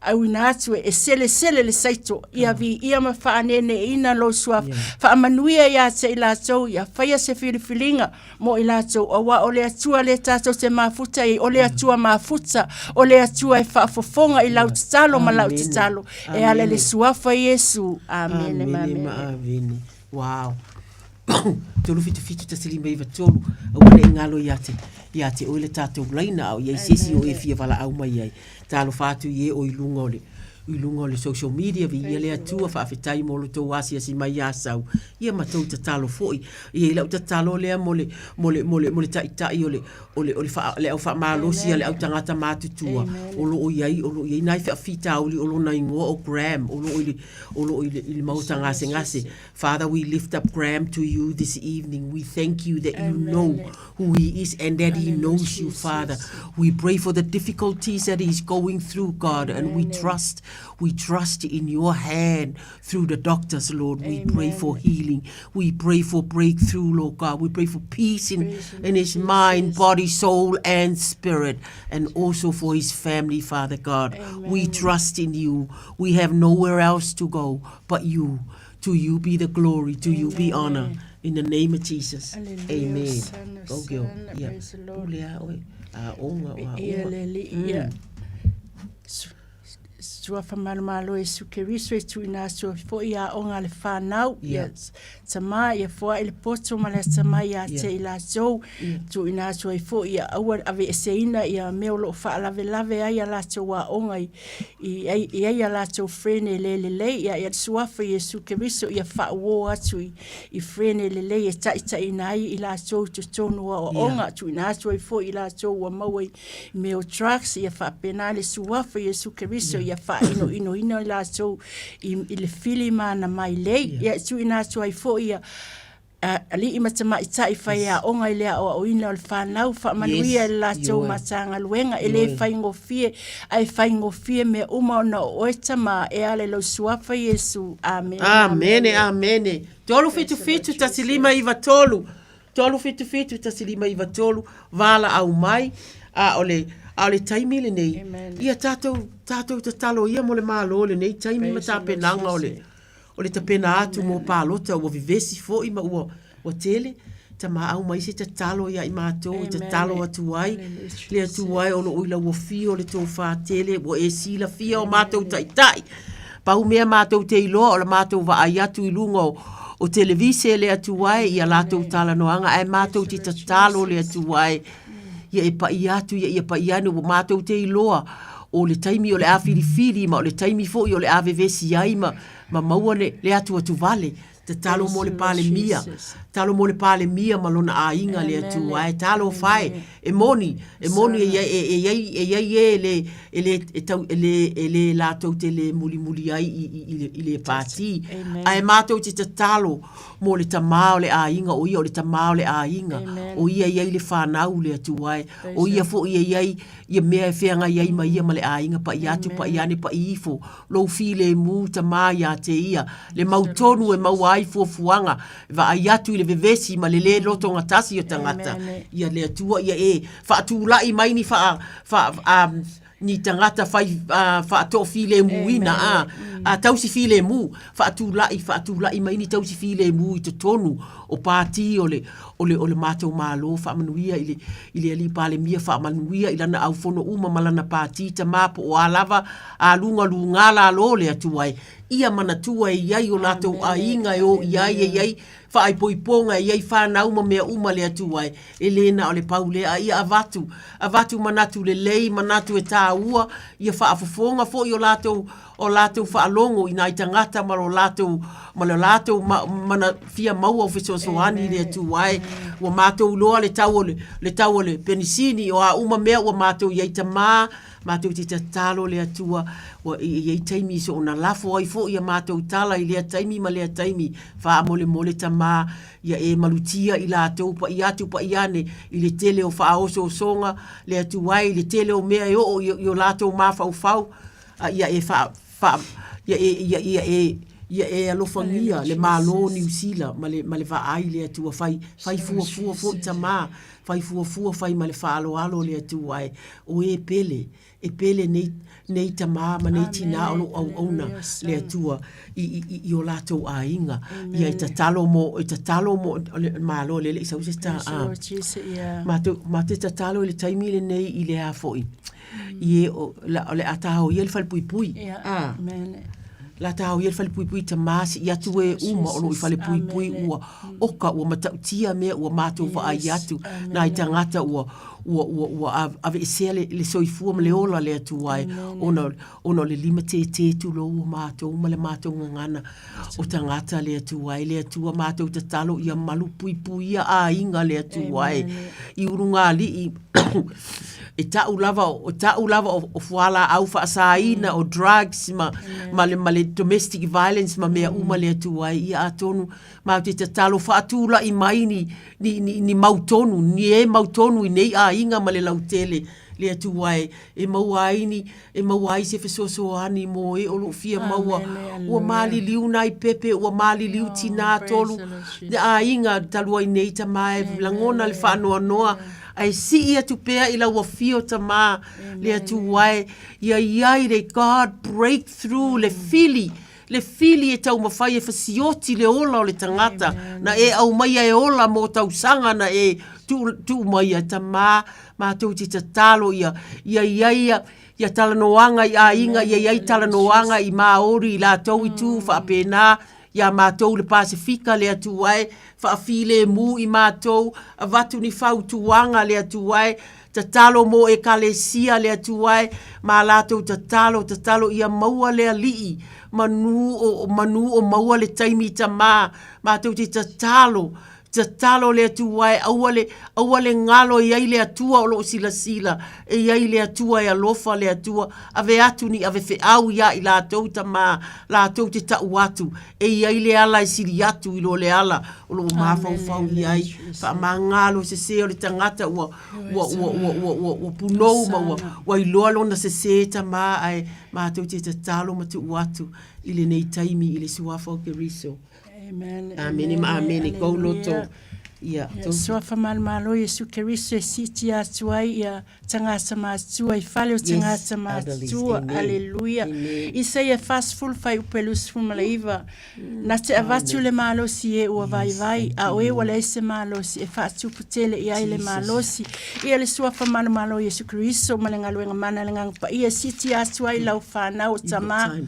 auina atu e selesele le saito, ia viia ma faaneeneeina lou suafa. Faamanuia ia te i latou, ia faia se filifiliga mo i latou, aua o le Atua lea tatou te mafuta i ai, o le Atua mafuta, o le Atua e faafofoga i lau tatalo ma lau tatalo, e ala i le suafa o Iesu. Amene ma amene. Amene. Wow. 377 159 aua ne i galo ia te ia te oe le tatou laina a o i ai se isi o e fia valaau mai ai. Talofa atu i e o i luga o le i luga o le social media, viia le Atua, faafetai mo lo tou asiasi mai ia Sau, ia ma tou tatalo foi. E i ai lau tatalo lea mo le, mo le, mo le, mo le taitai o le, o le, o le, faa, le au faamalosi a le au tagata matutua, o lo o i ai, o lo o i ai nai faafitauli o lona igoa o Graham, o lo o i le, o lo o i le, i le maota gasegase. Father, we lift up Graham to you this evening. We thank you that you know who he is and that he knows you, Father. We pray for the difficulties that he's going through, God, and we trust, we trust in your hand through the doctors, Lord. We pray for healing. We pray for breakthrough, Lord God. We pray for peace in, in his mind, body, soul, and spirit, and also for his family, Father God. We trust in you. We have nowhere else to go but you. To you be the glory, to you be honor. In the name of Jesus. Amen. Go girl. Yeah. Pule a oe. A onga o a Ia le alii, ia. Suafa malomalo Iesu Keriso e tuuina atu ai foi ia aoga a le fanau, ia tamā, ia foai le poto ma le atamai ia te i latou, tuuina atu ai foi ia aua le aveeseina ia mea o lo o faalavelave ai a latou aoga i i ai, i ai a latou friend e le lelei, ia ia le suafa o Iesu Keriso ia faauō atu i, i friend e lelei e taitaiina ai i latou i totonu o aoaoga, tuuina atu ai foi i latou ua maua i mea o drugs, ia faapena le suafa o Iesu Keriso ia faainoinoina i latou i, i le fili ma ana mailei, ia tuuina atu ai foi ia alii ma tamaitai faiaoga i le aoaoina o le fanau, faamanuia i le latou Matagaluega, e le faigofie, ae faigofie mea uma ona o oe Tama, e ala i lou Suafa Iesu. Amene. Amene, amene. 377 1593, 377 1593, valaau mai, a o le, a o le taimi lenei, ia tatou, tatou tatalo ia mo le Malo i lenei taimi ma tapenaga o le, O le tapena atu mo palota ua vevesi foi ma ua, ua tele. Tama au mai se tatalo ia i matou e tatalo atu ai, le Atua e o lo o i lau afio le tofa tele ua e silafia o matou taitai. Pau mea matou te iloa o la matou vaai atu i luga o, o televise le Atua e ia latou talanoaga ae matou te tatalo le Atua e ia e paia atu ia ia paia ane ua matou te iloa o le taimi o le a filifili ma o le taimi foi o le a vevesi ai ma, ma maua le, le atuatuvale. Tatalo mo le Palemia, talo mo le Palemia ma lona aiga le Atua e talofa e, e moni, e moni e i ai, e, e i ai, e i ai e le, e le, e tau, e le, e le latou te le mulimuli ai i, i, i le, i le pātī. Ae matou te tatalo mo le tamā o le aiga, o ia o le tamā o le aiga, o ia e i ai le fanau le Atua e, o ia foi e i ai ia mea e feagai ai ma ia ma le aiga paʻi atu paʻi ane paʻi ifo lou filemu tamā iā te ia le mautonu e maua ai fuafuaga e vaai atu i le vevesi ma le lē lotogatasi o tagata ia le Atua ia e faatulaʻi mai ni faa, faa, um, ni tagata fai faatoafilemuina a a tausi filemu faatula'i faatula'i mai ni tausi filemu i totonu o pati o le o le o le matou Malo faamanuia i le i le alii Palemia faamanuia i lana aufono uma ma lana pati tama po o a lava aluga luga lalo le Atua e ia manatua e i ai o latou aiga e o i ai e i ai faaipoipoga e i ai fanau ma mea uma le Atua e E le na o le pau lea, a ia avatu, avatu manatu lelei, manatu e tāua, ia faafofoga foi o latou, o latou faalogo i nai tagata ma lo latou, ma lo latou ma, mana fia maua o fesoasoani i le Atua e. Ua matou iloa le tau o le, le tau o le penisini, o a uma mea ua matou i ai tamā, matou te tatalo le Atua, ua i ai taimi soona lafo ai foi a matou tala i lea taimi ma lea taimi, faamolemole tamā, Ia e malutia i latou paia atu paia ane i le tele o faaosoosoga le Atua e i le tele o mea e oo i, i o latou mafaufau, a ia e faa, faa, ia e, ia, ia e, ia e alofagia le Malo o Niu Sila ma le, ma le vaai le Atua fai, fai fuafua foi tamā, fai fuafua fai ma le faaaloalo le Atua e, o e pele e pele nei, nei tamā ma nei tinā o lo o auauna le Atua i, i, i o latou aiga. Ia e tatalo mo, e tatalo mo o le Malo lele i sau se tā. Mātou, mātou tatalo i le taimi lenei i le a foi. I e o, la, o le a tāo ia le falepuipui. Yeah. Amen. La tāo ia le falepuipui tamā si i atu e uma o lo i falepuipui ua oka ua matautia mea ua mātou vaai atu nā i tagata ua ua, ua, ua aveesea le, le soifua ma le ola le Atua e, ona, ona o le limatētē tulou o mātou ma le mātou gagana o tagata le Atua e, le Atua mātou tatalo ia malupuipuia aiga le Atua e, i ulugalii e ta'u lava, o ta'u lava o, o fualaau faasaina, o drugs ma, ma, le, ma le domestic violence ma mea uma le Atua e, ia atonu Matou te tatalo faatula'i mai ni, ni, ni, ni mautonu, ni e mautonu i nei aiga ma le lautele, le Atua e, e maua ai ni, e maua ai se fesoasoani mo e o lo o fia maua. Ua maliliu nai pepe, ua maliliu tinā tolu, le aiga talu ai nei tamā e lagona le faanoanoa, ae sii atu pea i lau afio tamā, le Atua e, ia i ai le God breakthrough, le fili, Le fili e taumafai e fasioti le ola o le tagata, na e aumaia e ola mō tausaga na e tuu, tuu maia, tamā, mātou te tatalo ia, ia i ai ia, ia talanoaga i aiga, ia i ai talanoaga i Māori, i latou i tū faapena, iā mātou le Pasefika le Atua e, faafilemu i mātou, avatu ni fautuaga le Atua e, Tatalo mō Ekalesia le Atua e, mā latou tatalo, tatalo ia maua le Alii, manū o, manū o maua le taimi tamā, mātou te tatalo, tatalo le Atua e, aua le, aua le ngalo e i ai le Atua o lo o silasila, e i ai le Atua e alofa le Atua, ave atu ni ave feau iā i latou tamā, latou te ta'u atu, e i ai le ala e sili atu i lo le ala o lo o mafaufau i ai, faamagalo sesē o le tagata ua, ua, ua, ua, ua, ua, ua punou ma ua, ua iloa lona sesē tamā ae mātou te tatalo ma tuu atu i lenei taimi i le Suafa o Keriso. Amen. Amene ma amene. Kou loto. Ia, Ia, Suafa Malomalo Iesu Keriso e siitia atu ai ia tagata matutua i fale o tagata matutua. Aleluia. Isaia 40 fuaiupu e 29. Na te avatu le malosi i e ua vaivai, a o e ua leai se malosi, e faatupu tele i ai le malosi. Ia le Suafa Manumalo o Iesu Keriso ma le galuega mana a le Agaga Paia e siitia atu ai lau fanau o tamā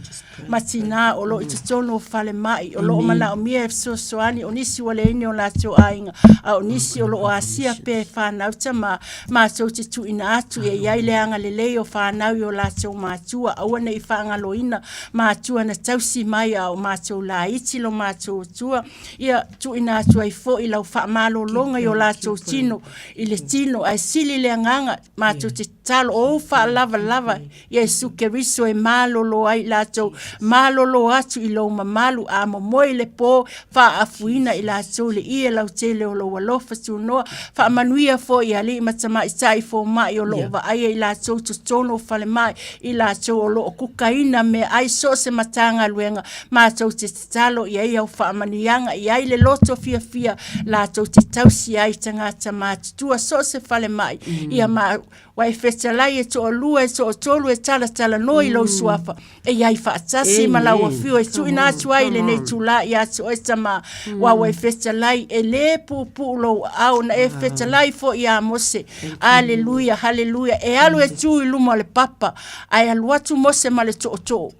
ma tinā o lo o i totonu o falemai, o lo o manaomia e fesoasoani, o nisi ua leai ni o latou aiga, a o nisi o lo o asia pea e fanau tamā, Matou te tuuina atu e i ai le agalelei o fanau i o latou matua, aua ne i faagaloina matua na tausi mai a o matou laiti lo matou Atua, ia tuuina atu ai foi lau faamalologa i o latou tino i le tino, ae sili le agaga matou te tatalo o ou faalavalava Iesu Keriso e malolo ai latou, malolo atu i lou mamalu, a momoe i le po, faaafuina i latou le ie lautele o lou alofa tunoa, faamanuia foi i alii ma tamaitai fomai o lo o vaaia i latou totonu o falemai, i latou o lo o kukaina meaai so o se Matagaluega, matou te tatalo i ai au faamanuiaga, i ai le loto fiafia latou te tausi ai tagata matutua so o se falemai, ia ma Ua e fetalai e toalua e toatolu e talatalanoa i lou suafa e i ai faatasi ma lau afio e tuuina atu ai lenei itulā ia te oe Tama, aua ua e fetalai, e lē puupuu lou aao na e fetalai foi iā Mose. Aleluia, haleluia, e alu e tu i luma o le papa, ae alu atu Mose ma le tootoo.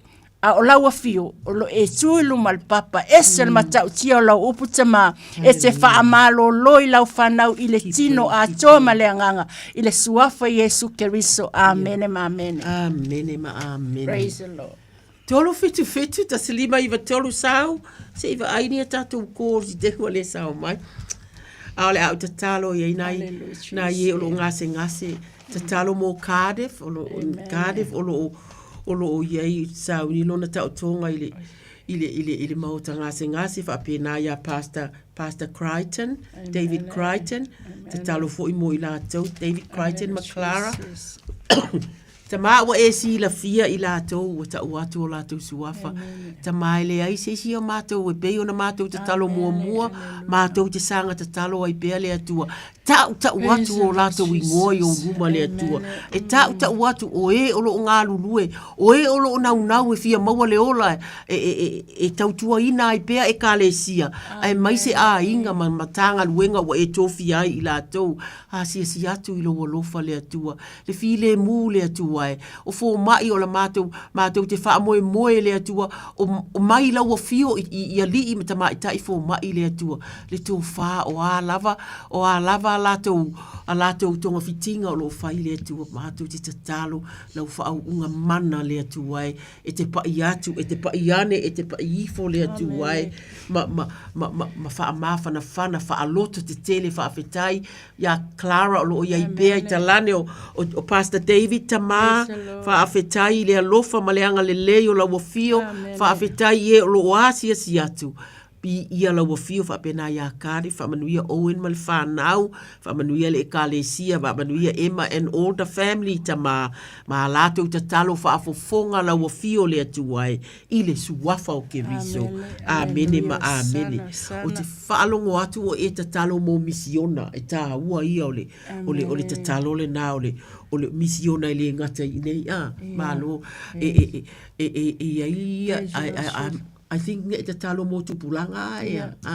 A o lau afio, o lo e tu i luma o le papa, ese le matautia o lau upu Tama, e te faamalōlō i lau fanau i le tino atoa ma le agaga, i le suafa Iesu Keriso. Amene ma amene. Amene ma amene. Praise the Lord. 377 1593 sau, se i vaai ni a tatou calls i te ua le sao mai. A o le a ou tatalo i ai nai, nai e o lo o gasegase, tatalo mo Cardiff, o lo o, Cardiff o lo o, o lo o i ai sauni lona taotoga i le, i le, i le, i le maota gasegase faapena ia Pastor, Pastor Crichton, David Crichton, tatalo foi mo i latou, David Crichton ma Clara. Tama ua e silafia i latou ua tau atu o latou suafa. Tama e leai se isi o matou e pei ona matou tatalo muamua, matou te saga tatalo ai pea le Atua. Tautau atu o latou igoa i ou luma le Atua. E tautau atu o e o lo o galulue, o e o lo o naunau e fia maua le ola e, e, e, e tautuaina ai pea Ekalesia, aemaise aiga ma Matagaluega ua e tofia ai i latou. Asiasi atu i lou alofa le Atua, le filemu le Atua e, o fomai o la matou, matou te faamoemoe le Atua, o, o mai lau afio i, i, i alii ma tamaitai fomai le Atua, le tofa o a lava, o a lava a latou, a latou togafitiga o lo o fai le Atua, matou te tatalo lau faauuga mana le Atua e, e te paʻi atu, e te paʻi ane, e te paʻi ifo le Atua e, ma, ma, ma, ma, ma faamafanafana, faaloto tetele, faafetai iā Clara o lo o i ai pea i talane o, o, o Pastor David Tamā, faafetai i le alofa ma le agalelei o lau afio, faafetai i e o lo o asiasi atu, Viia lau afio faapena iā Cardiff, faamanuia Owen ma le whanau, faamanuia le ekalesia, faamanuia Emma and all the family tamā, ma a latou tatalo faafofoga lau afio le Atua e i le suafa o Keriso. Amene ma amene. Ou te faalogo atu o e tatalo mo misiona, e tāua ia o le, o le, o le tatalo lenā o le, o le misiona e le gata i inei, a, malo, e, e, e, e, e, e i ai ia, I, I, I'm, I think ne i tatalo mō tupulaga a ea, a,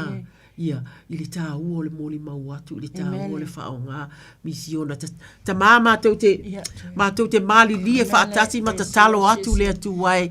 ia, i le tāua o le molimau atu, i le tāua o le whaonga, misiona. Ta, tamā mātou te, mātou te mālilie whaatasi ma tatalo atu le Atua e,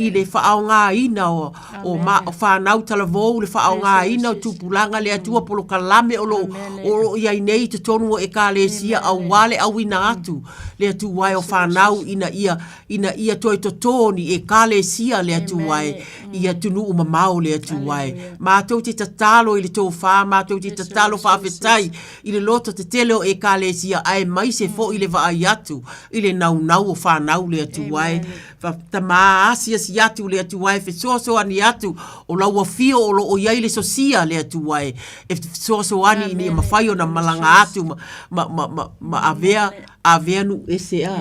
i le whaongaina o, o, ma, o whānau talavou, le whaongaina o tupulaga le Atua polokalame o lo, o lo i ai nei i totonu o ekalesia auā le auina atu le Atua e o whānau ina ia ina ia toe totō ni Ekalesia le Atua e, i atunuu mamao le Atua e. Mātou te tatalo i le tōfā, mātou te tatalo faafetai i le loto tetele o Ekalesia aemaise foi le vaai atu i le naunau o whanau le Atua e. Tamā asiasi atu le Atua e fesoasoani atu o lau afio o lo o i ai le sosia le Atua e, e fesoasoani ina ia mawhai ona malanga atu ma, ma, ma, ma, ma avea, avea nu ese a.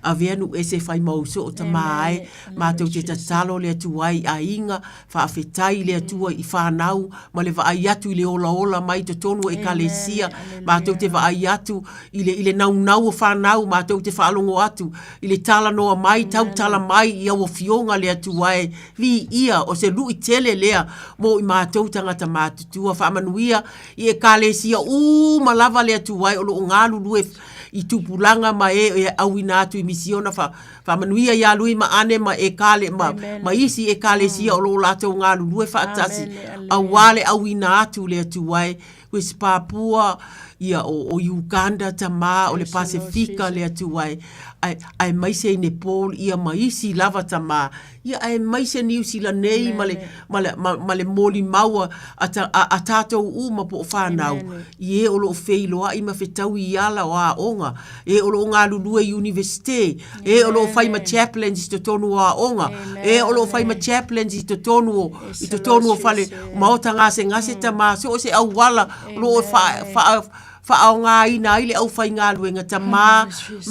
Avea nuu ese whai mau soo tamā ai, mātou te tatalo le Atua i aiga, faafetai i le Atua i whanau, ma le vaai atu i le olaola mai totonu o ekalesia, mātou te vaai atu i le, i le naunau o whanau, mātou te whaalogo atu i le talanoa mai, tautala mai i au afioga le Atua e, viia o se lui tele lea mo i mātou tangata matutua, faamanuia i ekalesia uma lava le Atua e o lo o galulue i tupulaga ma e e auina atu i misiona fa, faamanuia iā Lui ma Ane ma ekale, ma, ma isi ekalesia o lo o latou galulue faatasi auā le auina atu le Atua e West Papua, ia o, o Uganda tamā, o le Pasefika le Atua e, ae, aemaise i Nepal ia ma isi lava tamā, Ia aemaise Niu Sila nei ma le, ma le, ma, ma le molimau a, a, ta, a, a tātou uma po o whānau, i e o lo o wheiloai ma whetau i ala o aoga, e o lo o galulue i universite, e o lo o whai ma chaplains i totonu o aoga, e o lo o whai ma chaplains i totonu o, i totonu o whale, maota gasegase tamā, so o se auala o lo o wha, wha, whaaogaina ai le aufaigaluega tamā,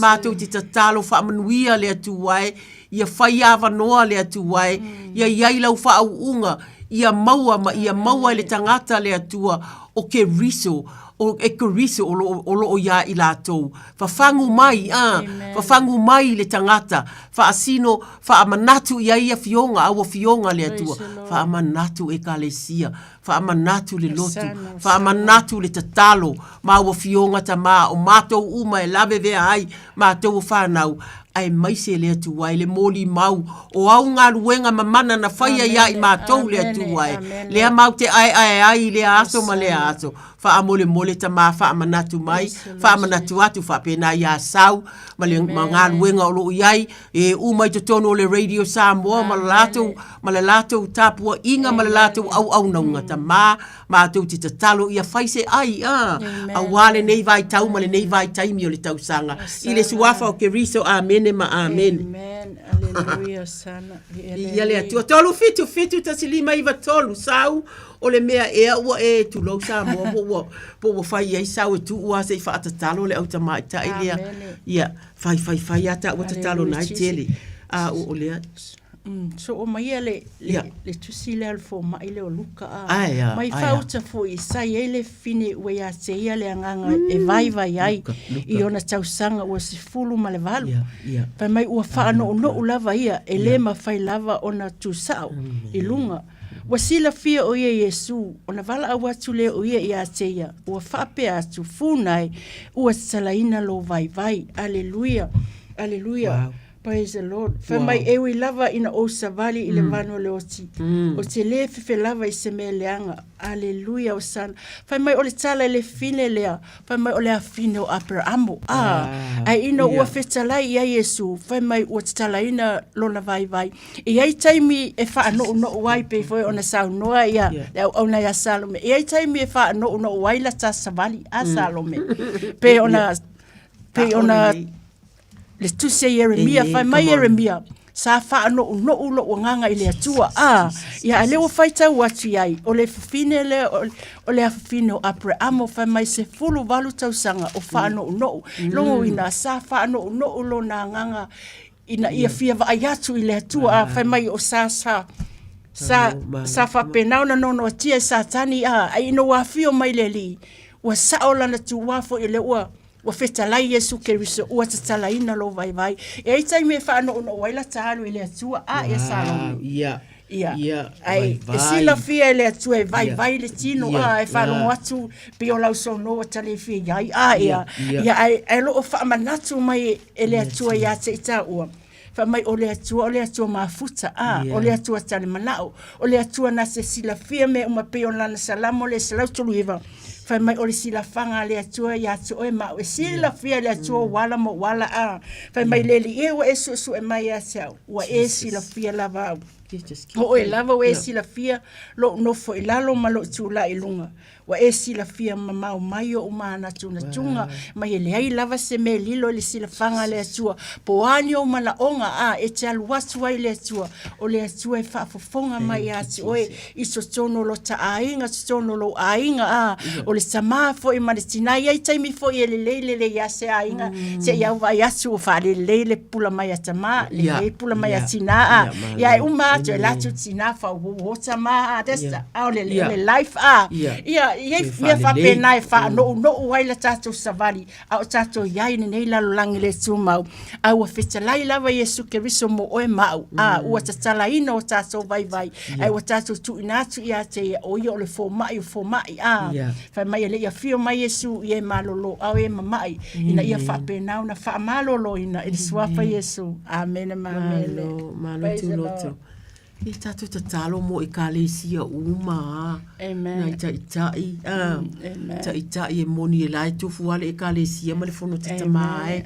mātou te tatalo faamanuia le Atua e, ia whai avanoa le Atua e, ia i ai lau whaauunga, ia maua ma ia maua e le tangata le Atua o Keriso, o e Keriso o lo, o lo o iā i latou. Whawhangu mai, a, Fafagu mai le tagata, faasino, faamanatu i ai afioga, au afioga a le Atua, faamanatu Ekalesia, faamanatu le lotu, faamanatu le tatalo ma au afioga Tama o matou uma e lavevea ai matou o fanau, aemaise le Atua e le molimau o au galuega mamana na faia ia i matou le Atua e, lea matou te aeae ai i lea aso ma lea aso. Faamolemole Tama faamanatu mai, faamanatu atu faapena ia Sau ma le ma galuega o lo o i ai, e uma i totonu o le Radio Samoa ma le latou ma le latou tapuaiga ma le latou auaunauga Tama, matou te tatalo ia fai se ai a, aua lenei vaitau ma lenei vaitaimi o le tausaga. I le Suafa o Keriso, Amene ma Amene. Amen. Aleluia, Hosana. Viia le Atua. 3 7 7 1 5 9 3 Sau o le mea ea ua e tulou Samoa po ua po ua fai i ai sau e tuu lava se i faatatalo le au tamaitai lea. Ia, fai fai fai lava taua tatalo na e tele. A o o lea Soo mai ia le, le, yeah. le tusi lea o le fomai lea o Luka a. Ae a, mai ae a. faauta foi sa i ai le fine ua ia te ia le agaga e vaivai ai Luka, Luka. i ona tausaga ua 18. Ia, ia. Fai mai ua faanounou lava ia e le mafai lava ona tusao i luga. Ua silafia o ia Iesu, ona valaau atu lea o ia ia te ia, ua faapea atu, Funa e, ua tatalaina lou vaivai. Aleluia, aleluia. Wow. Praise the Lord. Fai Wow. mai e ui lava ina ou savali i le vanu o le oti. Ou te lē fefe lava i se mea leaga. Aleluia, Hosana. Fai mai o le tala i le fine lea, fai mai o le afine o Aperamo. Ah, ae ina ua fetalai i ai Iesu, fai mai ua tatalaina lona vaivai. E i ai taimi e faanounou ai pei foi ona saunoa ia le auauna ia Salome. E i ai taimi e faanounou ai la ta savali a Salome. Pei ona pei ona le tusi a Ieremia, fai mai Ieremia, sa faanounou lou agaga i le Atua. A, ia, a lea ua faitau atu i ai, o le fafine lea, o le afafine o Aperamo, fai mai 18 tausaga o faanounou. Lona uiga, sa faanounou lona agaga ina ia fia vaai atu i le Atua. A, fai mai o sa, sa, sa, sa faapena ona nonoatia e Satani, a, ai ina ua afio mai le Alii, ua sao lana tuua foi o lea ua Ua fetalai Iesu Keriso, ua tatalaina lou vaivai. E ai taimi e faanounou ai lata alu i le Atua, a ia Salome. Ia. Ia. Ia. Ai, e silafia e le Atua e vaivai le tino, a e faalogo atu pei o lau saunoa ua talefia i ai, a ia. Ia, ae, ae loo faamanatu mai e le Atua ia te i taua. Fai mai o le Atua, o le Atua mafuta, a, o le Atua talimanao, o le Atua na te silafia mea uma pei o lana Salamo le 139, fai mai o le silafaga a le Atua ia te oe ma au, e silafia e le Atua ou ala ma ou ala, a, fai mai le Alii e ua e suesue mai ia te au, ua e silafia lava au. O oe lava ua e silafia lou nofo i lalo ma lou tulai i luga. Ua e silafia mamao mai ou manatunatuga, mai e leai lava se mea e lilo i le silafaga a le Atua, po o a ni ou manaoga, a e te alu atu ai i le Atua, o le Atua e faafofoga mai ia te oe i totonu o lota aiga, totonu o lou aiga, a o le tama foi ma le tina. E i ai taimi foi e lelei lelei lava se aiga, seia vaai atu ua faalelei le pula mai a tama, lelei pula mai a tina, a ia e uma atu e latou tina faauouo tama, a that's the a o le, le life a ia e i ai mea faapena e faanounou ai la tatou savali a o tatou i ai i lenei lalolagi le tumau a ua fetalai lava Iesu Keriso mo oe ma au a ua tatalaina o tatou vaivai ae ua tatou tuuina atu ia te ia o ia o le fomai o fomai a fai mai e le i afio mai Iesu i e malolo a o e mamai ina ia faapena ona faamaloloina i le suafa Iesu. Amene ma amene. Malo, malo Praise the Tuloto. Lord. E tatou tatalo mo ekalesia uma a. Amen. Nai taitai, a. Amen. Taitai e moni e la e tofu lava le ekalesia ma le fono tatama Amen. e.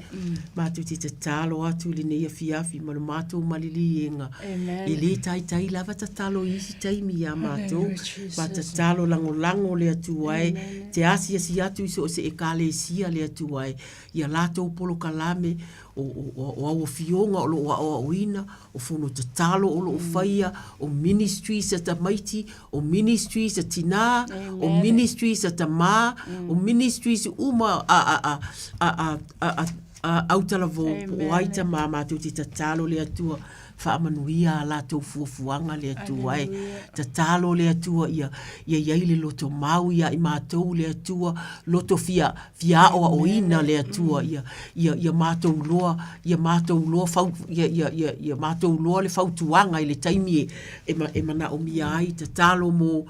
Matou te tatalo atu i lenei afiafi ma le matou maliliega. Amen. E le taitai lava tatalo i isi taimi ia matou. Hallelujah, Jesus. Ma tatalo lagolago le Atua e. Te asiasi atu i so o se ekalesia le Atua e. Ia latou polokalame o, o, o, o au afioga o lo o aoaoina, o fono tatalo o lo o faia, o ministries a tamaiti, o ministries a tinā, o ministries a tamā, o ministries uma a, a, a, a, a, a, a, a autalavou po o ai tamā matou te tatalo le Atua. Faamanuia a latou fuafuaga le Atua e. Tatalo le Atua ia ia i ai le loto mau ia i matou le Atua, loto fia fia aoaoina le Atua ia ia ia matou loa ia matou loa fau ia ia ia ia matou loa le fautuaga i le taimi e e, e manaomia ai. Tatalo mo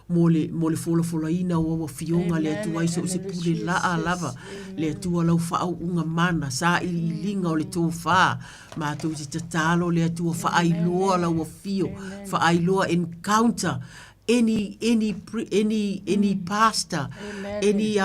mo le, mo le folafolaina o au afioga le Atua i so o se pule laa lava le Atua lau faauuga mana sailiiliga o le tofa matou te tatalo le Atua faailoa lau afio faailoa encounter any any any any pastor any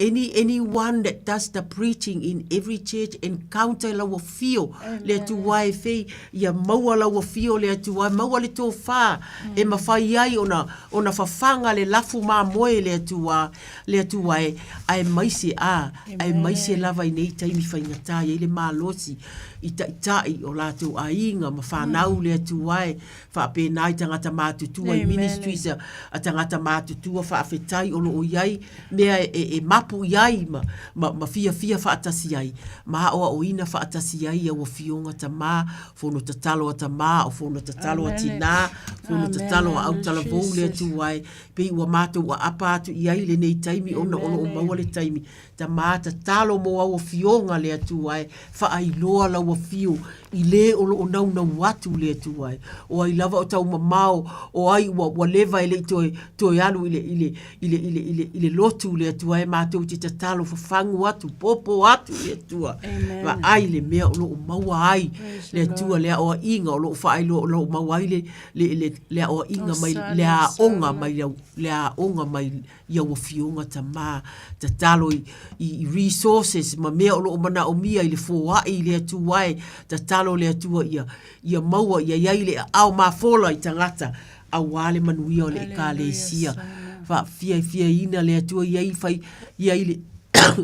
any anyone that does the preaching in every church encounter lau afio le Atua e fei ia maua lau afio le Atua maua le tofa e mafai ai ona ona fafaga le lafu mamoe le Atua le Atua e aemaise a aemaise lava i nei taimi faigata i ai le malosi i taitai o latou aiga ma fanau le Atua e faapena i tagata matutua i ministries a tagata matutua faafetai o lo o i ai mea e mapu i ai ma, ma, ma fiafia faatasi ai ma aoaoina faatasi ai au afioga tamā, fono tatalo a tamā, o fono tatalo a tinā, fono tatalo a autalavou le Atua e pei ua matou aapa atu i ai lenei taimi ona o lo o maua le taimi. Tamā tatalo mo au afioga le Atua e faailoa lau afio i lē o lo o naunau atu le Atua e. O ai lava o taumamao, o ai ua, ua leva e le i toe, toe alu i le, i le, i le, i le, i le, i le lotu le Atua e matou te tatalo fafagu atu, popo atu le Atua. Vaai le mea o lo o maua ai le Atua le aoaiga o lo o faailoa o lo o maua ai le, le, le, le aoaiga mai, le aoga mai au, le aoga mai i au afioga tamā. Tatalo i, i resources ma mea o lo o manaomia i le foai i le Atua e, tatalo le Atua ia, ia maua ia i ai le aao mafola i tagata aua le manuia o le Ekalesia. Faafiafiaina le Atua ia i fai, ia i le,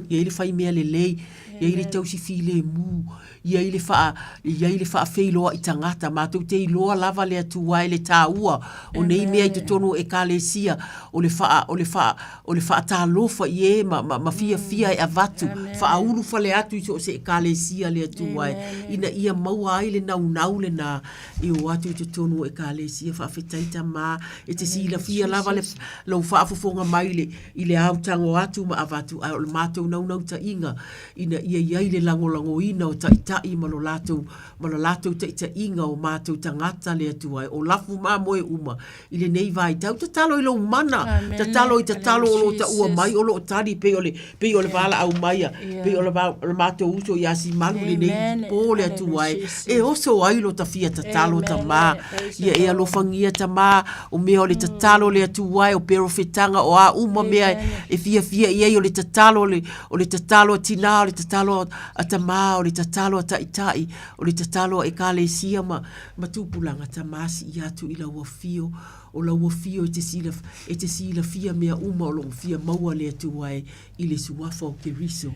ia i le fai mea lelei, ia i le tausi filemu, ia i le faa, ia i le faafeiloai tagata. Matou te iloa lava le Atua e le taua o nei mea i totonu o Ekalesia, o le faa, o le faa, o le faatalofa i e ma, ma, ma fiafia e avatu, faaulufale atu i so o se Ekalesia le Atua e, ina ia maua ai le naunau lenā e o atu i totonu o Ekalesia. Faafetai Tamā, e te silafia lava le, lou faafofoga mai i le, i le autago atu ma avatu, ae o le matou naunautaiga ina ia i ai le lagolagoina o taitai ma lo latou, ma lo latou taitaiga o matou tagata le Atua e o lafu mamoe uma i lenei vaitau. Tatalo i lou mana, tatalo i tatalo o lo taua mai o lo o tali pei o le, pei o le valaau mai a, pei o le, o le matou uso ia Simalu i lenei po le Atua e, e oso ai lo ta fia tatalo tamā. Ia e alofagia tamā, o mea o le tatalo le Atua e, o perofetaga o a uma mea e fiafia i ai o le tatalo le, O le tatalo a tinā, o le tatalo a tamā, o le tatalo a taitai, o le tatalo a ekalesia ma, ma tupulaga, tamā sii atu i lau afio, o lau afio e te sila, e te silafia mea uma o loo fia maua le Atua e i le suafa o Keriso.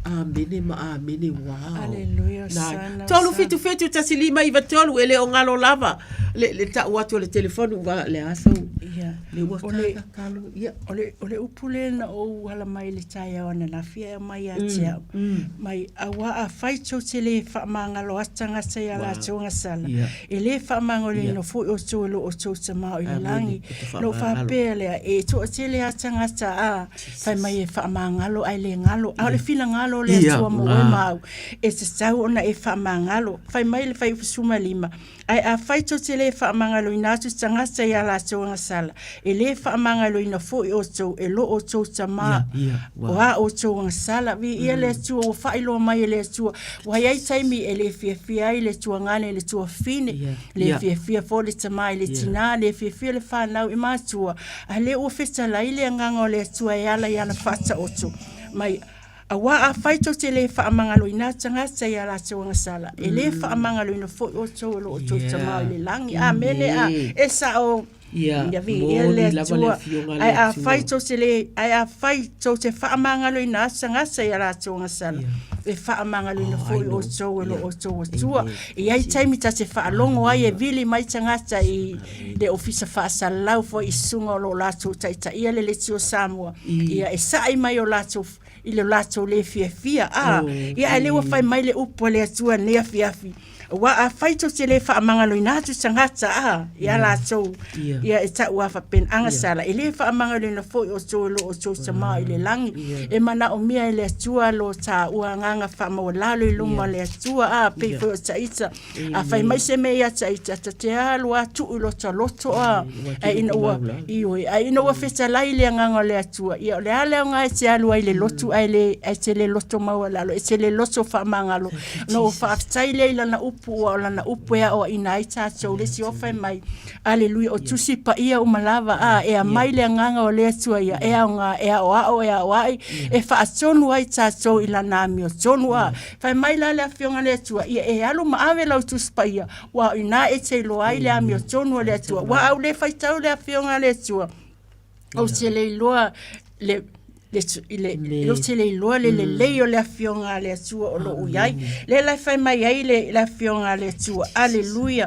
Amene ma amene. Wow. Aleluia, Nā, Hosana, 3 7 7 1 5 9 3, e le o galo lava le, le tau atu o le telefoni, ua, le a sau, Ia. le ua O le- tatalo, ia. O le, o le upu lea na ou ala mai i le taeao ananafi e aumai ia te au. Mai, auā afai tou te le faamagalo atu tagata i a latou agasala, e le faamagaloina foi outou e lo outou Tama o i le lagi. Na ou faapea lea, e toatele lava tagata a fai mai e faamagalo ae le galo. A o le finagalo o le Atua mo oe ma au, e tatau ona e faamagalo. Fai mai le Fuaiupu 15, Ae afai tou te le faamagaloina atu tagata i a latou agasala, e le faamagaloina foi outou e lo outou Tama o a outou agasala. Viia le Atua, ua faailoa mai e le Atua, ua i ai taimi e le fiafia ai le tuagane i le tuafafine, le fiafia foi le tama i le tinā, le fiafia le fanau i matua, a lea ua fetalai le agaga o le Atua e ala i ana faataoto mai. Auā afai tou te le faamagaloina tagata i a latou agasala, e le faamagaloina foi outou e lo outou Tama o i le lagi. Amene. A, e sao. Ia, Ia viia moni le lava le Atua. Afioga a le Ae Atua. afai tou te le, ae afai tou te faamagaloina atu tagata i a latou agasala, e faamagaloina foi outou e lo outou Atua. E i ai taimi ta te faalogo ai e vili mai tagata i le Ofisa Faasalalau foi i susuga o lo o latou taitaia le Leitio Samoa, ia e sa'i mai o latou i lo latou le fiafia. A, ia ae lea ua fai mai le upu a le Atua i lenei afiafi. Aua afai tou te le faamagaloina atu tagata a ia latou, ia e tau lava faapena, agasala, e le faamagaloina foi outou e lo outou Tama i le lagi. E manaomia e le Atua lo taua agaga faamaualalo i luma o le Atua, a pei foi o Taita. A fai mai se mea ia Taita, ta te alu lava tuu i lota loto a, ae ina ua, ioe, ae ina ua fetalai le agaga o le Atua, ia o le a le aoga e te alu ai i le lotu ae le, ae te le loto maualalo, e te le loto faamagalo. Ona ou faafetai lea i Lana upu, aua o Lana upu e aoaina ai tatou. Le isi ofa e mai, Aleluia, o Tusi Paia uma lava, a, e aumai le agaga o le Atua ia, e aoga, e aoao, e aoai, e faatonu ai tatou i Lana amiotonu. A, fai mai la le Afioga a le Atua, ia e alu ma ave lau Tusi Paia, aua o i ina e te iloa ai le amiotonu a le Atua. Aua a ou le faitau le Afioga a le Atua, ou te le iloa le le ou te le iloa le lelei o le Afioga a le Atua o lo o i ai. Lea la e fai mai ai le Afioga a le Atua, Aleluia,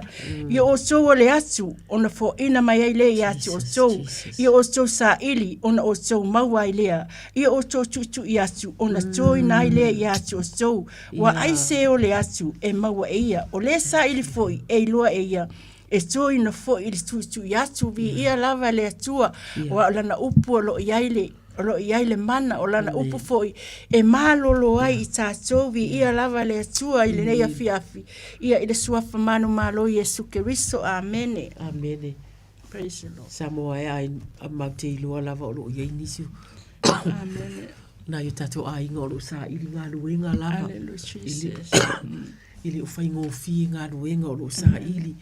ia outou o le atu ona foaina mai ai lea ia te outou, ia outou saili ona outou maua ai lea, ia outou tuitui atu ona toina ai lea ia te outou. Ua ai se o le atu e maua e ia, o le saili foi e iloa e ia, e toina foi i le tuitui atu, viia lava le Atua, aua o Lana upu o lo o i ai le o lo o i ai le mana, o Lana upu foi e malolo ai i tatou, viia lava le Atua i lenei afiafi, ia i le Suafa manumalo o Iesu Keriso. Amene. Amene. Praise the Lord. Samoa e ai mau te iloa lava o lo o i ai nisi Amene. Nai o tatou aiga o lo o saili galuega lava. Hallelujah, Jesus. E le o faigofie galuega o lo o saili,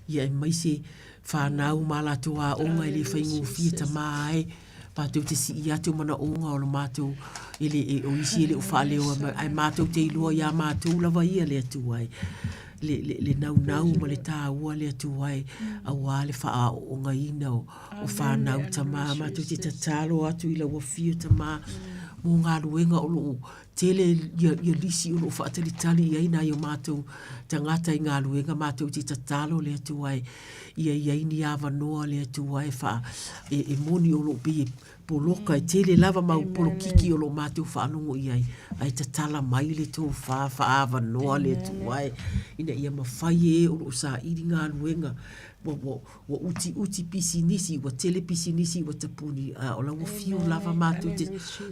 ia aemaise fanau ma latou aoga e le faigofie tama ai, matou te sii atu manaoga o lo matou, e le, e, o isi e le o faaleoa mai, ae matou te iloa ia matou lava ia le Atua e, le, le, le naunau ma le taua le Atua e, aua le faaaoogaina o, o fanau tama, matou te tatalo atu i lau afio tama, mo galuega o lo o Tele ia, ia lisi o lo o faatalitali i ai nai o matou tagata i galuega, matou te tatalo le Atua e ia i ai ni avanoa le Atua e faa, e, e moni o lo o pei e poloka, e tele lava mau polokiki o lo o matou faalogo i ai, ae tatala mai le tofa faaavanoa le Atua e, ina ia mafai e e o lo o saili galuega, ua, ua, Ua utiuti pisinisi, ua tele pisinisi ua tapuni, a o la ua fiu lava matou te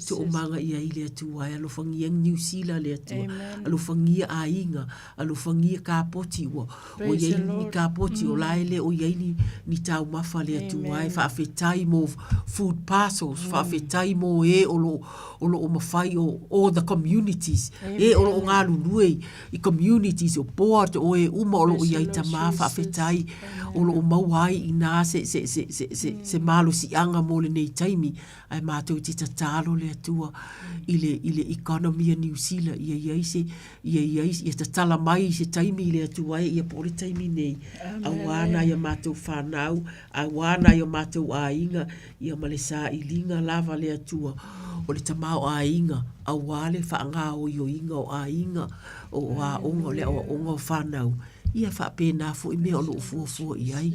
toomaga i ai le Atua. E alofagia Niu Sila le Atua, alofagia aiga, alofagia kapoti ua ua i ai ni kapoti o la e le o i ai ni ni taumafa le Atua. E faafetai mo food parcels, faafetai mo e o lo o lo o mafai o all the communities, e o lo o galulue i communities o board o e uma o lo o i ai tama faafetai o lo o maua ai i nā se, se, se, se, se, se malosiaga mo lenei taimi ae matou te tatalo le Atua i le, i le economy a Niu Sila ia i ai se, ia i ai, ia tatala mai i se taimi i le Atua e ia po o le taimi nei auā nai a matou fanau, auā nai o matou aiga ia ma le sailiga lava le Atua o le tamaoaiga aua le faagaoioiga o aiga, o aoga, o le aoaoga o fanau, ia faapena foi mea o lo o fuafua i ai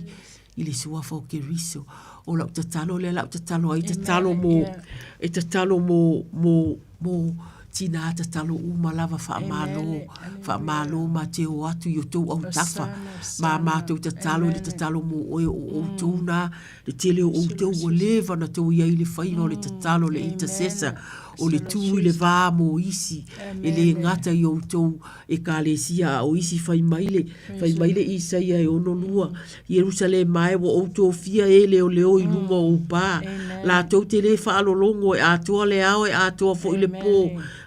i le Suafa o Keriso. O lau tatalo lea o le a ou tatalo ai, tatalo mo, e tatalo mo, mo, mo tinā tatalo uma lava faamalo, faamalo ma te o atu i o tou autafa, ma matou tatalo i le tatalo mo oe o outou na, Le tele o outou ua leva ona outou i ai i le faiva o le tatalo, le intercessor, o le tu i le va mo isi, e le gata i outou Ekalesia, a o isi fai mai le, fai mai le Isaia e 62, Ierusalema e, ua ou tofia e leoleo i luga o ou pā, latou te le faalologo e atoa le ao e atoa foi le pō,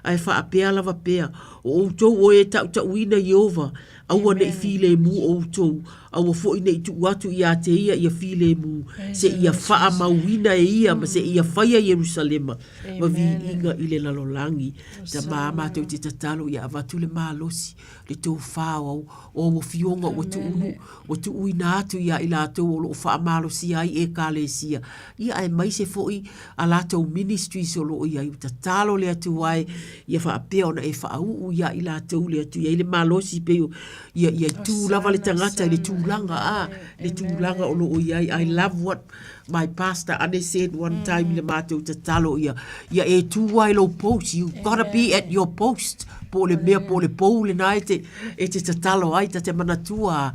ae faapea lava pea, o outou o e tautauina Ieova, aua ne i filemu outou, Aua foi ne i tuu atu ia te ia ia filemu, seia faamauina e ia ma seia faia Ierusalema ma viiga i le lalolagi. Tama, matou te tatalo ia avatu le malosi, le tofa o au afioga ua tuunu, ua tuuina atu ia i latou o lo o faamalosia ai Ekalesia, ia aemaise foi a latou ministries o lo o i ai. Tatalo le Atua e ia faapea ona e faauu ia i latou le Atua, ia i ai le malosi pei o ia, ia tu lava le tagata i le tulaga, a, le tulaga o lo o i ai. I love what My pastor Ane said one time i le matou tatalo ia, ia e tū ai lou post, you gotta be at your post. Po o le mea, po o le pou lena e te, e te tatalo ai, ta te manatua a,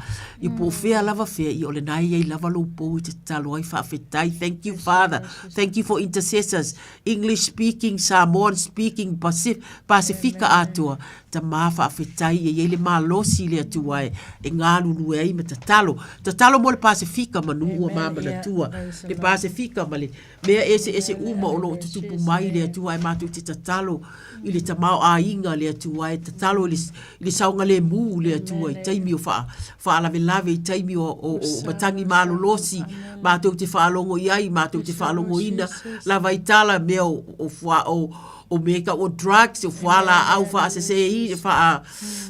ia po o fea lava fea, ia o lena e i ai lava lou pou e te tatalo ai, faafetai, thank you Father, thank you for intercessors, English speaking, Samoan speaking, Pacif Pasifika atoa, Tamā faafetai e i ai le malosi i le Atua e galulue ai ma tatalo. Tatalo mo le Pasifika manu ua māmanatua. Le Pasifika ma le mea eseese uma o lo o tutupu mai le Atua e matou te tatalo i le tamaoaiga le Atua e tatalo i le saogalemu le Atua i taimi o faalavelave i taimi o matagi malolosi matou te faalogo i ai matou te faalogoina lava i tala mea o fuaʻo o mea tau o drugs, o fualaau faasese, faa,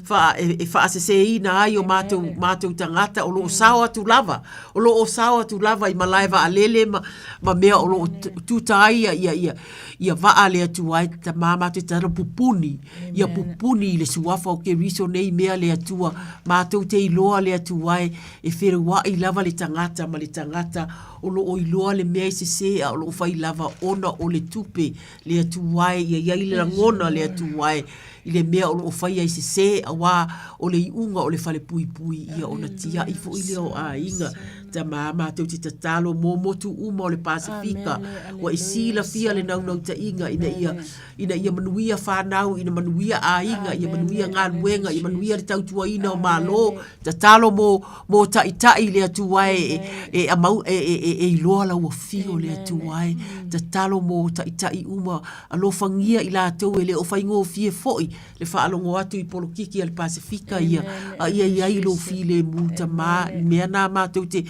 faa, e, e faaseseina ai o mātou, mātou tagata o lo o sao atu lava, o lo o sao atu lava i malae vaalele ma, ma mea o lo o tuta ai ia, ia, ia, ia vaa le Atua e tamā mātou e tatalo pupuni, ia pupuni i le suafa o Keriso nei mea le Atua, mātou te iloa le Atua e, e fereuaʻi lava le tagata ma le tagata o lo o iloa le mea e sesē a o lo o fai lava ona o le tupe le Atua e, ia i ai le lagona le Atua e i le mea o lo o faia i sesē, auā o le iuga o le falepuipui ia ona tiaʻi foi lea o aiga. Tamā, matou te tatalo mō motu uma o le Pasifika, ua e silafia le naunautaiga ina ia, ina ia manuia whānau, ina manuia aiga, ia manuia galuega, ia manuia le tautuaina o Malo. Tatalo mō, mō Taitai le Atua e, e, amau, e, e, e, e iloa lau afio le Atua e. Tatalo mō Taitai uma, alofagia i latou e le o faigofie foi le faalogo atu i polokiki a le Pasifika ia, a ia i ai lou filemu tamā, i mea nā matou te,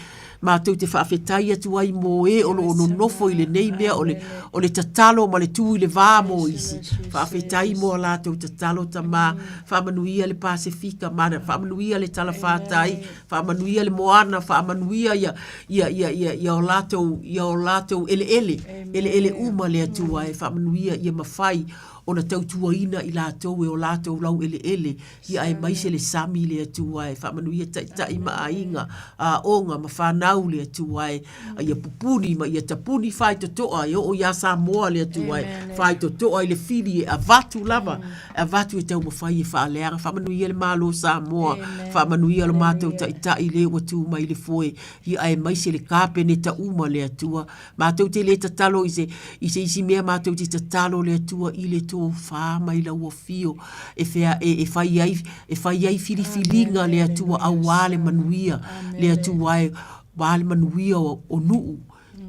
Mātou te faafetai atu ai mō e o lo o nonofo i lenei mea o le, o le tatalo ma le tū i le vā mō isi. Faafetai mō a latou tatalo tamā, faamanuia le Pasefika, mana, faamanuia le Talafātai, faamanuia le moana, faamanuia ia, ia, ia, ia, ia o latou, ia o latou eleele, eleele uma le Atua e faamanuia ia mafai ona tautuaina i latou e o latou laueleele Ia aemaise le sami le Atua e faamanuia taitai ma aiga, aoga ma fanau le Atua e a ia pupuni ma ia tapuni faitotoa e oo iā Samoa le Atua e faitotoa i le fili e avatu lava e avatu e taumafai e faaleaga. Faamanuia le Malo o Samoa, faamanuia lo matou taitai le ua tu mai le foe, ia aemaise le Kapeneta uma le Atua. Matou te le tatalo i se, i se isi mea, matou te tatalo le Atua i le tofa mai lau afio e, fea, e, e, fai ai, e fai ai filifiliga le Atua auā le manuia, le Atua e, wā le manuia o, o nuu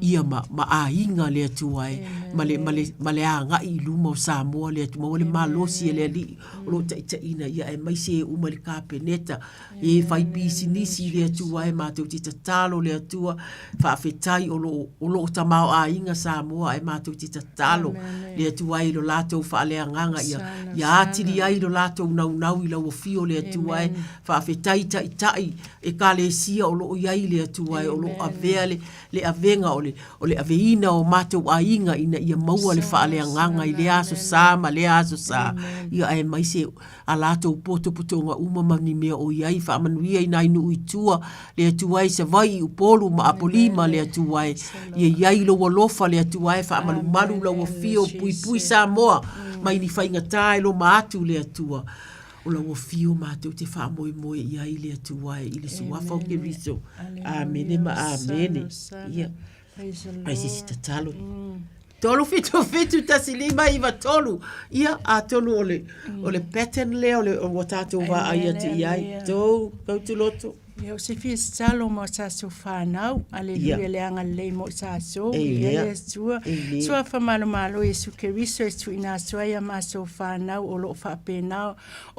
ia ma, ma aiga le Atua e, ma le, ma le, ma le agai i luma o Samoa le Atua, maua le malosi e le Alii o lo o taitaiina ia aemaise e uma i le Kapeneta. E fai pisinisi le Atua e matou te tatalo le Atua faafetai o lo o lo o tamaoaiga Samoa ae matou te tatalo le Atua i lo latou faaleagaga ia ia atili ai lo latou naunau i lau afio le Atua e faafetai taitai ekalesia o lo o i ai le Atua e o lo o avea le le avega o le o le aveina o matou aiga ina ia maua le faaleagaga i lea aso sa ma lea aso sa ia aemaise a latou potopotoga uma ma ni mea o i ai, faamanuia i nai nuu i tua, le Atua e i Savaii, Upolu ma Apolima, le Atua e ia i ai lou alofa, le Atua e faamalumalu lau afio, puipui Samoa mai ni faigata e loma atu, le Atua. O lau afio matou te faamoemoe i ai, le Atua e, i le Suafa o Keriso. Amene ma amene. Ia. Ai se isi tatalo. 3 7 7 1 5 9 3. Ia, atonu o le, o le pattern lea o le, o ua tātou vaai atu i ai. Tou, tautuloto. Ia, o se fia tatalo mo tātou whānau. Aleluia, le agalelei mo tātou. Ia le Atua. Suafa malomalo Iesu Keriso e tuuina atu ai a mātou whānau o lo o faapena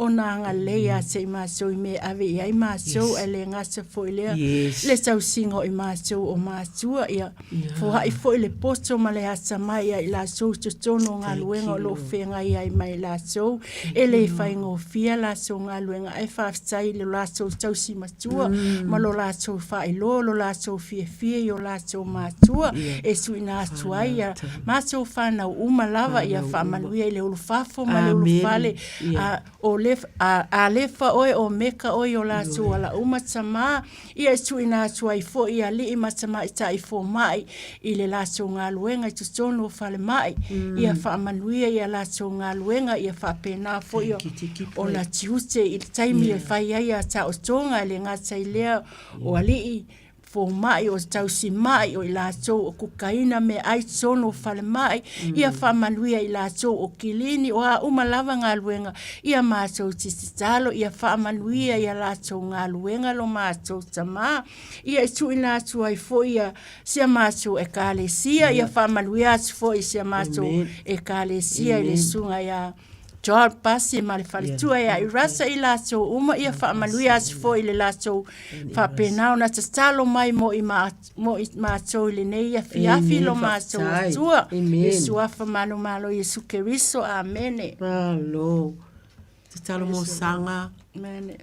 ona agalelei ia te i mātou i mea e ave i ai mātou, ae le gata foi lea, le tausiga o i mātou o mātua, ia foai foi le poto ma le atamai ia i latou i totonu o galuega o lo o feagai ai ma i latou, e le faigofie a latou galuega, ae faafetai i lo latou tausi matua. Atua ma lo latou faailoa lo latou fiafia i o latou matua e tuuina atu ai ia matou fanau uma lava ia faamanuia i le ulufafo ma le ulufale a o le a Alefa oe o Omeka oe i o latou ala uma Tamā ia e tuuina atu ai foi i alii ma tamaitai fomai i le latou galuega i totonu o falemai ia faamanuia i a latou galuega ia faapena foi ona tiute i le taimi e fai ai a taotoga e le gata i lea o alii fomai, o tausimai, o i latou o kukaina meaai i totonu o falemai, ia faamanuia i latou o kilini, o a uma lava galuega, ia matou te tatalo, ia faamanuia i a latou galuega lo matou Tama. Ia e tuuina atu ai foi ia si a matou Ekalesia, ia faamanuia atu foi i si a matou Ekalesia i le Susuga ia Joel Pasi ma le faletua ia Irasa i latou uma, ia faamanuia atu foi i le latou faapena ona tatalo mai mo i matou i lenei afiafi lo matou Atua. I Suafa manumalo Iesu Keriso. Amene. Malo. Tatalo mo saga.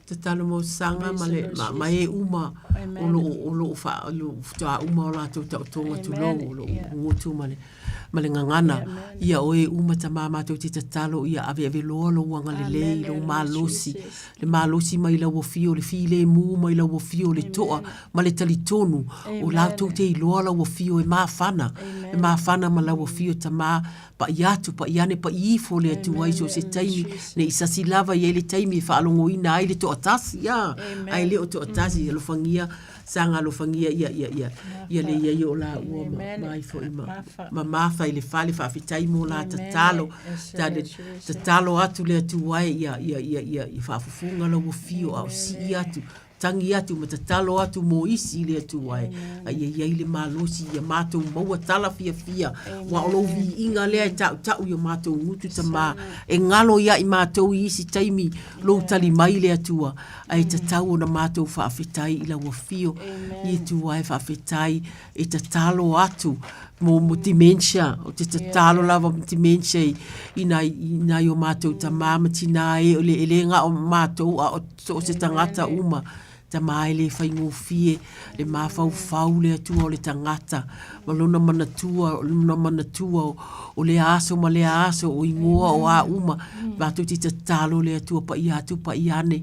Tatalo mo saga ma le ma, ma e uma o lo o lo o fa o lo faatoa uma o latou taotoga tulou o lo o gutu ma le ma le gagana. Ia o e uma tamā matou te tatalo ia aveave loa lou agalelei, lou malosi, le malosi mai lau afio, le filemu mai lau afio, le toa ma le talitonu o latou te iloa lau afio e mafana, e mafana ma lau afio tamā paʻi atu, paʻi ane, paʻi ifo le Atua i so o se taimi, ne i sasi lava i ai le taimi e faalogoina ai le toatasi, a, ae le o toatasi, alofagia, saga alofagia ia, ia, ia, ia le i ai o laua ma, ma ai foi ma, ma Mafa i le fale, faafetai mo la tatalo, ta, tatalo atu le Atua e ia, ia, ia, ia, ia faafofoga lau afio a o sii atu, Tagi atu ma tatalo atu mo isi i le Atua e, a ia i ai le malosi ia matou maua tala fiafia, aua o lou viiga lea e taʻutaʻu i o matou gutu tamā, e galo ia i matou i isi taimi lou tali mai le Atua, ae tatau ona matou faafetai i lau afio i Atua e faafetai e tatalo atu mo, mo dementia, o te tatalo lava mo dementia i, i nai, i nai o matou tamā ma tinā e, o le, e le na o matou a o So o se tagata uma, tamā e le faigofie le mafaufau le Atua o le tagata ma lona manatua, lona manatua o lea aso ma lea aso, o igoa o a uma, matou te tatalo le Atua paia atu paia ane,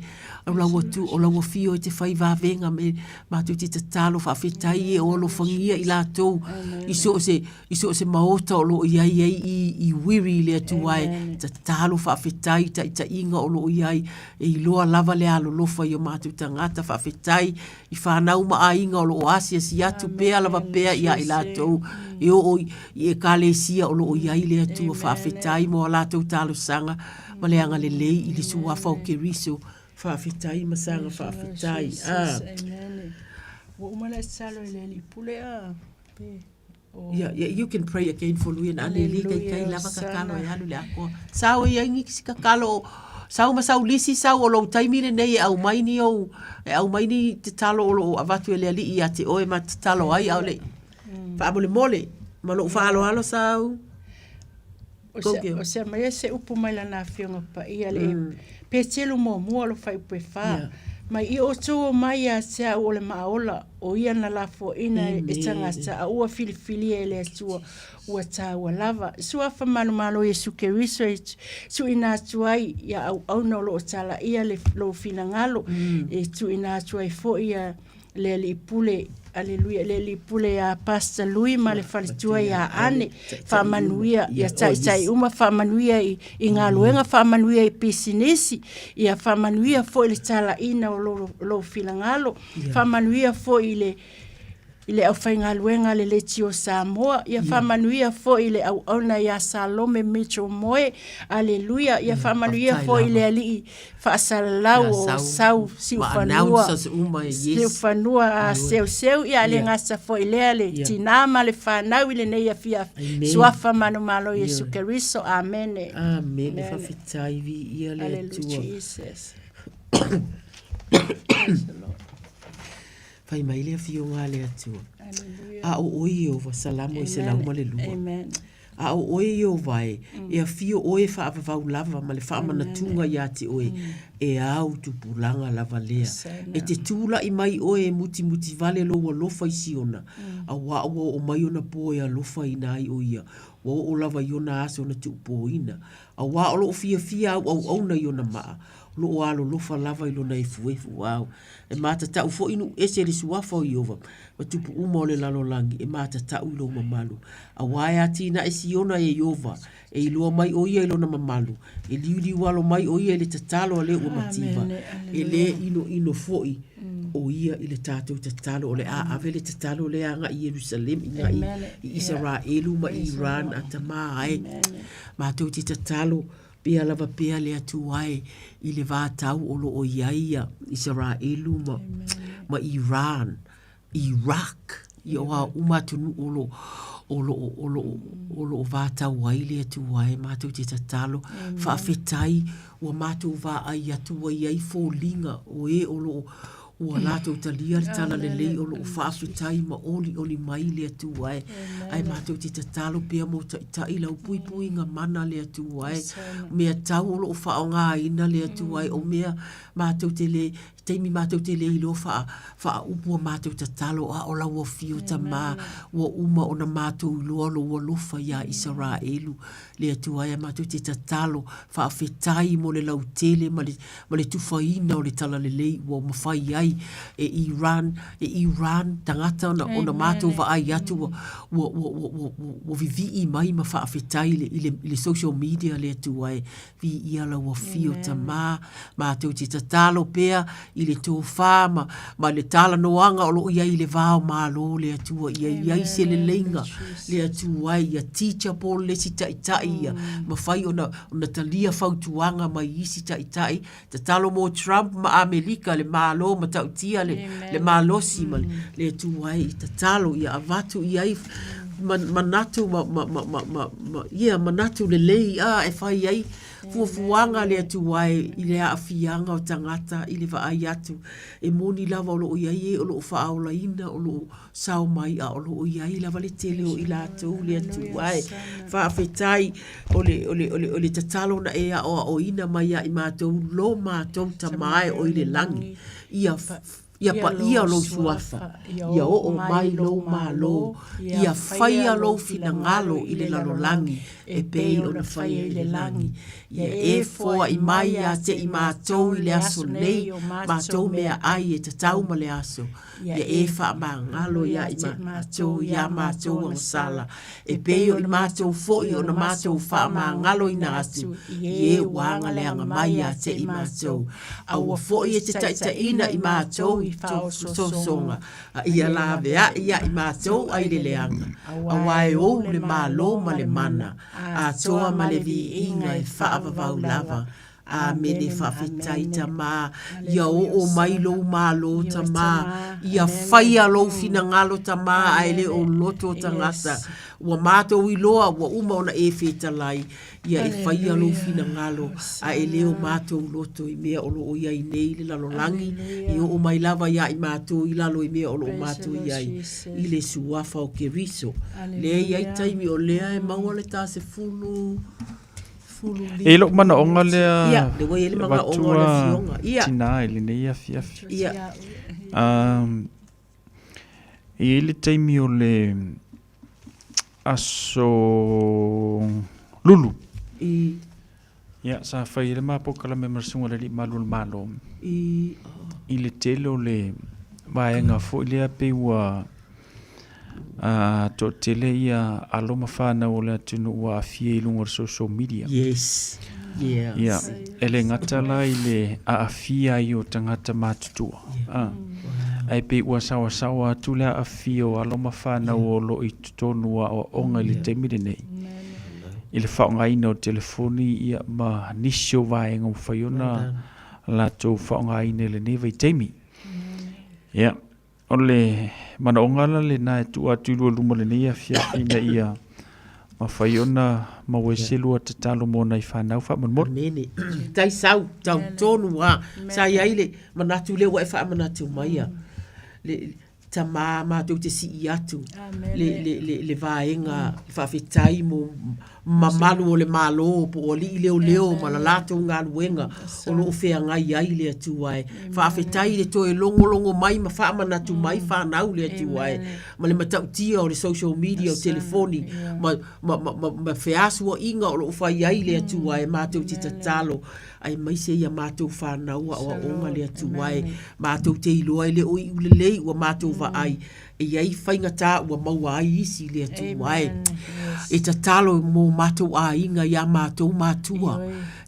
o lau atu, o lau afio e te fai vavega me matou te tatalo faafetai e o alofagia i latou i so o se i so o se maota o lo o i ai ai i, i wiri i le Atua e tatalo faafetai i taitaiga o lo o i ai e iloa lava le alolofa i o matou tagata faafetai i fanau ma aiga o lo o asiasi atu pea lava pea ia i latou e oo i, i ekalesia o lo o i ai le Atua faafetai mo a latou talosaga ma le agalelei i le suafa o Keriso faafetai ma saga faafetai. Ah. Ua uma le tatalo i le Alii Pule a pe Yeah, yeah, you can pray again for Lui and Ale li kai kai lava kakalo e alu le akoa. Sau e ai ni si kakalo sau ma sau lisi sau o lou taimi lenei e aumai ni ou e aumai ni tatalo o loo avatu e le alii ia te oe ma tatalo ai ʻaʻole faamolemole ma lou faaaloalo sau. O se, o se mai se upu mai lana afioga paia le mm. Petelu muamua lo fuaiupu e fa. Yeah. Mai i outou o mai ia te au o le maaola, o ia na lafoaina e tagata, a ua filifilia e le Atua, ua taua lava. Suafa manumalo Iesu Keriso e tuuina atu ai ia auauna o lo o talaia le lou finagalo, mm. e tuuina atu ai foi ia le Alii Pule, Aleluia, le Alii Pule ia Pastor Lui ma le faletua ia Ane, faamanuia ia taitai uma, faamanuia i, i galuega, faamanuia i pisinisi, ia faamanuia foi le talaina o lou, lou finagalo, faamanuia foi i le i le aufaigaluega a le Leitio Samoa, ia faamanuia foi i le auauna ia Salome Mitchell Moe, aleluia, ia faamanuia foi i le Alii faasalalau o sau siufanua siufanua a seuseu ia le gata foi lea le tinā ma le fanau i lenei afiafi suafa manumalo Iesu Keriso amene amene faafetai viia le Atua fai mai le afioga a le Atua a o oe Ieova Salamo e 102. A o oe Ieova e, e afio oe e faavavau lava ma le faamanatuga iā te oe, e au tupulaga lava lea. E te tulaʻi mai oe e mutimuti vale lou alofa i Siona, auā ua oo mai ona pō e alofaina ai ʻo ia, ua oo lava i ona aso na tuupōina. Auā o loʻo fiafia au auauna i ona maa, o loʻo alolofa lava i lona efuefu au. E matataʻu foi nuu ese i le suafa o Ieova, ma tupu uma o le lalolagi, e matataʻu i lou mamalu. Auā e atinae Siona e Ieova, e iloa mai ʻo ia i lona mamalu, e liuliu alo mai ʻo ia i le tatalo a le ua mativa, e lē ʻinoʻino foi ʻo ia i le tatou tatalo. O le a ave le tatalo lea agai i Ierusalema, i i Isaraelu ma Iran a tamā ai. Matou te tatalo pea lava pea le Atua e i le vatau o lo o i ai ia Isaraelu ma, ma Iran, Iraq, ia o a uma atunuu o lo o lo o lo o lo o vatau ai le Atua e matou te tatalo. Faafetai ua matou vaai atu ua i ai foliga o e o lo o Ua latou talia le talalelei o loo faafetai ma olioli mai le Atua e. Ae matou te tatalo pea mo taitai lau puipuiga mana le Atua e. Mea tau o loo faaaogaina le Atua e o mea matou te le taimi matou te le iloa faa faaupu a matou tatalo a o lau afio Tama ua uma ona matou iloa lou alofa iā Isaraelu le Atua e matou te tatalo faafetai mo le lautele ma le ma le tufaina o le talalelei ua mafai ai e Iran, e Iran tagata ona, ona matou vaai atu ua, ua, ua, ua, ua, ua, ua vivii mai ma faafetai i le, i le, i le social media le Atua e. Viia lau afio Tama, matou te tatalo pea i le tofa ma, ma le talanoaga o lo o i ai i le va o Malo le Atua ia i ai se leleiga le Atua e, ia teachable le isi taitai ia mafai ona ona talia fautuaga mai isi taitai, tatalo mo Trump ma Amelika, le Malo matautia le, le malosi ma le, le Atua e i tatalo ia avatu i ai manatu ma, ma, ma, ma, ma, ma, ia manatu lelei a e fai ai fuafuaga le Atua e i le aafiaga o tagata i le vaai atu e moni lava o lo o i ai e o lo o faaolaina o lo o sao mai a o lo o i ai lava le tele o i latou le Atua e. Faafetai o le, o le, o le, o le tatalo na e aoaoina mai ia i matou lo matou Tama e o i le lagi, ia, ia paia lou suafa, ia oo mai lou Malo, ia faia lou finagalo i le lalolagi e pei ona faia i le lagi. Ia e foai mai ia te i matou i le aso nei matou meaai e tatau ma le aso, Ia e faamagalo ia i matou iā matou agasala, e pei o i matou foi ona matou faamagaloina atu i e ua agaleaga mai ia te i matou. Aua foi e te taitaiina i matou i faaosoosoga, a ia laveai ia i matou ai le leaga, auā e ou le malo ma le mana, atoa ma le viiga e faavavau lava. Amene faafetai Tamā ia oo mai lou malo Tamā ia faia lou finagalo Tamā ae le o loto o tagata ua matou iloa ua uma ona e fetalai ia e faia lou finagalo ae le o matou loto i mea o lo o i ai nei le lalolagi i oo mai lava ia i matou i lalo i mea o lo o matou i ai i le suafa o Keriso lea e i ai taimi o lea e maua le ta 10 E i lou manaoga lea Ia, lea ua i ai le manaoga o le afioga. Ia. Tinā i lenei afiafi. Ia. E i ai le taimi o le aso Lulu. I. Ia, sa fai ai le ma polokalame ma le Susuga i le Alii Malu o le Malo. I. I le tele o le vaega foi lea pei ua A toatele ia alo ma fanau o le atunuu ua aafia i luga o le social media. Yes. Yes. Ia, e le gata la i le aafia ai o tagata matutua. Yeah. Ah. Ae pei ua saoasaoa atu le aafia o alo ma fanau yeah. o lo o i totonu o aoaoga i le yeah. taimi lenei. I le faaaogaina o telefoni ia ma nisi o vaega ua mafai ona latou faaaogaina i lenei vaitaimi. Ia. O le manaoga la lena e tuu atu i lua luma lenei afiafi ina ia mafai ona maua ai se lua tatalo mo nai fanau faamolemole. Amene. Tai sau, tau tonu a. Sa i ai le manatu lea ua e faamanatu mai a. Le, Tamā matou te sii atu le, le, le, le vaega faafetai mo mamalu o le Malo po o alii leoleo ma la latou galuega o lo o feagai ai le Atua e. Faafetai i le toe logologo mai ma faamanatu mai fanau le Atua e ma le matautia o le social media o telefoni ma, ma, ma, ma, ma feasua'iga o lo o fai ai le Atua e matou te tatalo aemaise ia matou fanau aoaoga le Atua e matou te iloa e le o iu lelei ua matou vaai e i ai faigata ua maua ai isi le Atua e. E tatalo mo matou aiga iā matou matua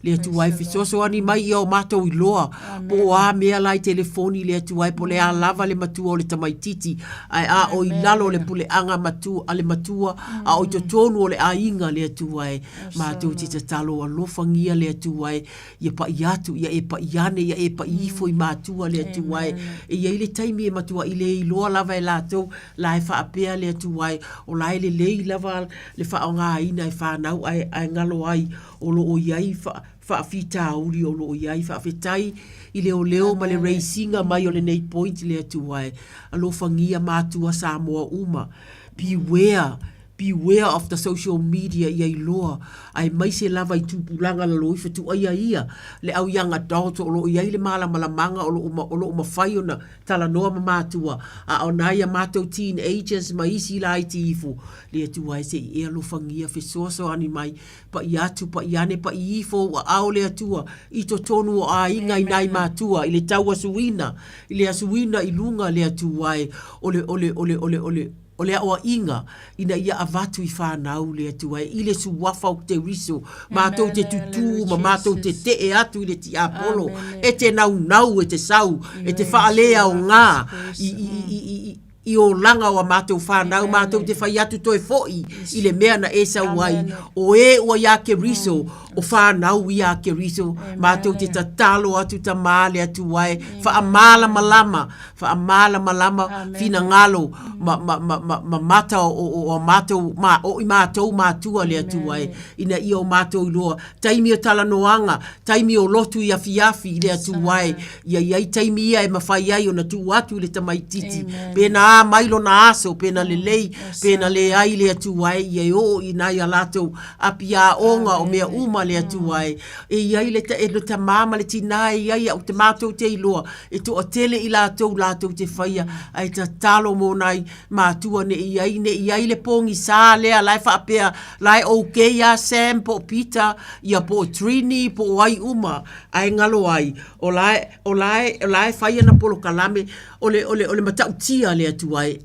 le Atua e fesoasoani mai ia o matou iloa po o a mea la i telefoni le Atua e po o le a lava le matua o le tamaititi ae a o i lalo o le puleaga matua a le matua a o i totonu o le aiga le Atua e matou te tatalo alofagia le Atua e ia pa'i atu, ia e pa'i ane, ia e pa'i ifo i matua le Atua e. E i ai le taimi e matua'i le iloa lava e latou la e faapea le Atua e, o la e lelei lava le faaaogaina e fanau ae, ae galo ai o lo o i ai faafitauli o lo o i ai. Faafetai i leoleo ma le raise iga mai o lenei point le Atua e. Alofagia matua Samoa uma. Beware Beware of the social media ia iloa, aemaise lava i tupulaga laloifa tuaia ia le au young adult o lo o i ai le malamalamaga o lo o o lo o mafai ona talanoa ma matua, a o nai a matou teenagers ma isi laiti ifo, le Atua e se i e alofagia fesoasoani mai, pa'i atu, pa'i ane, pa'i ifo ou aao le Atua i totonu o aiga i nai matua i le tauasuina, i le asuina i luga le Atua e o le o le o le o le o le O le aoaiga ina ia avatu i fanau le Atua e i le suafa o Keriso, matou te tutū ma matou te tee atu i le tiapolo, e te naunau, e te sau, e te faaleaoga i, i, i, i, i, i olaga o a matou fanau, matou te fai atu toe fo'i i le mea na e sau ai, o e ua iā Keriso, o fanau iā Keriso, matou te tatalo atu Tamā le Atua e, faamalamalama faamalamalama finagalo ma, ma, ma, ma, ma mata o, o, o a matou, ma, o i matou matua le Atua e, ina ia o matou iloa, taimi o talanoaga, taimi o lotu i afiafi i le Atua e, ia i ai taimi ia e mafai ai ona tuu atu i le tamaititi, pena a mai lona aso, pena lelei, pena leai le Atua e, ia e oo i nai a latou apiaoga o mea uma le Atua e, e i ai le, e le tamā ma le tinā e i ai au te matou te iloa, E toatele i latou latou te faia, ae tatalo mō nai mātua ne i ai, ne i ai le pōgisā lea la e faapea la e okay a Sam po o Peter, ia po o Trini po o ai uma, ae galo ai, o la e, o la e, o la e fai ana polokalame, o le, o le, o le matautia le Atua e,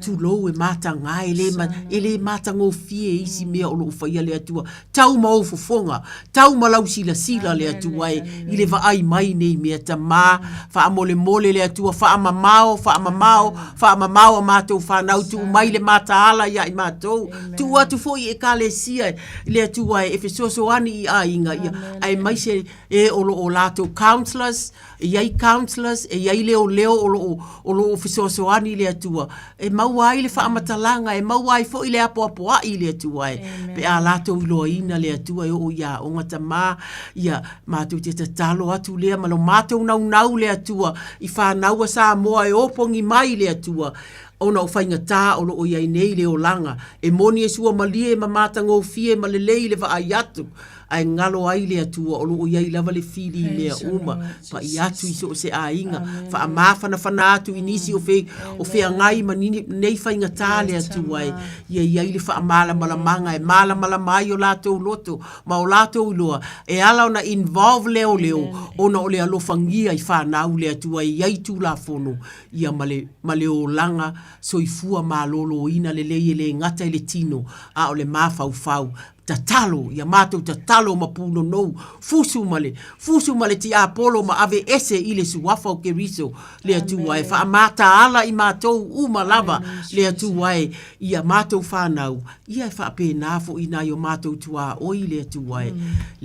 tulou e mataga, e le, e le matagofie isi mea o lo o faia le Atua. Tau ma ou fofoga, tau ma lau silasila le Atua e, i le vaai mai nei mea tamā, faamolemole le Atua, faamamao, faamamao, faamamao a matou fanau, tuu mai le mataala ia i matou, tuu atu foi i Ekalesia le Atua e, e fesoasoani i aiga ia, aemaise e o lo o latou counsellors, e i ai counsellors, e i ai leoleo o lo o, o lo o fesoasoani le Atua, e maua ai le faamatalaga, e maua ai foi le apoapoai i le Atua e, pe a latou iloaina le Atua e oo i aoga tamā, ia, matou te tatalo atu lea ma lo matou naunau le Atua i fanau a Samoa e opogi mai le Atua, ona o faigata o lo o i ai nei le olaga, e moni e suamalie ma matagofie ma lelei le vaai atu, ae galo ai le Atua o lo o i ai lava le fili i mea uma, pa'i atu i so o se aiga, faamafanafana atu i nisi o fe, o feagai ma nini, nei faigata le Atua e ia i ai le faamalamalamaga e malamalama ai o latou loto ma o latou iloa e ala ona involve leoleo ona o le alofagia i fanau le Atua e i ai Tulafono ia ma le, ma le olaga soifua maloloina lelei e le gata i le tino a o le mafaufau Tatalo, ia matou tatalo ma punonou, fusu ma le, fusu ma le tiapolo ma ave ese i le Suafa o Keriso, le Atua e faamataala i matou uma lava, le Atua e, ia matou fanau, ia e faapena foi i nai o matou tuaoi, le Atua e,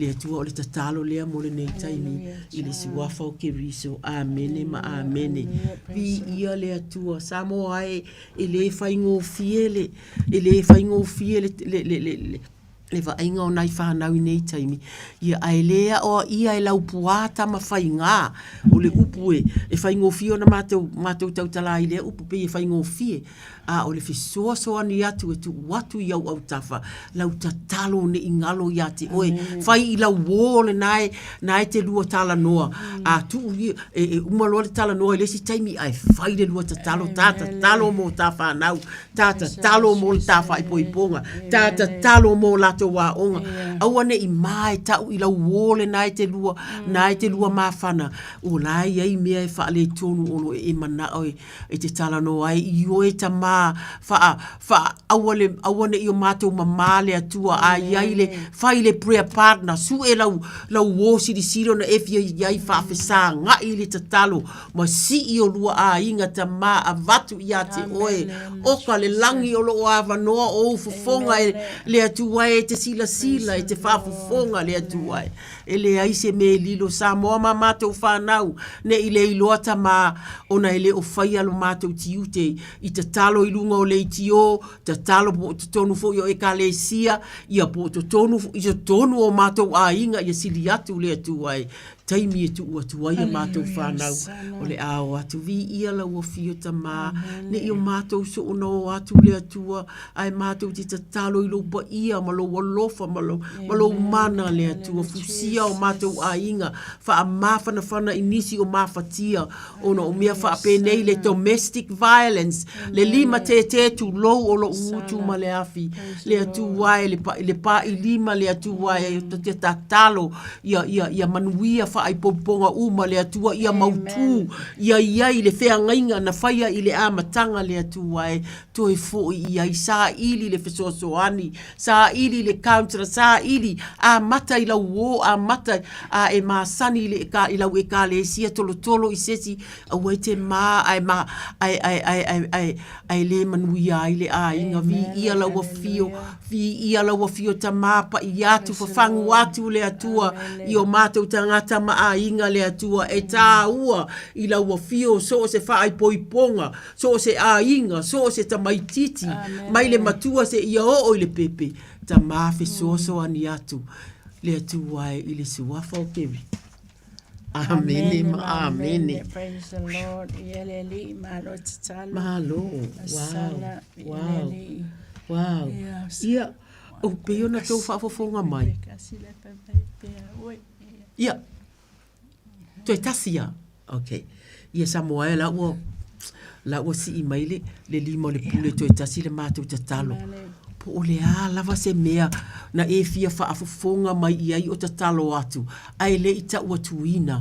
le Atua o le tatalo lea mo lenei taimi, i le Suafa o Keriso. Amene ma amene. Viia le Atua. Samoa e, e le faigofie le, E le faigofie le, le, le, le, le. Le vaaiga o nai fanau i nei taimi, ia ae le aoaia e lau puā tama faigā, o le upu e, e faigofie ona matou, matou tautala i lea upu pei e faigofie, a o le fesoasoani atu e tuu atu i au autafa, lau tatalo ne i galo ia te oe, fai i lau uō lena e, na e te lua talanoa, a tuu ia, e, e uma loa le talanoa i le isi taimi ae fai le lua tatalo, ta tatalo mō ta fanau, Ta tatalo mo le ta faaipoipoga, ta tatalo mo latou aoga. Aua ne i ma e tau i lau uō lena e te lua, na e te lua mafana, o la e i ai mea e faaletonu o lo o e manao e, e te talanoa ai i oe tamā, faa, faa, aua le, aua ne i o matou mamā le Atua, a i ai le, fai le prayer partner, sue lau, lau uō silisili ona e fia i ai faafesaga'i i le tatalo, Ma sii o lua aiga tamā avatu ia te oe, oka le lagi o loo avanoa o ou fofoga e le Atua e te silasila e te faafofoga le Atua e. E leai se me lilo Samoa ma matou fanau ne i le iloa tamā ona e le o faia lo matou tiute i tatalo i luga o leitio, tatalo po o totonu foi o Ekalesia, ia po o totonu i totonu o matou aiga ia sili atu le Atua e. taimi e tuu atu ai a matou fanau o le a o atu. Viia lau afio Tamā, ne i o matou soona o atu le Atua, ae matou te tatalo i lou paia ma lou alofa ma lou, ma lou mana le Atua. Fusia o matou aiga, faamafanafana i nisi o mafatia ona o mea faapenei le domestic violence, le limatētē tulou o lou utu ma le afi, le Atua e, le, le pailima le Atua e, te tatalo ia, ia, ia manuia faaipoipoga uma le Atua, ia mautū, ia i ai le feagaiga na faia i le amataga le Atua e, toe foi i ai, saili le fesoasoani, saili le counsellor, saili, amata i lau uō, amata a e masani i le eka, i lau ekalesia tolotolo i se isi, aua e te mā ae ma, ae, ae, ae, ae, ae, ae le manuia ai le aiga. Viia lau afio, viia lau afio Tamā, paia atu, fafagu atu le Atua i o mātou tagata ma aiga le Atua e tāua i lau afio so o se faaipoipoga, so o se aiga, so o se tamaititi, mai le matua seia oo i le pepe, Tamā fesoasoani atu le Atua e i le suafa o Keri. Amene ma amene. Praise the Lord. Ia le Alii, malo tatalo. Malo. Wow. Wow. Wow. Ia, o pei ona tou faafofoga mai. Ia, toe tasi ia. Okay. Ia Samoa e la ua, la ua sii mai le, le lima o le pule toe tasi le matou tatalo. Po o le a lava se mea na e fia faafofoga mai i ai o tatalo atu, ae le i tau atuina.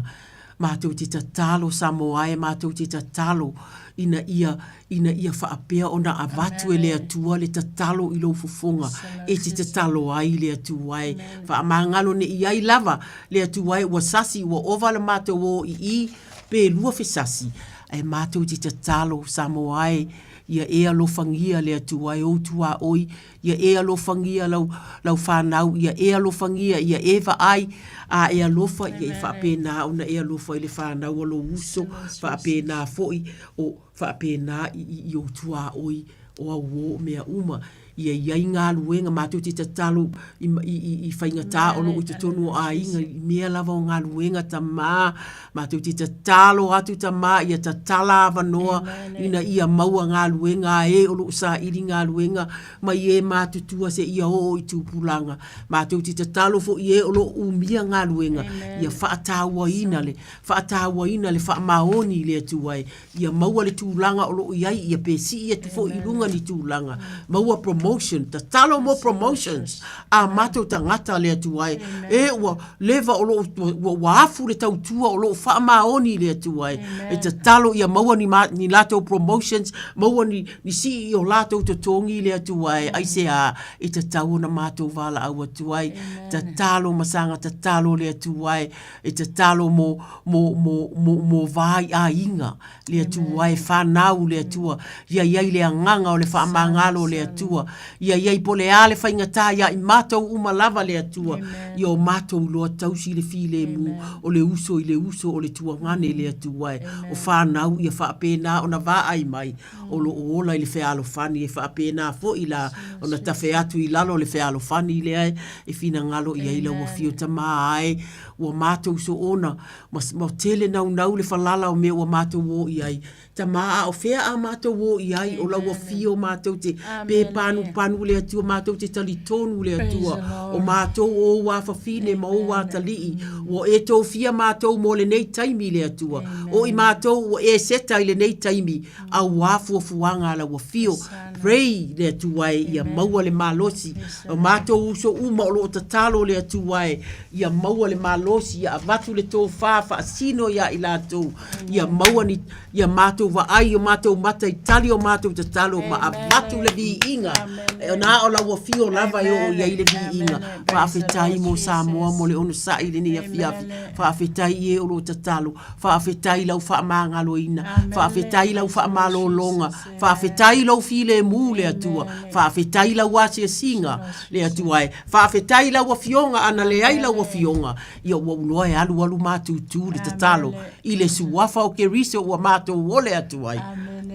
Matou te tatalo Samoa e, matou te tatalo ina ia, ina ia faapea ona avatu e le Atua le tatalo i lou fofoga e te tatalo ai le Atua e. Faamagalo ne i ai lava le Atua e ua sasi ua ova le matou o i i pe lua fesasi, ae matou te tatalo Samoa e, ia e alofagia le Atua e ou tuaoi, ia e alofagia lau, lau fanau, ia e alofagia, ia e vaai, a e alofa, ia e faapena ona e alofa i le fanau a lou uso, faapena foi, o faapena i, i, i ou tuaoi, o au o mea uma. Ia i ai galuega, matou te tatalo i, i, i, i faigata o loo i totonu o aiga, i mea lava o galuega tamā, matou te tatalo atu tamā ia tatala avanoa ina ia maua galuega a e o loo saili galuega mai e matutua seia oo i tupulaga. Matou te tatalo foi i e o loo umia galuega ia faatauaina le, faatauaina le faamaoni i le Atua e ia maua le tulaga o lo o i ai, ia pe sii atu foi i luga ni tulaga, maua promotion, tatalo mo promotions a matou tagata le Atua e, e ua leva o lo o, ua, ua afu le tautua o lo o faamaoni i le Atua e, e tatalo ia maua ni, ma, ni latou promotions, maua ni, ni sii i o latou totogi i le Atua e, aisea e tatau ona matou valaau atu ai, tatalo ma saga tatalo le Atua e, E tatalo mo, mo, mo, mo, mo vā i aiga, le Atua e, whanau le Atua, ia i ai le agaga o le faamagalo le Atua. Ia i ai po o le a le faigata iā i matou uma lava le Atua, ia o matou iloa tausi i le filemu, o le uso i le uso, o le tuagane i le Atua e, o fanau ia faapena ona vaai mai, o lo o ola i le fealofani e faapena foi la ona tafe atu i lalo o le fealofani lea e finagalo i ai lau Afio Tama ae ua matou soona ma, ma tele naunau le falala o mea ua matou o i ai. Tama a o fea a matou o i ai o lau Afio matou te pe panupanu le Atua matou te talitonu le Atua o matou o ou afafine ma ou atalii ua e tofia matou mo lenei taimi le Atua o i matou ua e seta i lenei taimi auā fuafuaga a lau Afio. Pray le Atua e ia maua le malosi o matou uso uma o lo o tatalo le Atua e ia maua le malosi ia avatu le tofa faasino ia i latou ia maua ni ia matou vaai o matou mata i tali o matou tatalo ma avatu le viiga e na o lau Afio lava e oo i ai le viiga. Faafetai mo Samoa mo le onosai i lenei afiafi. Faafetai i e o lo o tatalo. Faafetai i lau faamagaloina. Faafetai i lau faamalologa. Faafetai i lou filemu, le Atua. Faafetai i lau asiasiga, le Atua e. Faafetai i lau Afioga, ana leai lau Afioga, ia ua ou iloa e alualu matutu le tatalo i le Suafa o Keriso ua matou ole atu ai.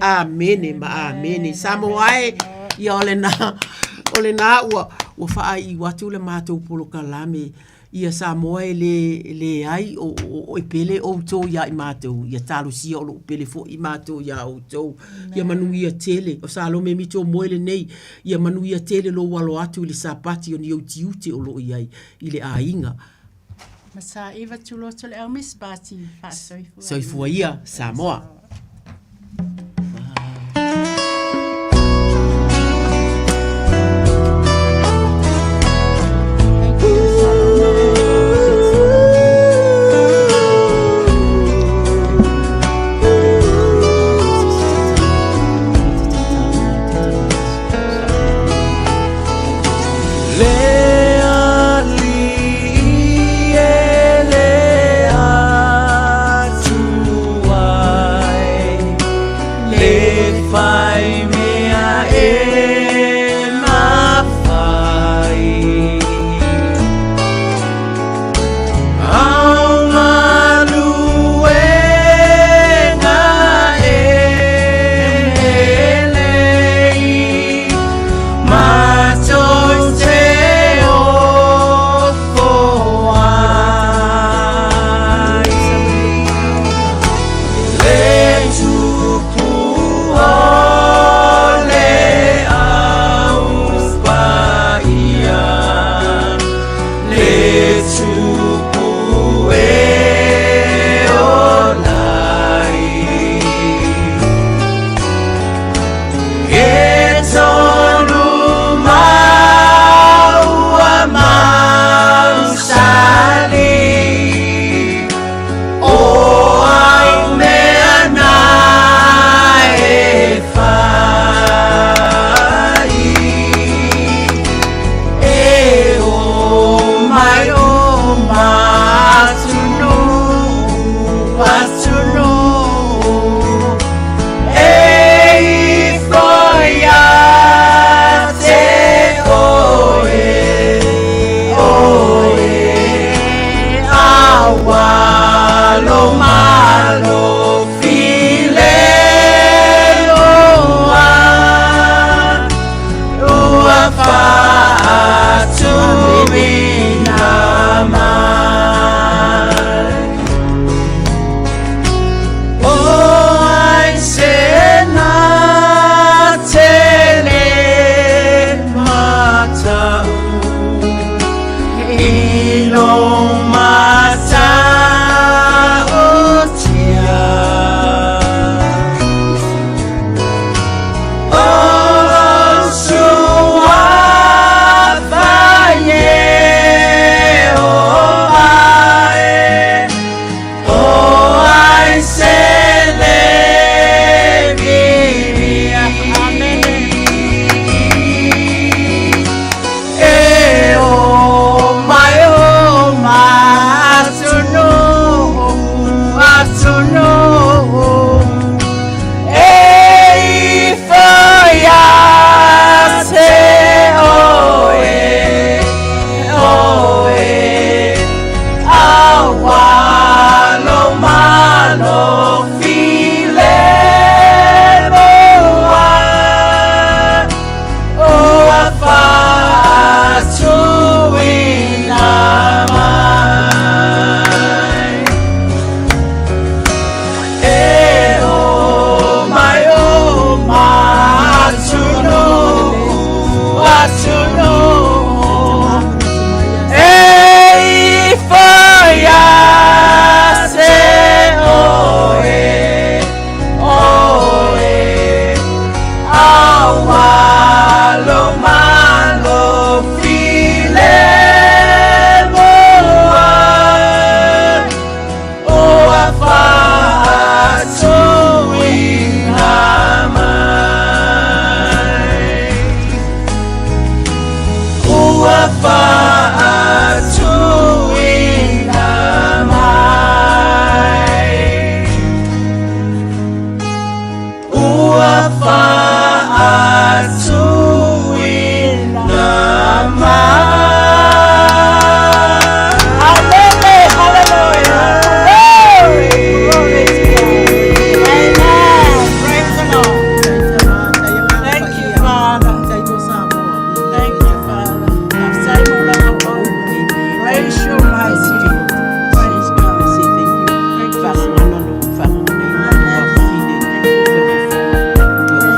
Amene ma amene. Samoa e, ia o lena, o lena ua, ua faaiu atu le matou polokalame. Ia Samoa e lē leai o o e pele outou iā i matou, ia talosia o loo pele foi matou iā outou. Ia manuia tele, o Salome Mito Moe lenei, ia manuia tele lou alo atu i le Sapati o ni ou tiute o loo i ai i le aiga. Masaiva Tuloto le au Miss Pati faasoifua. Soifua ia Samoa. faatuina mai. Amen. Hallelujah. Glory. Glory to God. Amen. Praise the Lord. Thank you, Father. Thank you, Father. Praise your mighty. Praise God. Thank you.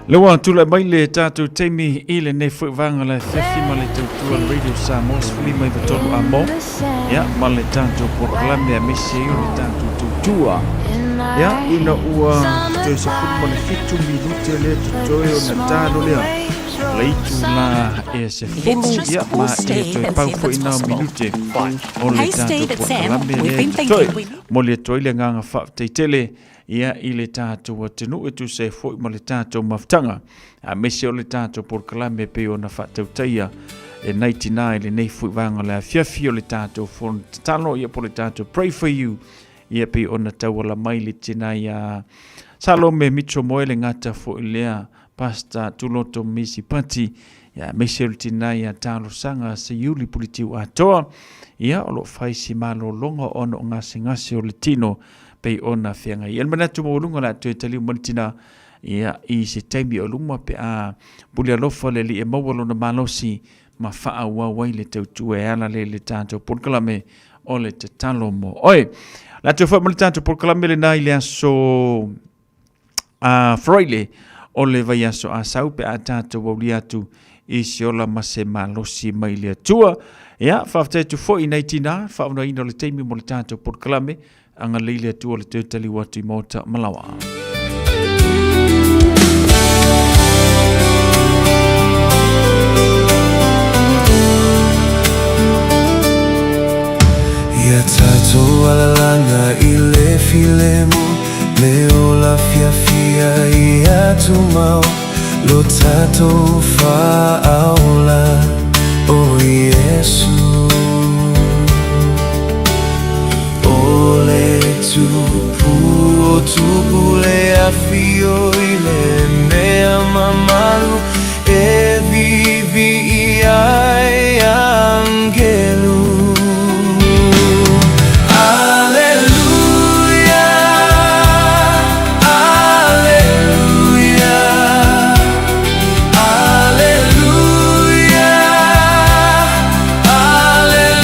Le ua tulai mai le tatou taimi i lenei foi vaega le afiafi ma le tautua le Radio Samoa 193 amo ia ma le tatou polokalame aemaise ai o le tatou tautua. Ia ina ua toe 17 minute lea totoe ona talo lea le itula e 10 ia ma e toe pau foi nā minute o le tatou polokalame lea totoe. Momoli atu ai le agaga faafetai tele ia i le tatou atunuu e tusa ai foi ma le tatou mafutaga, aemaise o le tatou polokalame e pei ona faatautaia e nai tinā i lenei foi vaega o le afiafi o le tatou fono tatalo, ia po o le tatou Pray for You, ia pei ona tauala mai le tinā ia Salome Mitchell Moe le gata foi lea Pastor Tuloto Misi Pati, ia aemaise o le tinā ia Talosaga Seiuli Pulitiu Atoa, ia o lo o fai si malologa ona o gasegase o le tino pei ona feagai. Ia le manatu maualuga o le a toe taliu mai le tina ia i se taimi o luma pe a pule alofa le Alii e maua lona malosi ma faaauau ai le tautua e ala lea i le tatou polokalame o le tatalo mo oe. O le a toe foi mai le tatou polokalame lena i le aso a Friday o le vaiaso Asau pe a tatou aulia atu i se ola ma se malosi mai le Atua. Ia, faafetai atu foi i nai tinā, faaonaina o le taimi mo le tatou polokalame, agalelei le Atua le toe taliu atu i Maota Malawa. Ia tatou alalaga i le filemu Le ola fiafia ia tumau Lo tatou faaola o Iesu O le tupu o tupu le afio i le mea mamalu E viivii ai angelu. Aleluia, aleluia, aleluia, aleluia.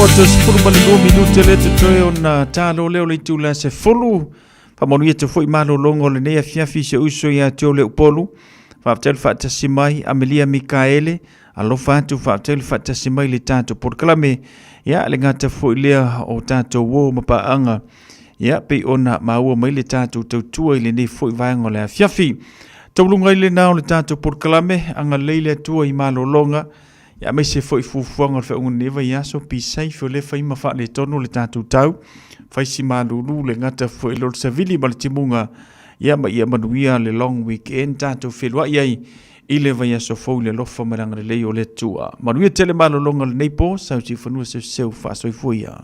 Atoa 12 minute le totoe ona talo lea o le itula 10. Faamanuia atu foi malologa o lenei afiafi i si ou uso ia te oe le Upolu. Faafetai le faatasi mai Amelia Mikaele, alofa atu faafetai le faatasi mai i le tatou polokalame. Ia le gata foi lea o tatou uo ma paaga. Ia pei ona maua mai le tatou tautua i lenei foi vaega o le afiafi. Tauluga i lena o le tatou polokalame, agalelei le Atua i malologa. Ia aemaise foi fuafuaga o le faaiuga o lenei vaiaso, be safe, o lea e fai ma faaletonu le tatou tau, fai si malulu le gata foi i lo le savili ma le timuga, ia ma ia manuia le long weekend tatou feiloai ai i le vaiaso fou i le alofa ma le agalelei o le Atua. Manuia tele malologa o lenei po, sau i fanua seuseu faasoifua ia.